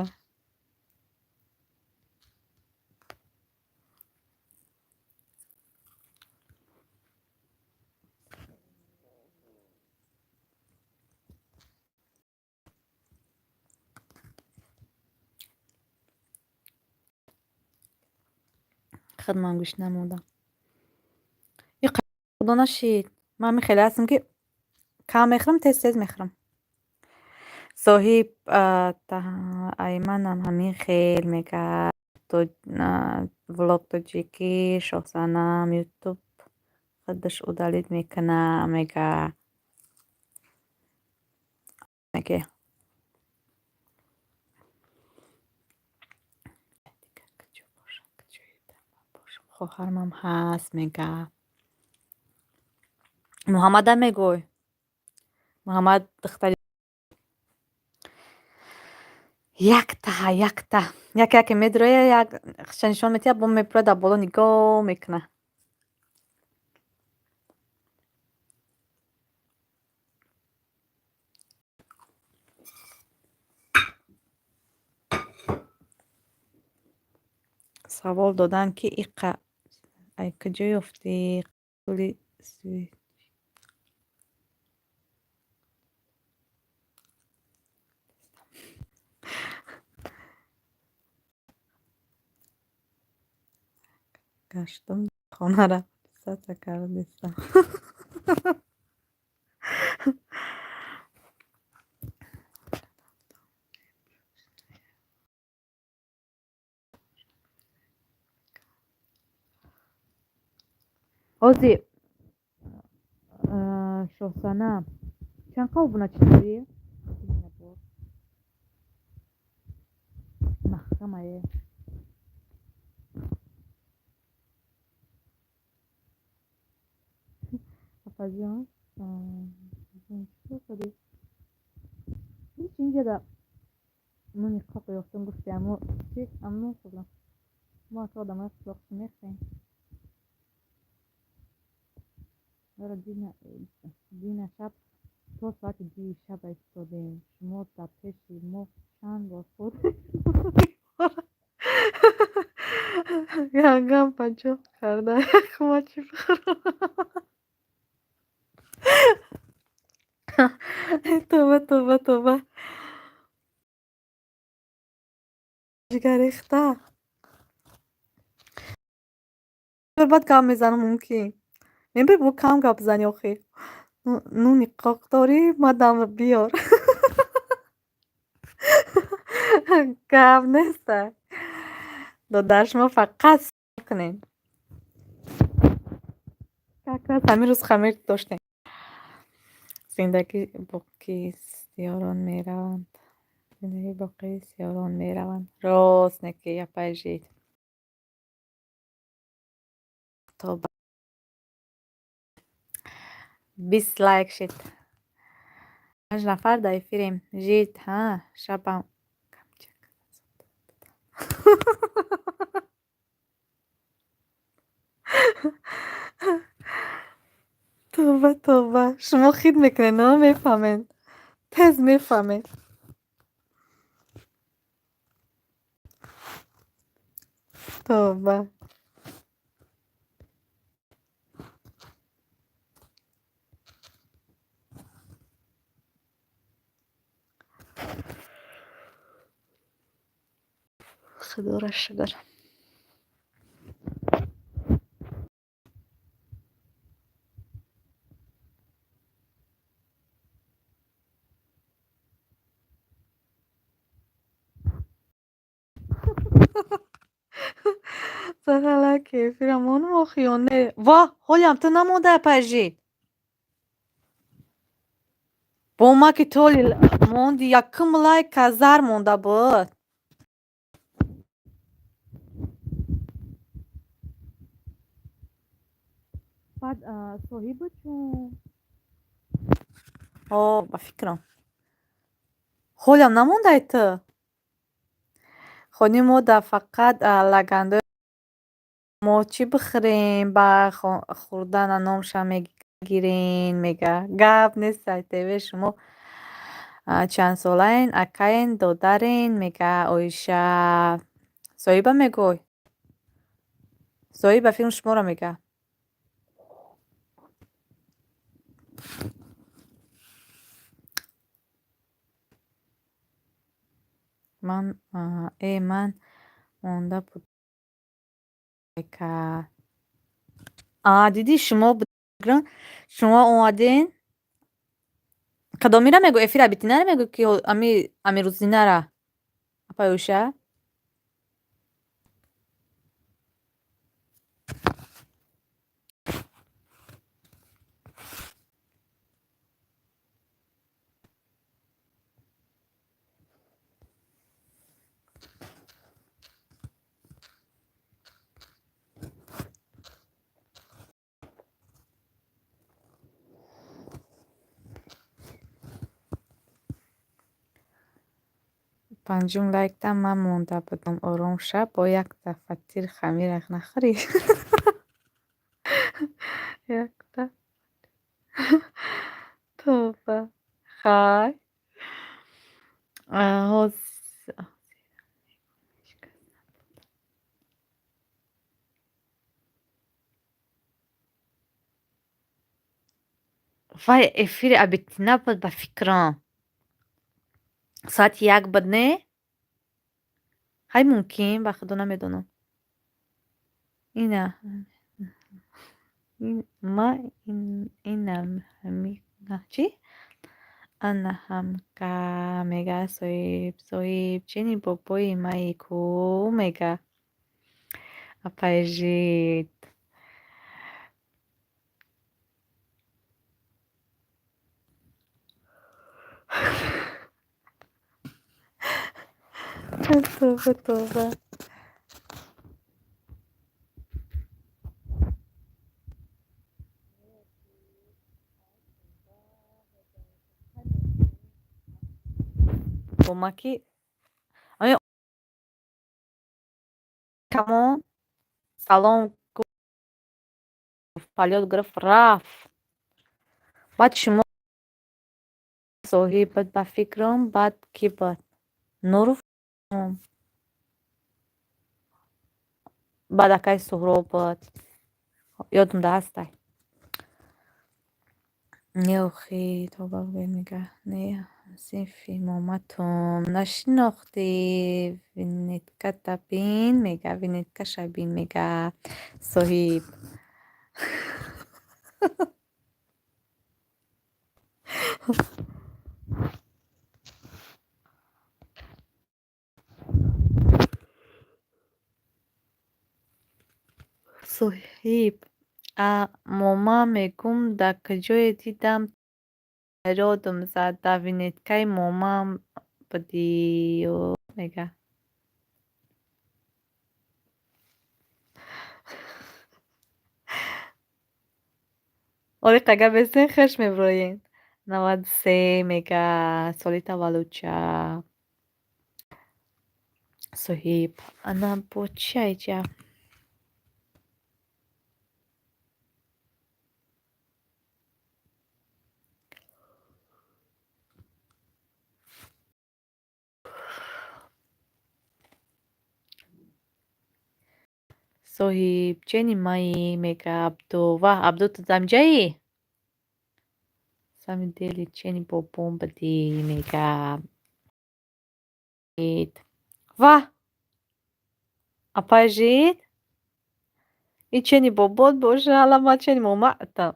Худман гӯш намодам. Худо нашид. Ман ҳамин хеле ҳастам, ки кам мехӯрам, тез тез мехӯрам. Соҳиб айманам ҳамин хел мегӯяд. Влог тоҷикӣ Шоҳзанам ютуб худаш удалить мекунад, мегӯяд. Меге. Хоҳармам ҳаст, мегӯяд. Муҳаммадам мегӯй. Муҳаммад духтари якта, якта. Яке яке медроя, як хиша нишон медиҳад, бо мебурад, дар боло нигоҳ мекунад. Савол доданд, ки иқа ай куҷо ёфтӣ? Пули гаштум хонара сата кардистам. Ҳози Шоҳсана чанд қа обуначи дорӣ? Маҳкамае. Апаҷон, чӣ кардӣ? Ҳеч инҷа нуни қоқ ёфтум, гуфти аммо чи аммо хӯрдам. Мо ака одамои қишлоқ чӣ мехӯрем? Яро дина шаб то соати 2 шаба истодем. Шумо дар пеши мо чанд бор хӯрдед? Ягам паҷоқ карда, ма чӣ бихӯрам? Тавба, тавба, тавба. Ҷигар рехта. Баъд гап мезанам мумкин. Мебири бо кам гап зани охи. Нуни қоқ дорӣ? Мадам биёр. Гап неста. Додар, шумо фақат кунед. Как раз ҳамин рӯз хамир доштем. Зиндагӣ бо кист ёрон мераванд. Зиндагӣ бо кист ёрон мераванд. Рост неки, апай жид. Тоба. 20 лайк шид. 5 нафар дар эфирем. Жид, ҳа, шабам Тавба, тавба. Шумо хит мекунед, на мефаҳмед. Тез мефаҳмед. Тавба. Худоро шукр. Загалаки эфирамон охи ё не? Ва, ҳолиам ту намонда, апай жид. Бо ма ки толи монди, якум лайк казар монда буд. Баъд соҳибу чун о ба фикрам ҳолям намондай ту. Хони мо да фақат лагандои мо чӣ бихӯрем, ба хӯрдана номша мегирен, мега. Гап нест, ТВ шумо чандсолаен, акаен, додарен, мега Оиша. Соҳиба мегӯй. Соҳиба филм шуморо мега. Ман ман монда буд. А дидӣ, шумо шумо омаден. Кадомира мегӯ, эфир абитинара мегӯ ки ами амирӯзинара, апай Оиша? Панҷум лайкда ман монда будам. Ором ша, бо якта фатир хамирак нахӯрӣ. Якта. Тоба. Хай. Ҳоз вай эфири абитина буд, ба фикрам. Соати 1 буд, не? Ҳай, мумкин, ба худо намедонам. Ина ма инам чӣ? Ана ҳамка, мега соҳиб. Соҳиб чени бобои маи ку, мега. Апай жид. Тоба, тоба. Бо ма ки ами камон салом гуфт, полёт гирифт, рафт. Баъд шумо соҳиб буд, ба фикрам, баъд кӣ буд? Нуров, баъд акай Суҳроб буд. Ёдам да ҳастай. Не, охи, тоба бигӯед, мега. Не, ҳамсинфи моматум. Нашинохтӣ, винетката бин, мега, винеткаша бин, мега соҳиб. Соҳиб, а мома мегум, дар куҷое дидам, ёдам зад, дар винеткаи момам будию, мега. Оли қага бесен хуш меброен. 93, мега, соли таваллудча. Соҳиб, ана бо чи айҷа? Соҳиб, чени маи, мега Абду. Ваҳ, Абду, ту дамҷаӣ? Сами дели чени бобом будӣ, мега. Ваҳ! Апай жид? И чени бобот боша, ала ман чени момаатам.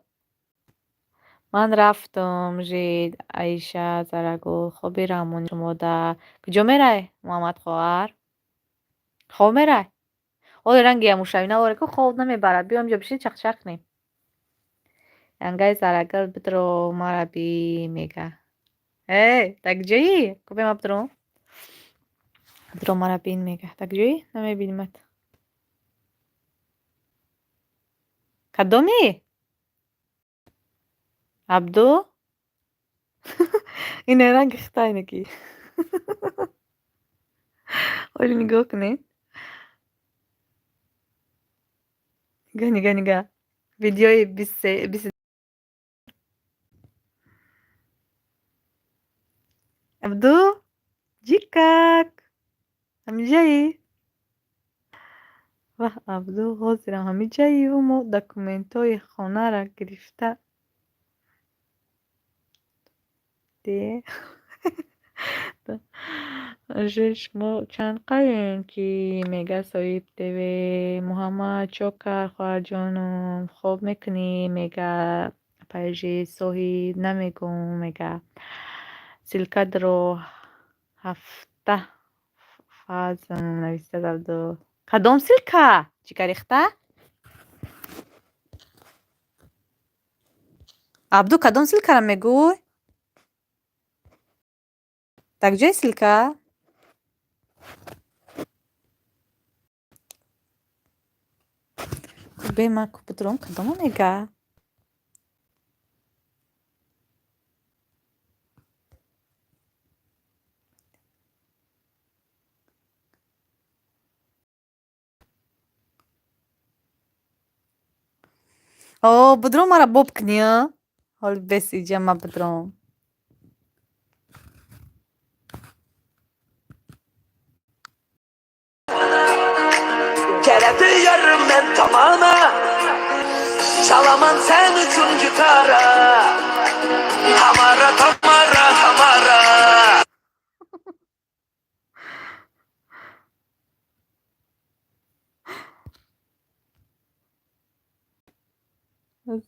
Ман рафтум, жид, Аиша, Зарагул, хоби раҳмони шумода. Куҷо мерай, Муҳаммад хоҳар? Хоб мерай? Ҳоле ранги ямушавӣ наворе ку хоб намебарад. Биё инҷо бишин, чақчақ кунем. Янгаи Зарагул бидро, мара би, мега. Э, дар куҷоӣ? Ку бема бидром. Бидром, мара бин, мега. Дар куҷоӣ? Намебинимат. Кадомӣ? Абду? Ин ранги хитайнаки. Оли нигоҳ кунед. Нигоҳ, нигоҳ, нигоҳ. Видеои бист Абду? Ҷикак. Ҳамиҷаӣ? Ваҳ, Абду, ҳозирам ҳамиҷаиву мо документҳои хонара гирифта де. Шумо чанд қаем ки мега соҳиб ТВ. Муҳаммад чокар, хоҳарҷонум, хоб мекунӣ, мега апайжи соҳиб намегӯм, мега. Ссылка дро ҳафта фазм нависад Абду. Кадом ссылка? Ҷигарихта? Абду, кадом ссылкаро мегӯй? Дар куҷои ссылка? Бе ман ку бидром кадомо мега? О, бидром мара боб кунӣ, а? Ҳоли бес иҷа ма бидром. Gələdi yarım mən tamama. Çalaman sən üçün gitara. Tamara, Tamara, Tamara.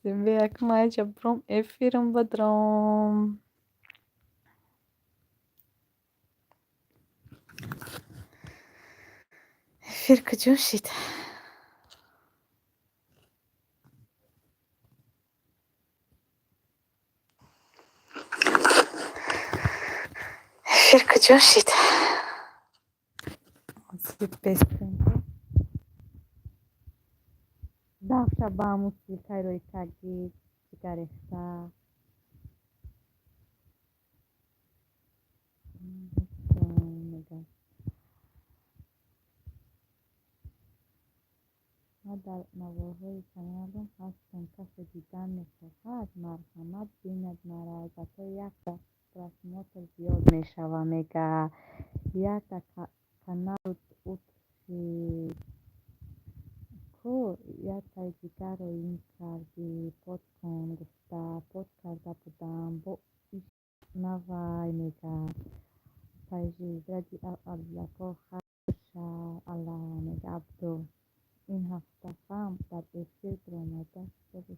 Бе як майҷа биром эфирам бидром. Эфир куҷо шид? Эфир куҷо шид? Давша ба ҳамун ссылкаи рӯйкарди ҷигаррехта. Мега. Ман дар наворҳои каналам ҳастам. Касе дидан мехоҳад, марҳамат, бинад мара. Зато якта просмотр зиёд мешава, мега. Якта канал утшид. Ку яктаи дигарро ин кардӣ, под кун гуфта, под карда будам. Бо иш навай, мега. Пайжи ради Абдуллако хаша Алла, мега Абду. Ин ҳафта ҳам дар эфир биромада шуда.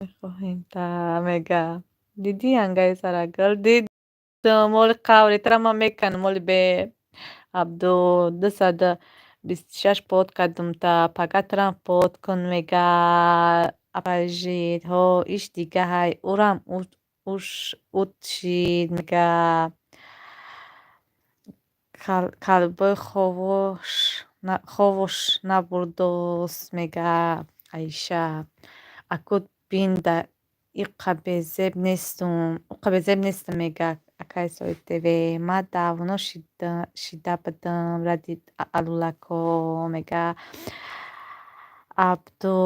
Мехоҳем та, мега. Дидӣ ангаи сарагул? Дидам, оли қаври тара ман меканам, оли бе Абду 226 под кардум та пага тарам под кун, мега апайжид. Ҳо, иш дига ҳай урам уш утшид, мега. Калбои ховуш набурдос, мега Аиша. Аку бин да иқа безеб нестум, уқа безеб нестам, мега акаи соҳиб ТВ. Ман давно шида будам ради алулако, мега Абду.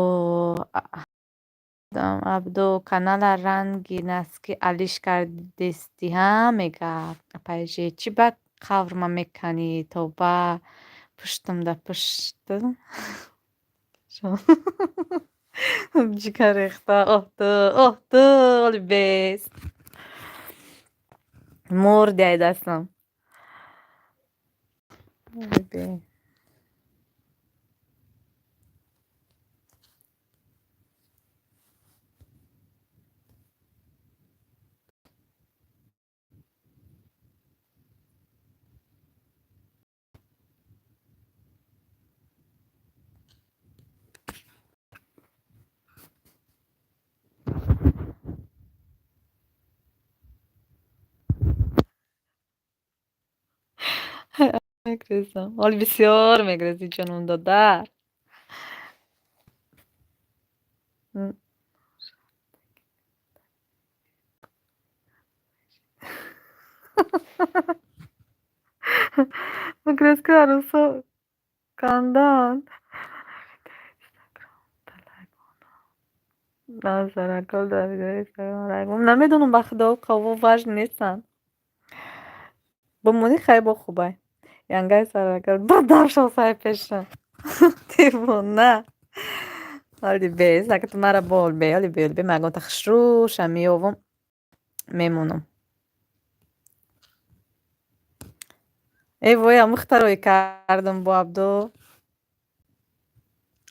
Абду, канала ранги носки алиш кардистӣ, ҳа, мега апайжи. Чӣ ба қаврма меканӣ? Тоба, пуштам да пуштам. Ҷигаррехта, оҳ ту, оҳ ту, оли бес. Мурди ай дастам. Оли бе. Мегрезам. Ҳоли бисёр мегрезӣ, ҷонум додар. Бигрез, ки арӯсо кандаанд. Намедонам, ба худо, қаво важн нестанд. Бимонӣ, хай, бо хубай. Янгаи саракал бадав шав сай пеша. Девона. Ҳоли бес, ака ту мара бол бе, ҳоли бе, бе магонта хушрӯша меёвам, мемонам. Э вой, амухтарои кардам бо Абду.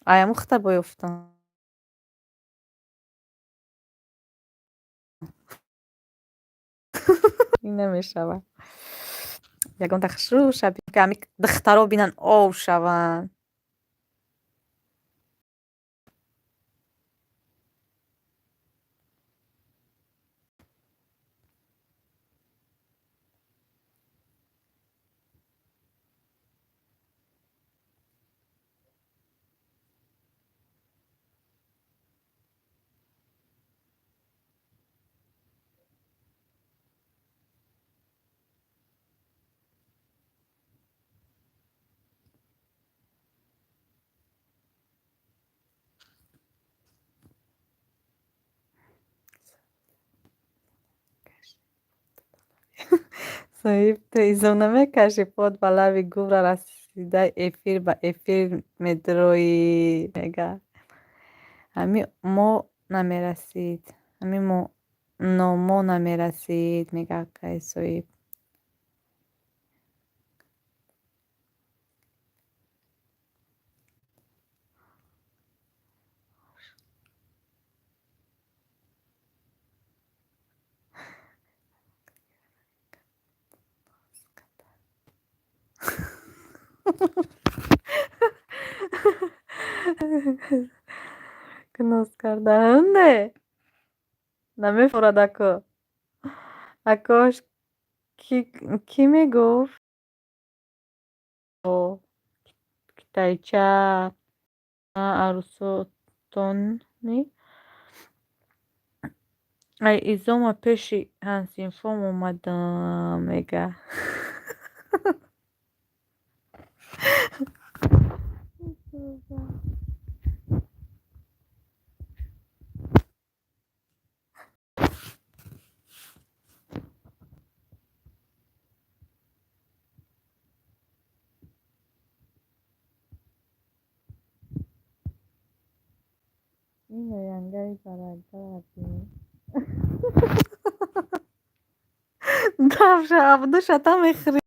Ай амухта бо ёфтам. Ин намешавад. Ягонта хушрӯша ки ами духтаро бинан, ов шаванд. Соҳиб, ту изом намекашӣ, под ба лаби губра расида эфир ба эфир медроӣ, мега. Ҳами мо намерасид. Ҳами номо намерасид, мега акаи Соҳиб. Ноз кардаанде? Намефорад ако. Акош кӣ мегуфт? Китайча арӯсотони? Ай изома пеши ҳамсинфом омадам, мега. Ин оянгаи баракати. Давша, Абдуша та мехӯрӣ.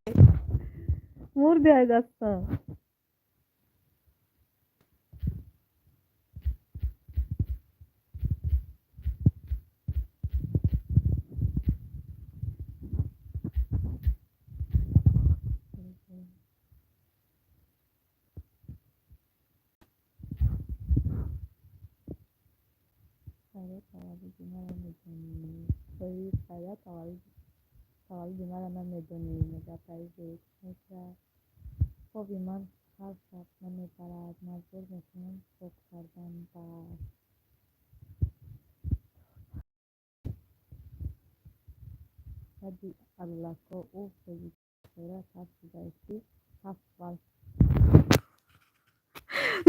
Мурди ай дастам. Хайрат, таваллуди маро медонӣ? Соҳиб, хайрат, таваллуди маро намедонӣ, мега Пайзед. Хоби ман ҳар шаб намебарад, маҷбур мекунам пок кардан ба. Баъди аллакҳо ӯ бечора тарсидааст, ки ҳафт бал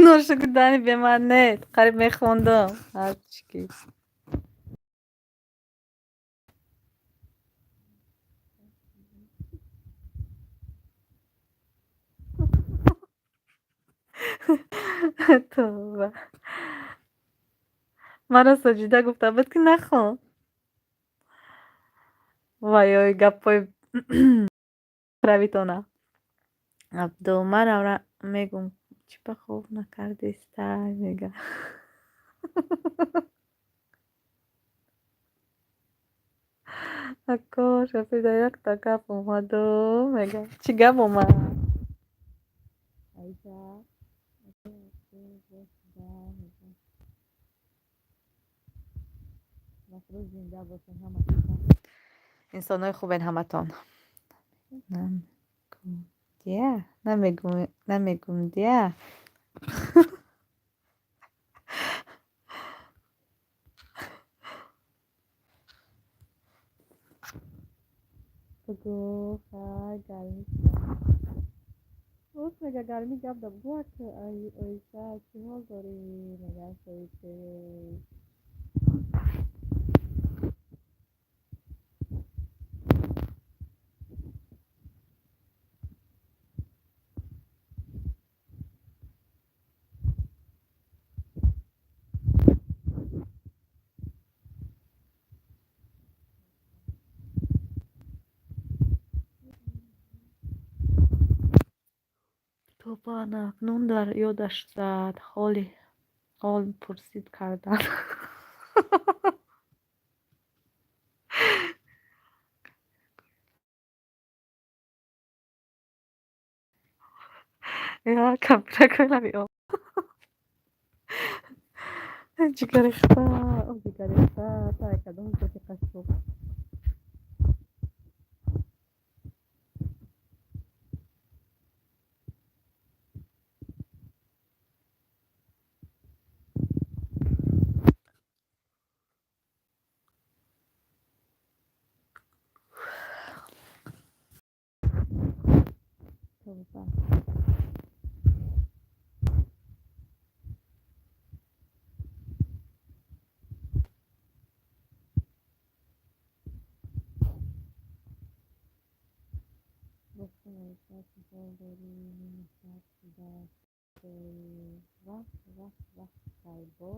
Ношукр, Дани беман нет. Қариб мехондам. Ҳарчи ки. Тавба. Маро Соҷида гуфта буд, ки нахон. Вай ой, гапҳои равитона. Абду, ман мегум, чӣ ба хоб накардистай, мега. Ако шафида якта гап омаду, мега. Чӣ гап омад? Аиша. Зинда бошен ҳаматон. Инсонҳои хубен ҳаматон. Дия намегум дия. Бугӯ хай гармӣ рост мега, гармӣ гап да бугӯ Оиша, чӣ ҳол дорӣ, мега Соиде. Тоба, ана акнун дар ёдаш зад ҳоли ҳол пурсид кардан. Я кампиракои лаби об. Ҷигарихта, ҷигарихта, тай кадом зоти қассоб. Тавба. Гуфтам Оиша, чӣ ҳол дорӣ, ними шаб шудааст. Ваҳ, ваҳ, ваҳ, хайбо,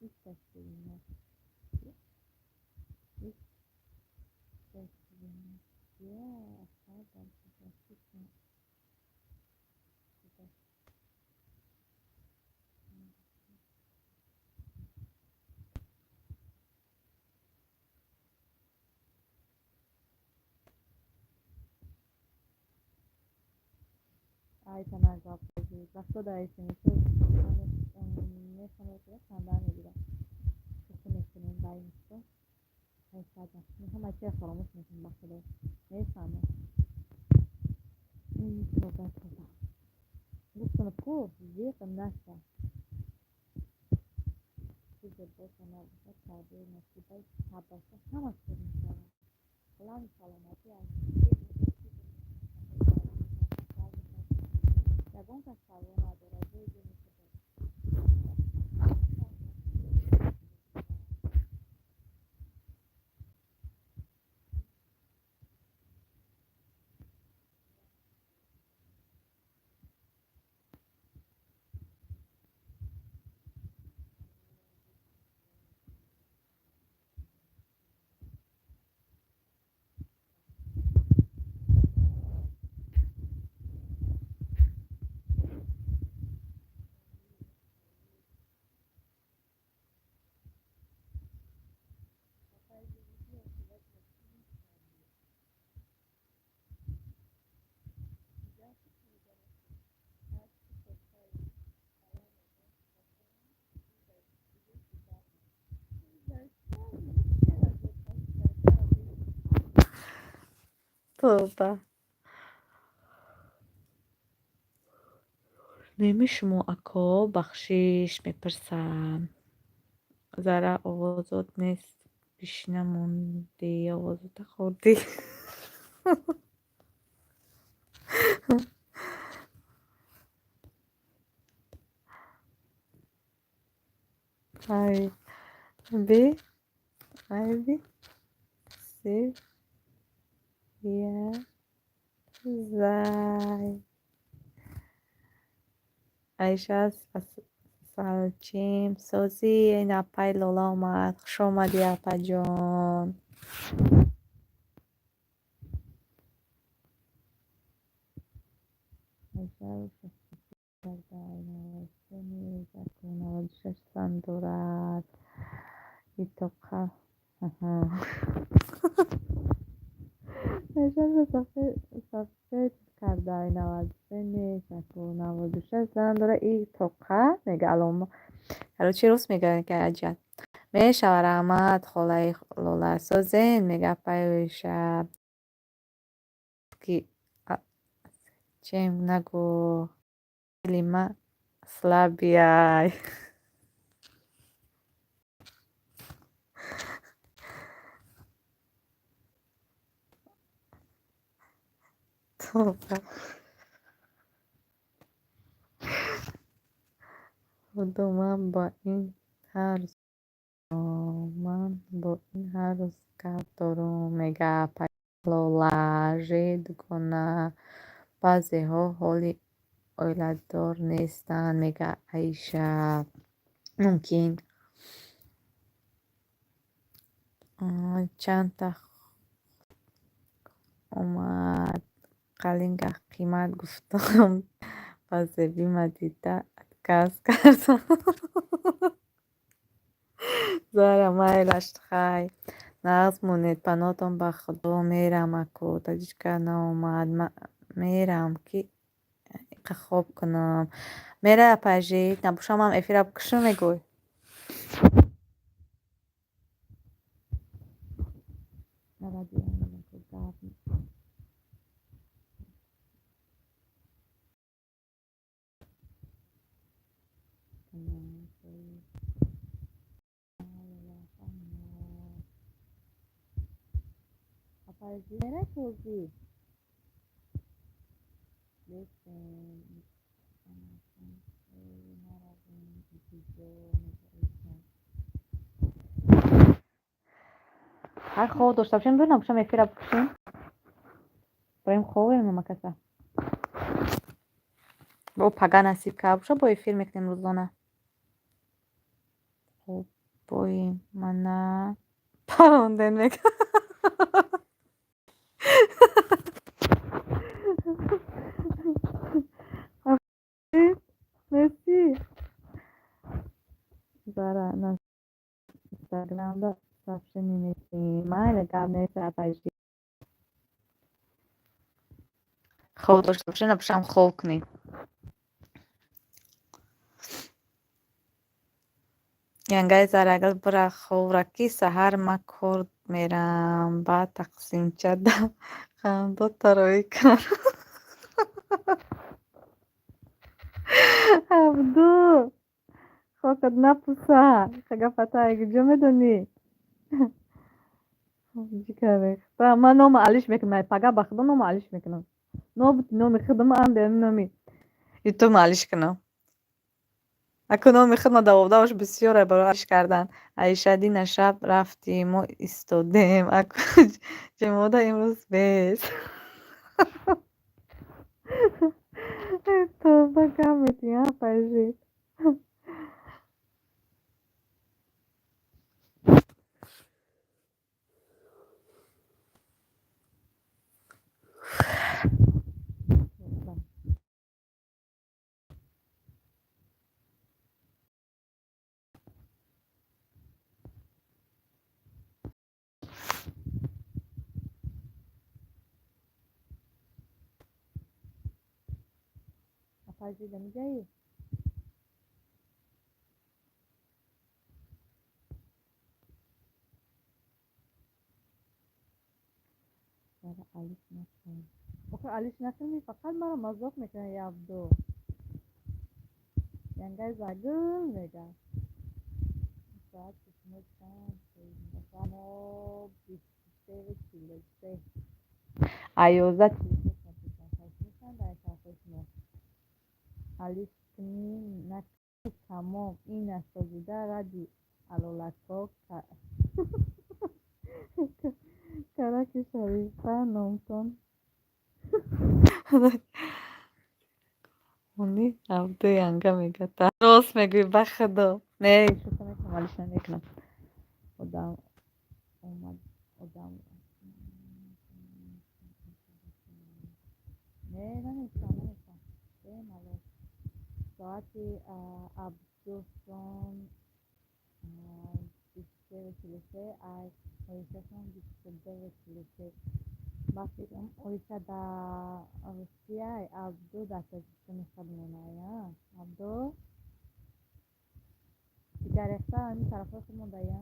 итташина, итташина, ахабам Айтана гап вақто дар смс мехонед, ханда мегирад. Шӯхӣ мекунем байништо. Ҳама чиро фаромӯш мекунем, ба худо мефаҳмам. Тоба, тоба. Гуфтам ку зиқ наша. Чизе боша набошад, тақдир насибай табаша ҳамаш худ мешавад. Лами саломатӣ аз ягон кас парво надорад. Ҷойе мешавад. Тоба. Неми шумо ако бахшиш мепурсам. Зара овозот нест, бишина мондӣ, овозота хӯрдӣ. Ай Б, Ай Б, С, Я, Зай. Айша Салчим созӣ, ин апай Лола омад. Хуш омадӣ, апаҷон. Айша 96 зан дорад. Итоқа. Айша сафед карда, 93 нест, 96 зан дорад. И тоқа мега алома. Короче, рост мега ки аҷаб. Мешава, раҳмат, холаи Лола. Созен мега апай Оиша. Ки Чем нагӯ, дили ма слабый. Тоба. Худо, ман бо ин ҳар рӯз гап дорум, мега Лола дугона. Баъзеҳо ҳоли оиладор нестанд, мега Аиша. Мумкин. Чандта омад, қалинга қимат гуфтам, ба зебима дида отказ кардам. Зара, майлаш, хай. Нағз монед, паноҳтон ба Худо, мерам аку. Таҷичка наомад, мерам ки иқа хоб кунам. Мера апажи, набошам ман эфира бикушам, мегӯй. Апажи, мера тозӣ? Ҳар хоб дошта бошем, бир набошам эфира бикушем. Боем хобем намакаса. Бо пага насиб кард боша, бо эфир мекунем рӯзона. Хоб бои мана паронден, мега. Неси? Зара, на инстаграмда сообщение метиҳем. Майли, гап нест, апажи. Хоб дошта бошем, набошам хоб кунем. Янгаи Зарагул, бира хобра, ки саҳар ма кор мерам, баъд тақсимча қандо тароӣ кунам. Абду, хокат напуса, гапата куҷо медонӣ? Ман нома алиш мекунам, пага ба худо нома алиш мекунам. Номи худам андем, номи ютуб алиш кунам. Аку номи худма давобдаваш бисёре барои алиш кардан. Аиша, дина шаб рафтӣ, мо истодем. Аку ҷемода имрӯз бес. Тоба, гап метиҳӣ, апажи. Апажи, дамиҷаӣ? Зара, алиш накун. Охир алиш накунӣ, фақат маро мазоқ мекунад и Абду. Янгаи Загул мега. Соати шумо чанд? Мо 23:43. А 11:43 чанд дар тарафҳои шумо? Алиш кунӣ накунӣ, тамом, ин насозида ради алолакҳо караки Шарифа номтон Уни Абду янга мега. Рост мегӯӣ, ба худо. Не, шӯхӣ мекунам, алиш намекунам. Одам омад, одам. Не, намешавам, намешавам. Бемалол. Соати Абдусон 23:43, ай Оишасон 22:43. Ба фикрам, Оиша дар Русия, Абду дар Тоҷикистони худмонай. Абду дигар рехта ҳамин тарафҳои худмон дая.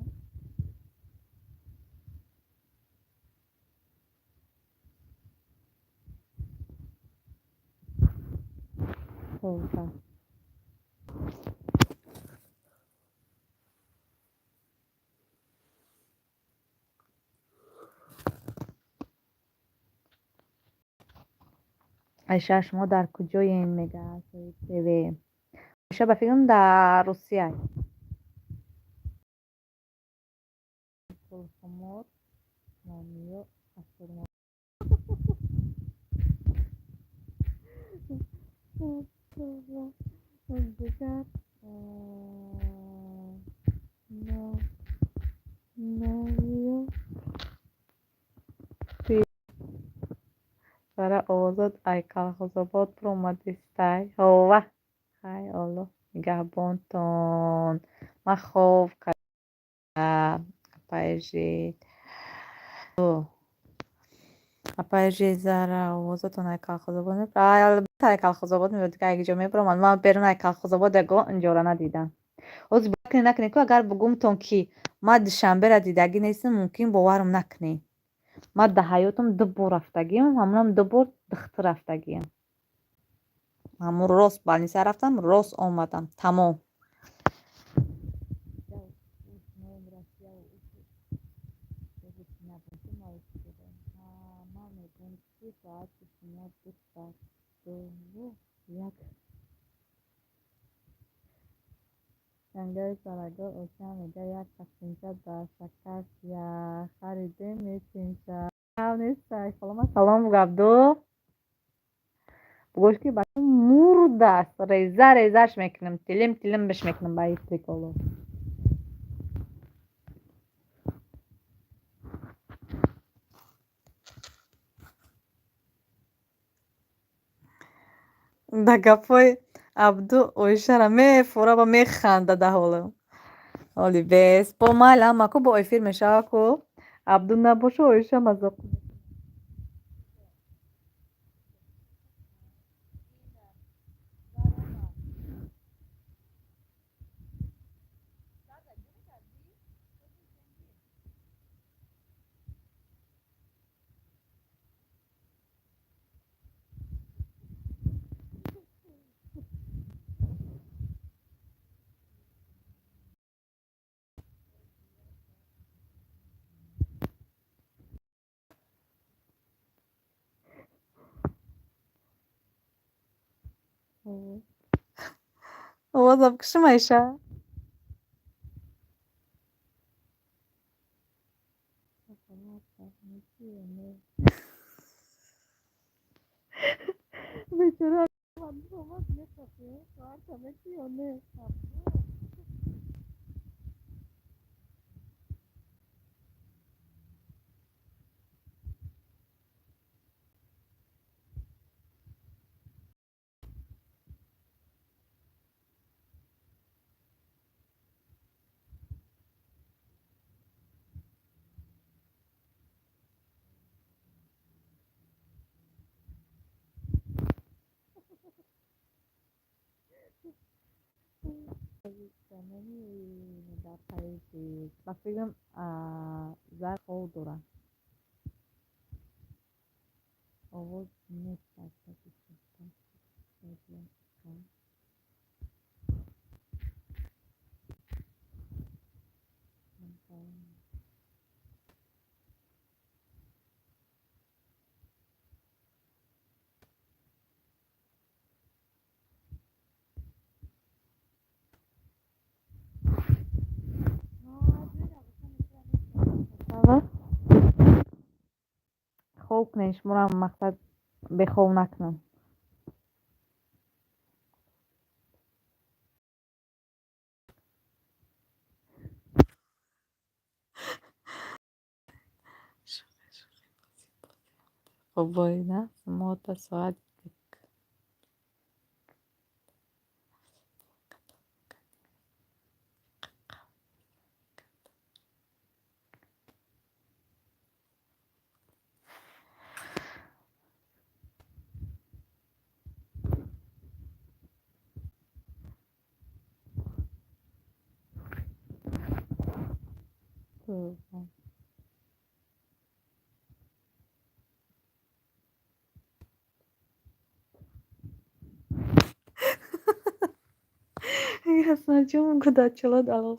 Тоза. Айша, шумо дар куҷоен, мега Соҳиб ТВ. Айша, ба фикрам, дар Русия. Пулхумор номиё асурмо. Дигар номиё Зара, овозот ай Калхозобод биромадистай. Ҳова, ҳай, Аллоҳ нигаҳбонтон. Ман хоб кардам. Апайжид. Апайжид, Зара, овозотон ай Калхозобод албатта, ай Калхозобод меояд, дигар ай ҷо мебиромад? Ман берун ай Калхозобод ягон инҷора надидам. Ҳозир накунед, накунед ку, агар бугумтон, ки ман Душанбера дидагӣ нестам, мумкин боварам накунед. Ман дар ҳаётам ду бор рафтагиам, ҳамонам ду бор духтур рафтагиам. Ҳамон рост больница рафтам, рост омадам, тамом. Ман мегӯям, ки соати шумо ду дуву як. Ҷангари Сарагор Осиям мега, як тақсимча дар Шакарсия харидем, месинша нестай. Салом, Абду, бугӯш, ки бача мурдааст, реза резаш мекунам, тилим тилим биш мекунам ба ин приколо. Да гапҳои Абду Оишара мефура ва механда да ҳоло. Ҳоли бес бо майли, ама ку бо эфир мешава ку, Абду набоша, Оиша мазоқ. Овозам кушм, Айша? Бечора. Ба фикрам, зар хоб дорад. Овоз нест. Хоб кунед, шуморо мақсад бехоб накунам. Хобой на мота соат. Тоза. Ҳасанҷон гудачалод ало.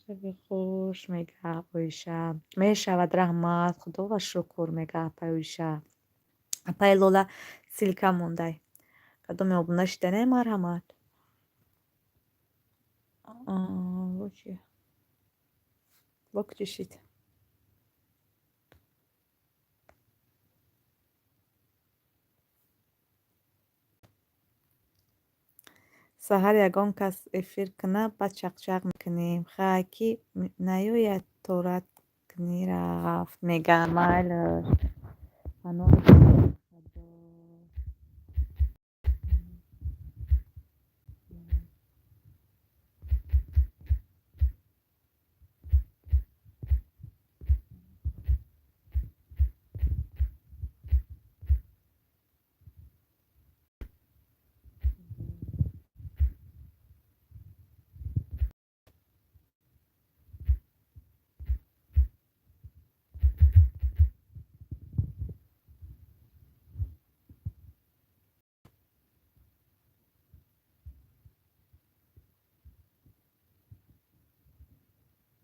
Шаби хуш, мега Оиша. Мешавад, раҳмат, худова шукр, мега апай Оиша. Апай Лола, ссылка мондай. Кадоме обуна шиданай, марҳамат. Чи? Выключить. Саҳар ягон кас эфир кунад, баъд чақчақ мекунем. Хай, ки наёяд, торат кунӣ рафт, мега. Майлаш. Паноҳи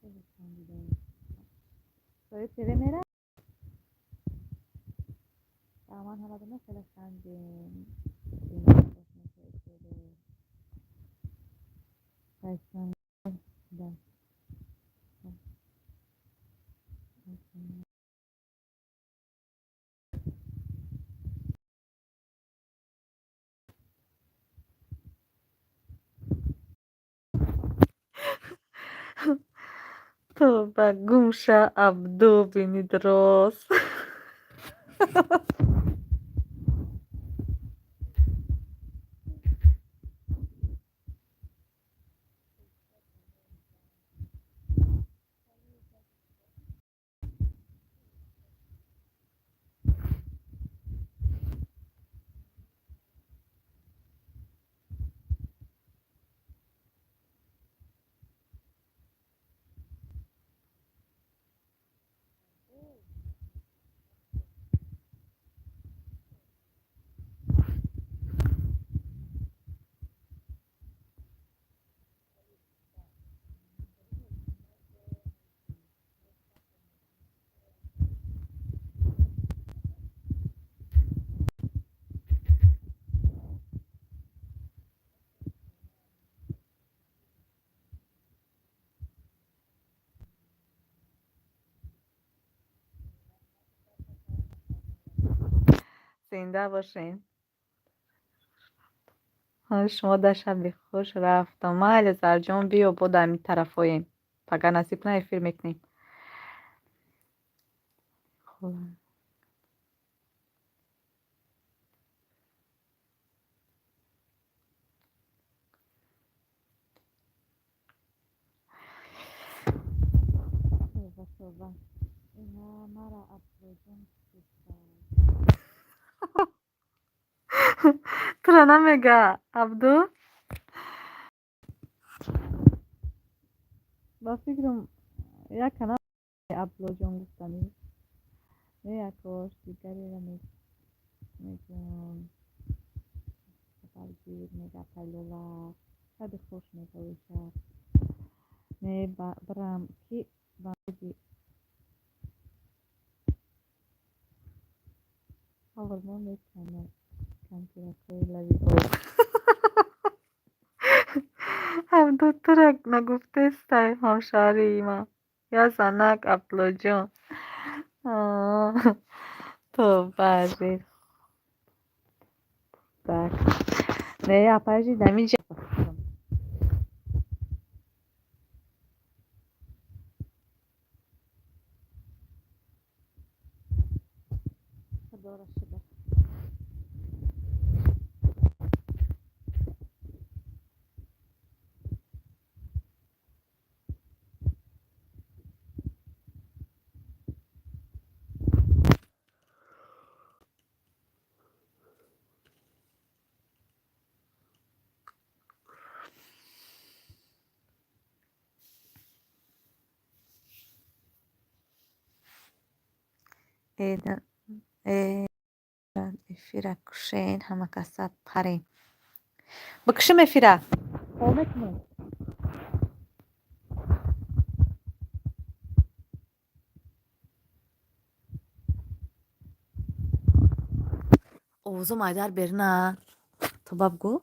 Худо. Соя ТВ мера? Ман ҳамадона хеле хандем. Да. Тоба, гумша, Абду, бинид рост. Зинда бошен. Шумо дар шаби хуш рафтам. Майли, Зарҷон, биё, бо дар ҳамин тарафоем. Пага насиб кунад, эфир мекунем. Хуб. Тоба, тоба. Ина мара Абдуллоҷон фиристод. Тура намега, Абду? Ба фикрам, як канал Абдуллоҷон гуфтанӣ. Не, якош дигареро мегӯям. Сафаргир, мега Пайлола. Шаби хуш, мега Оиша. Не, бирам ки баъди қаврмо мекунад кампиракҳои лаби об. Абду, тура нагуфтестай, ҳамшаҳрии ман. Я занак, Абдуллоҷон. Тоба, жид. Так. Не, апай, жид, ҳаминҷа. Худоро шукр. Эфира кушен, ҳама каса парем. Бикушим эфира. Хоб мекунем. Овозо майдар берина. Тоба бигӯ.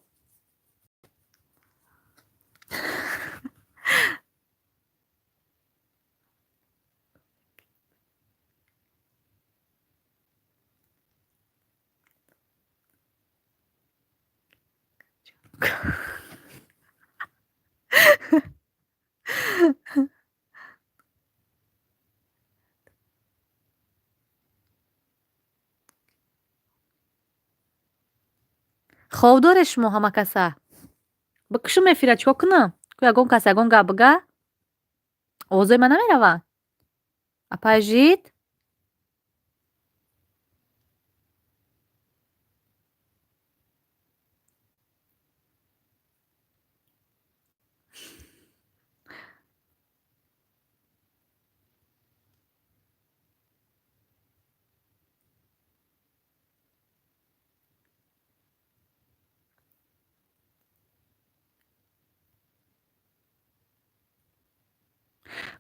Хоб доред шумо ҳама каса? Бикушум эфира, чикор кунам? Ку ягон кас ягон гап бига? Овозои ман намераванд? Апай Жид?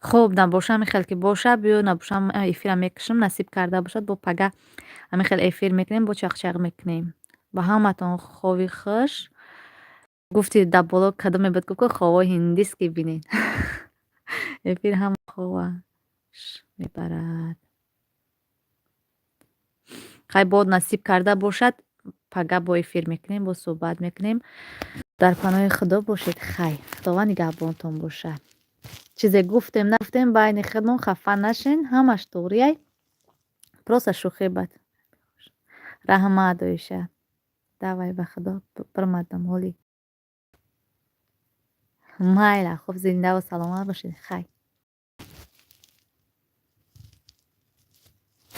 Хуб, набоша ҳамин хел ки боша, биё, набошам эфира мекушам, насиб карда бошад, бо пага ҳамин хел эфир мекунем, бо чақчақ мекунем. Ба ҳаматон хови хуш. Гуфти дар боло кадоме буд, гуфт, ки ховҳои ҳиндиски бинед. Эфир ҳам ховаш мебарад. Хай, бо насиб карда бошад, пага бо эфир мекунем, бо суҳбат мекунем. Дар паноҳи Худо бошед. Хай, Худованд нигаҳбонтон бошад. Чизе гуфтем, нагуфтем, байни худмон хафа нашен, ҳамаш туғрияй. Просто шӯхӣ бад. Раҳмат, Оиша. Давай, ба Худо, бирмадам ҳоли. Майла, хуб, зиндаву саломат бошед. Хай.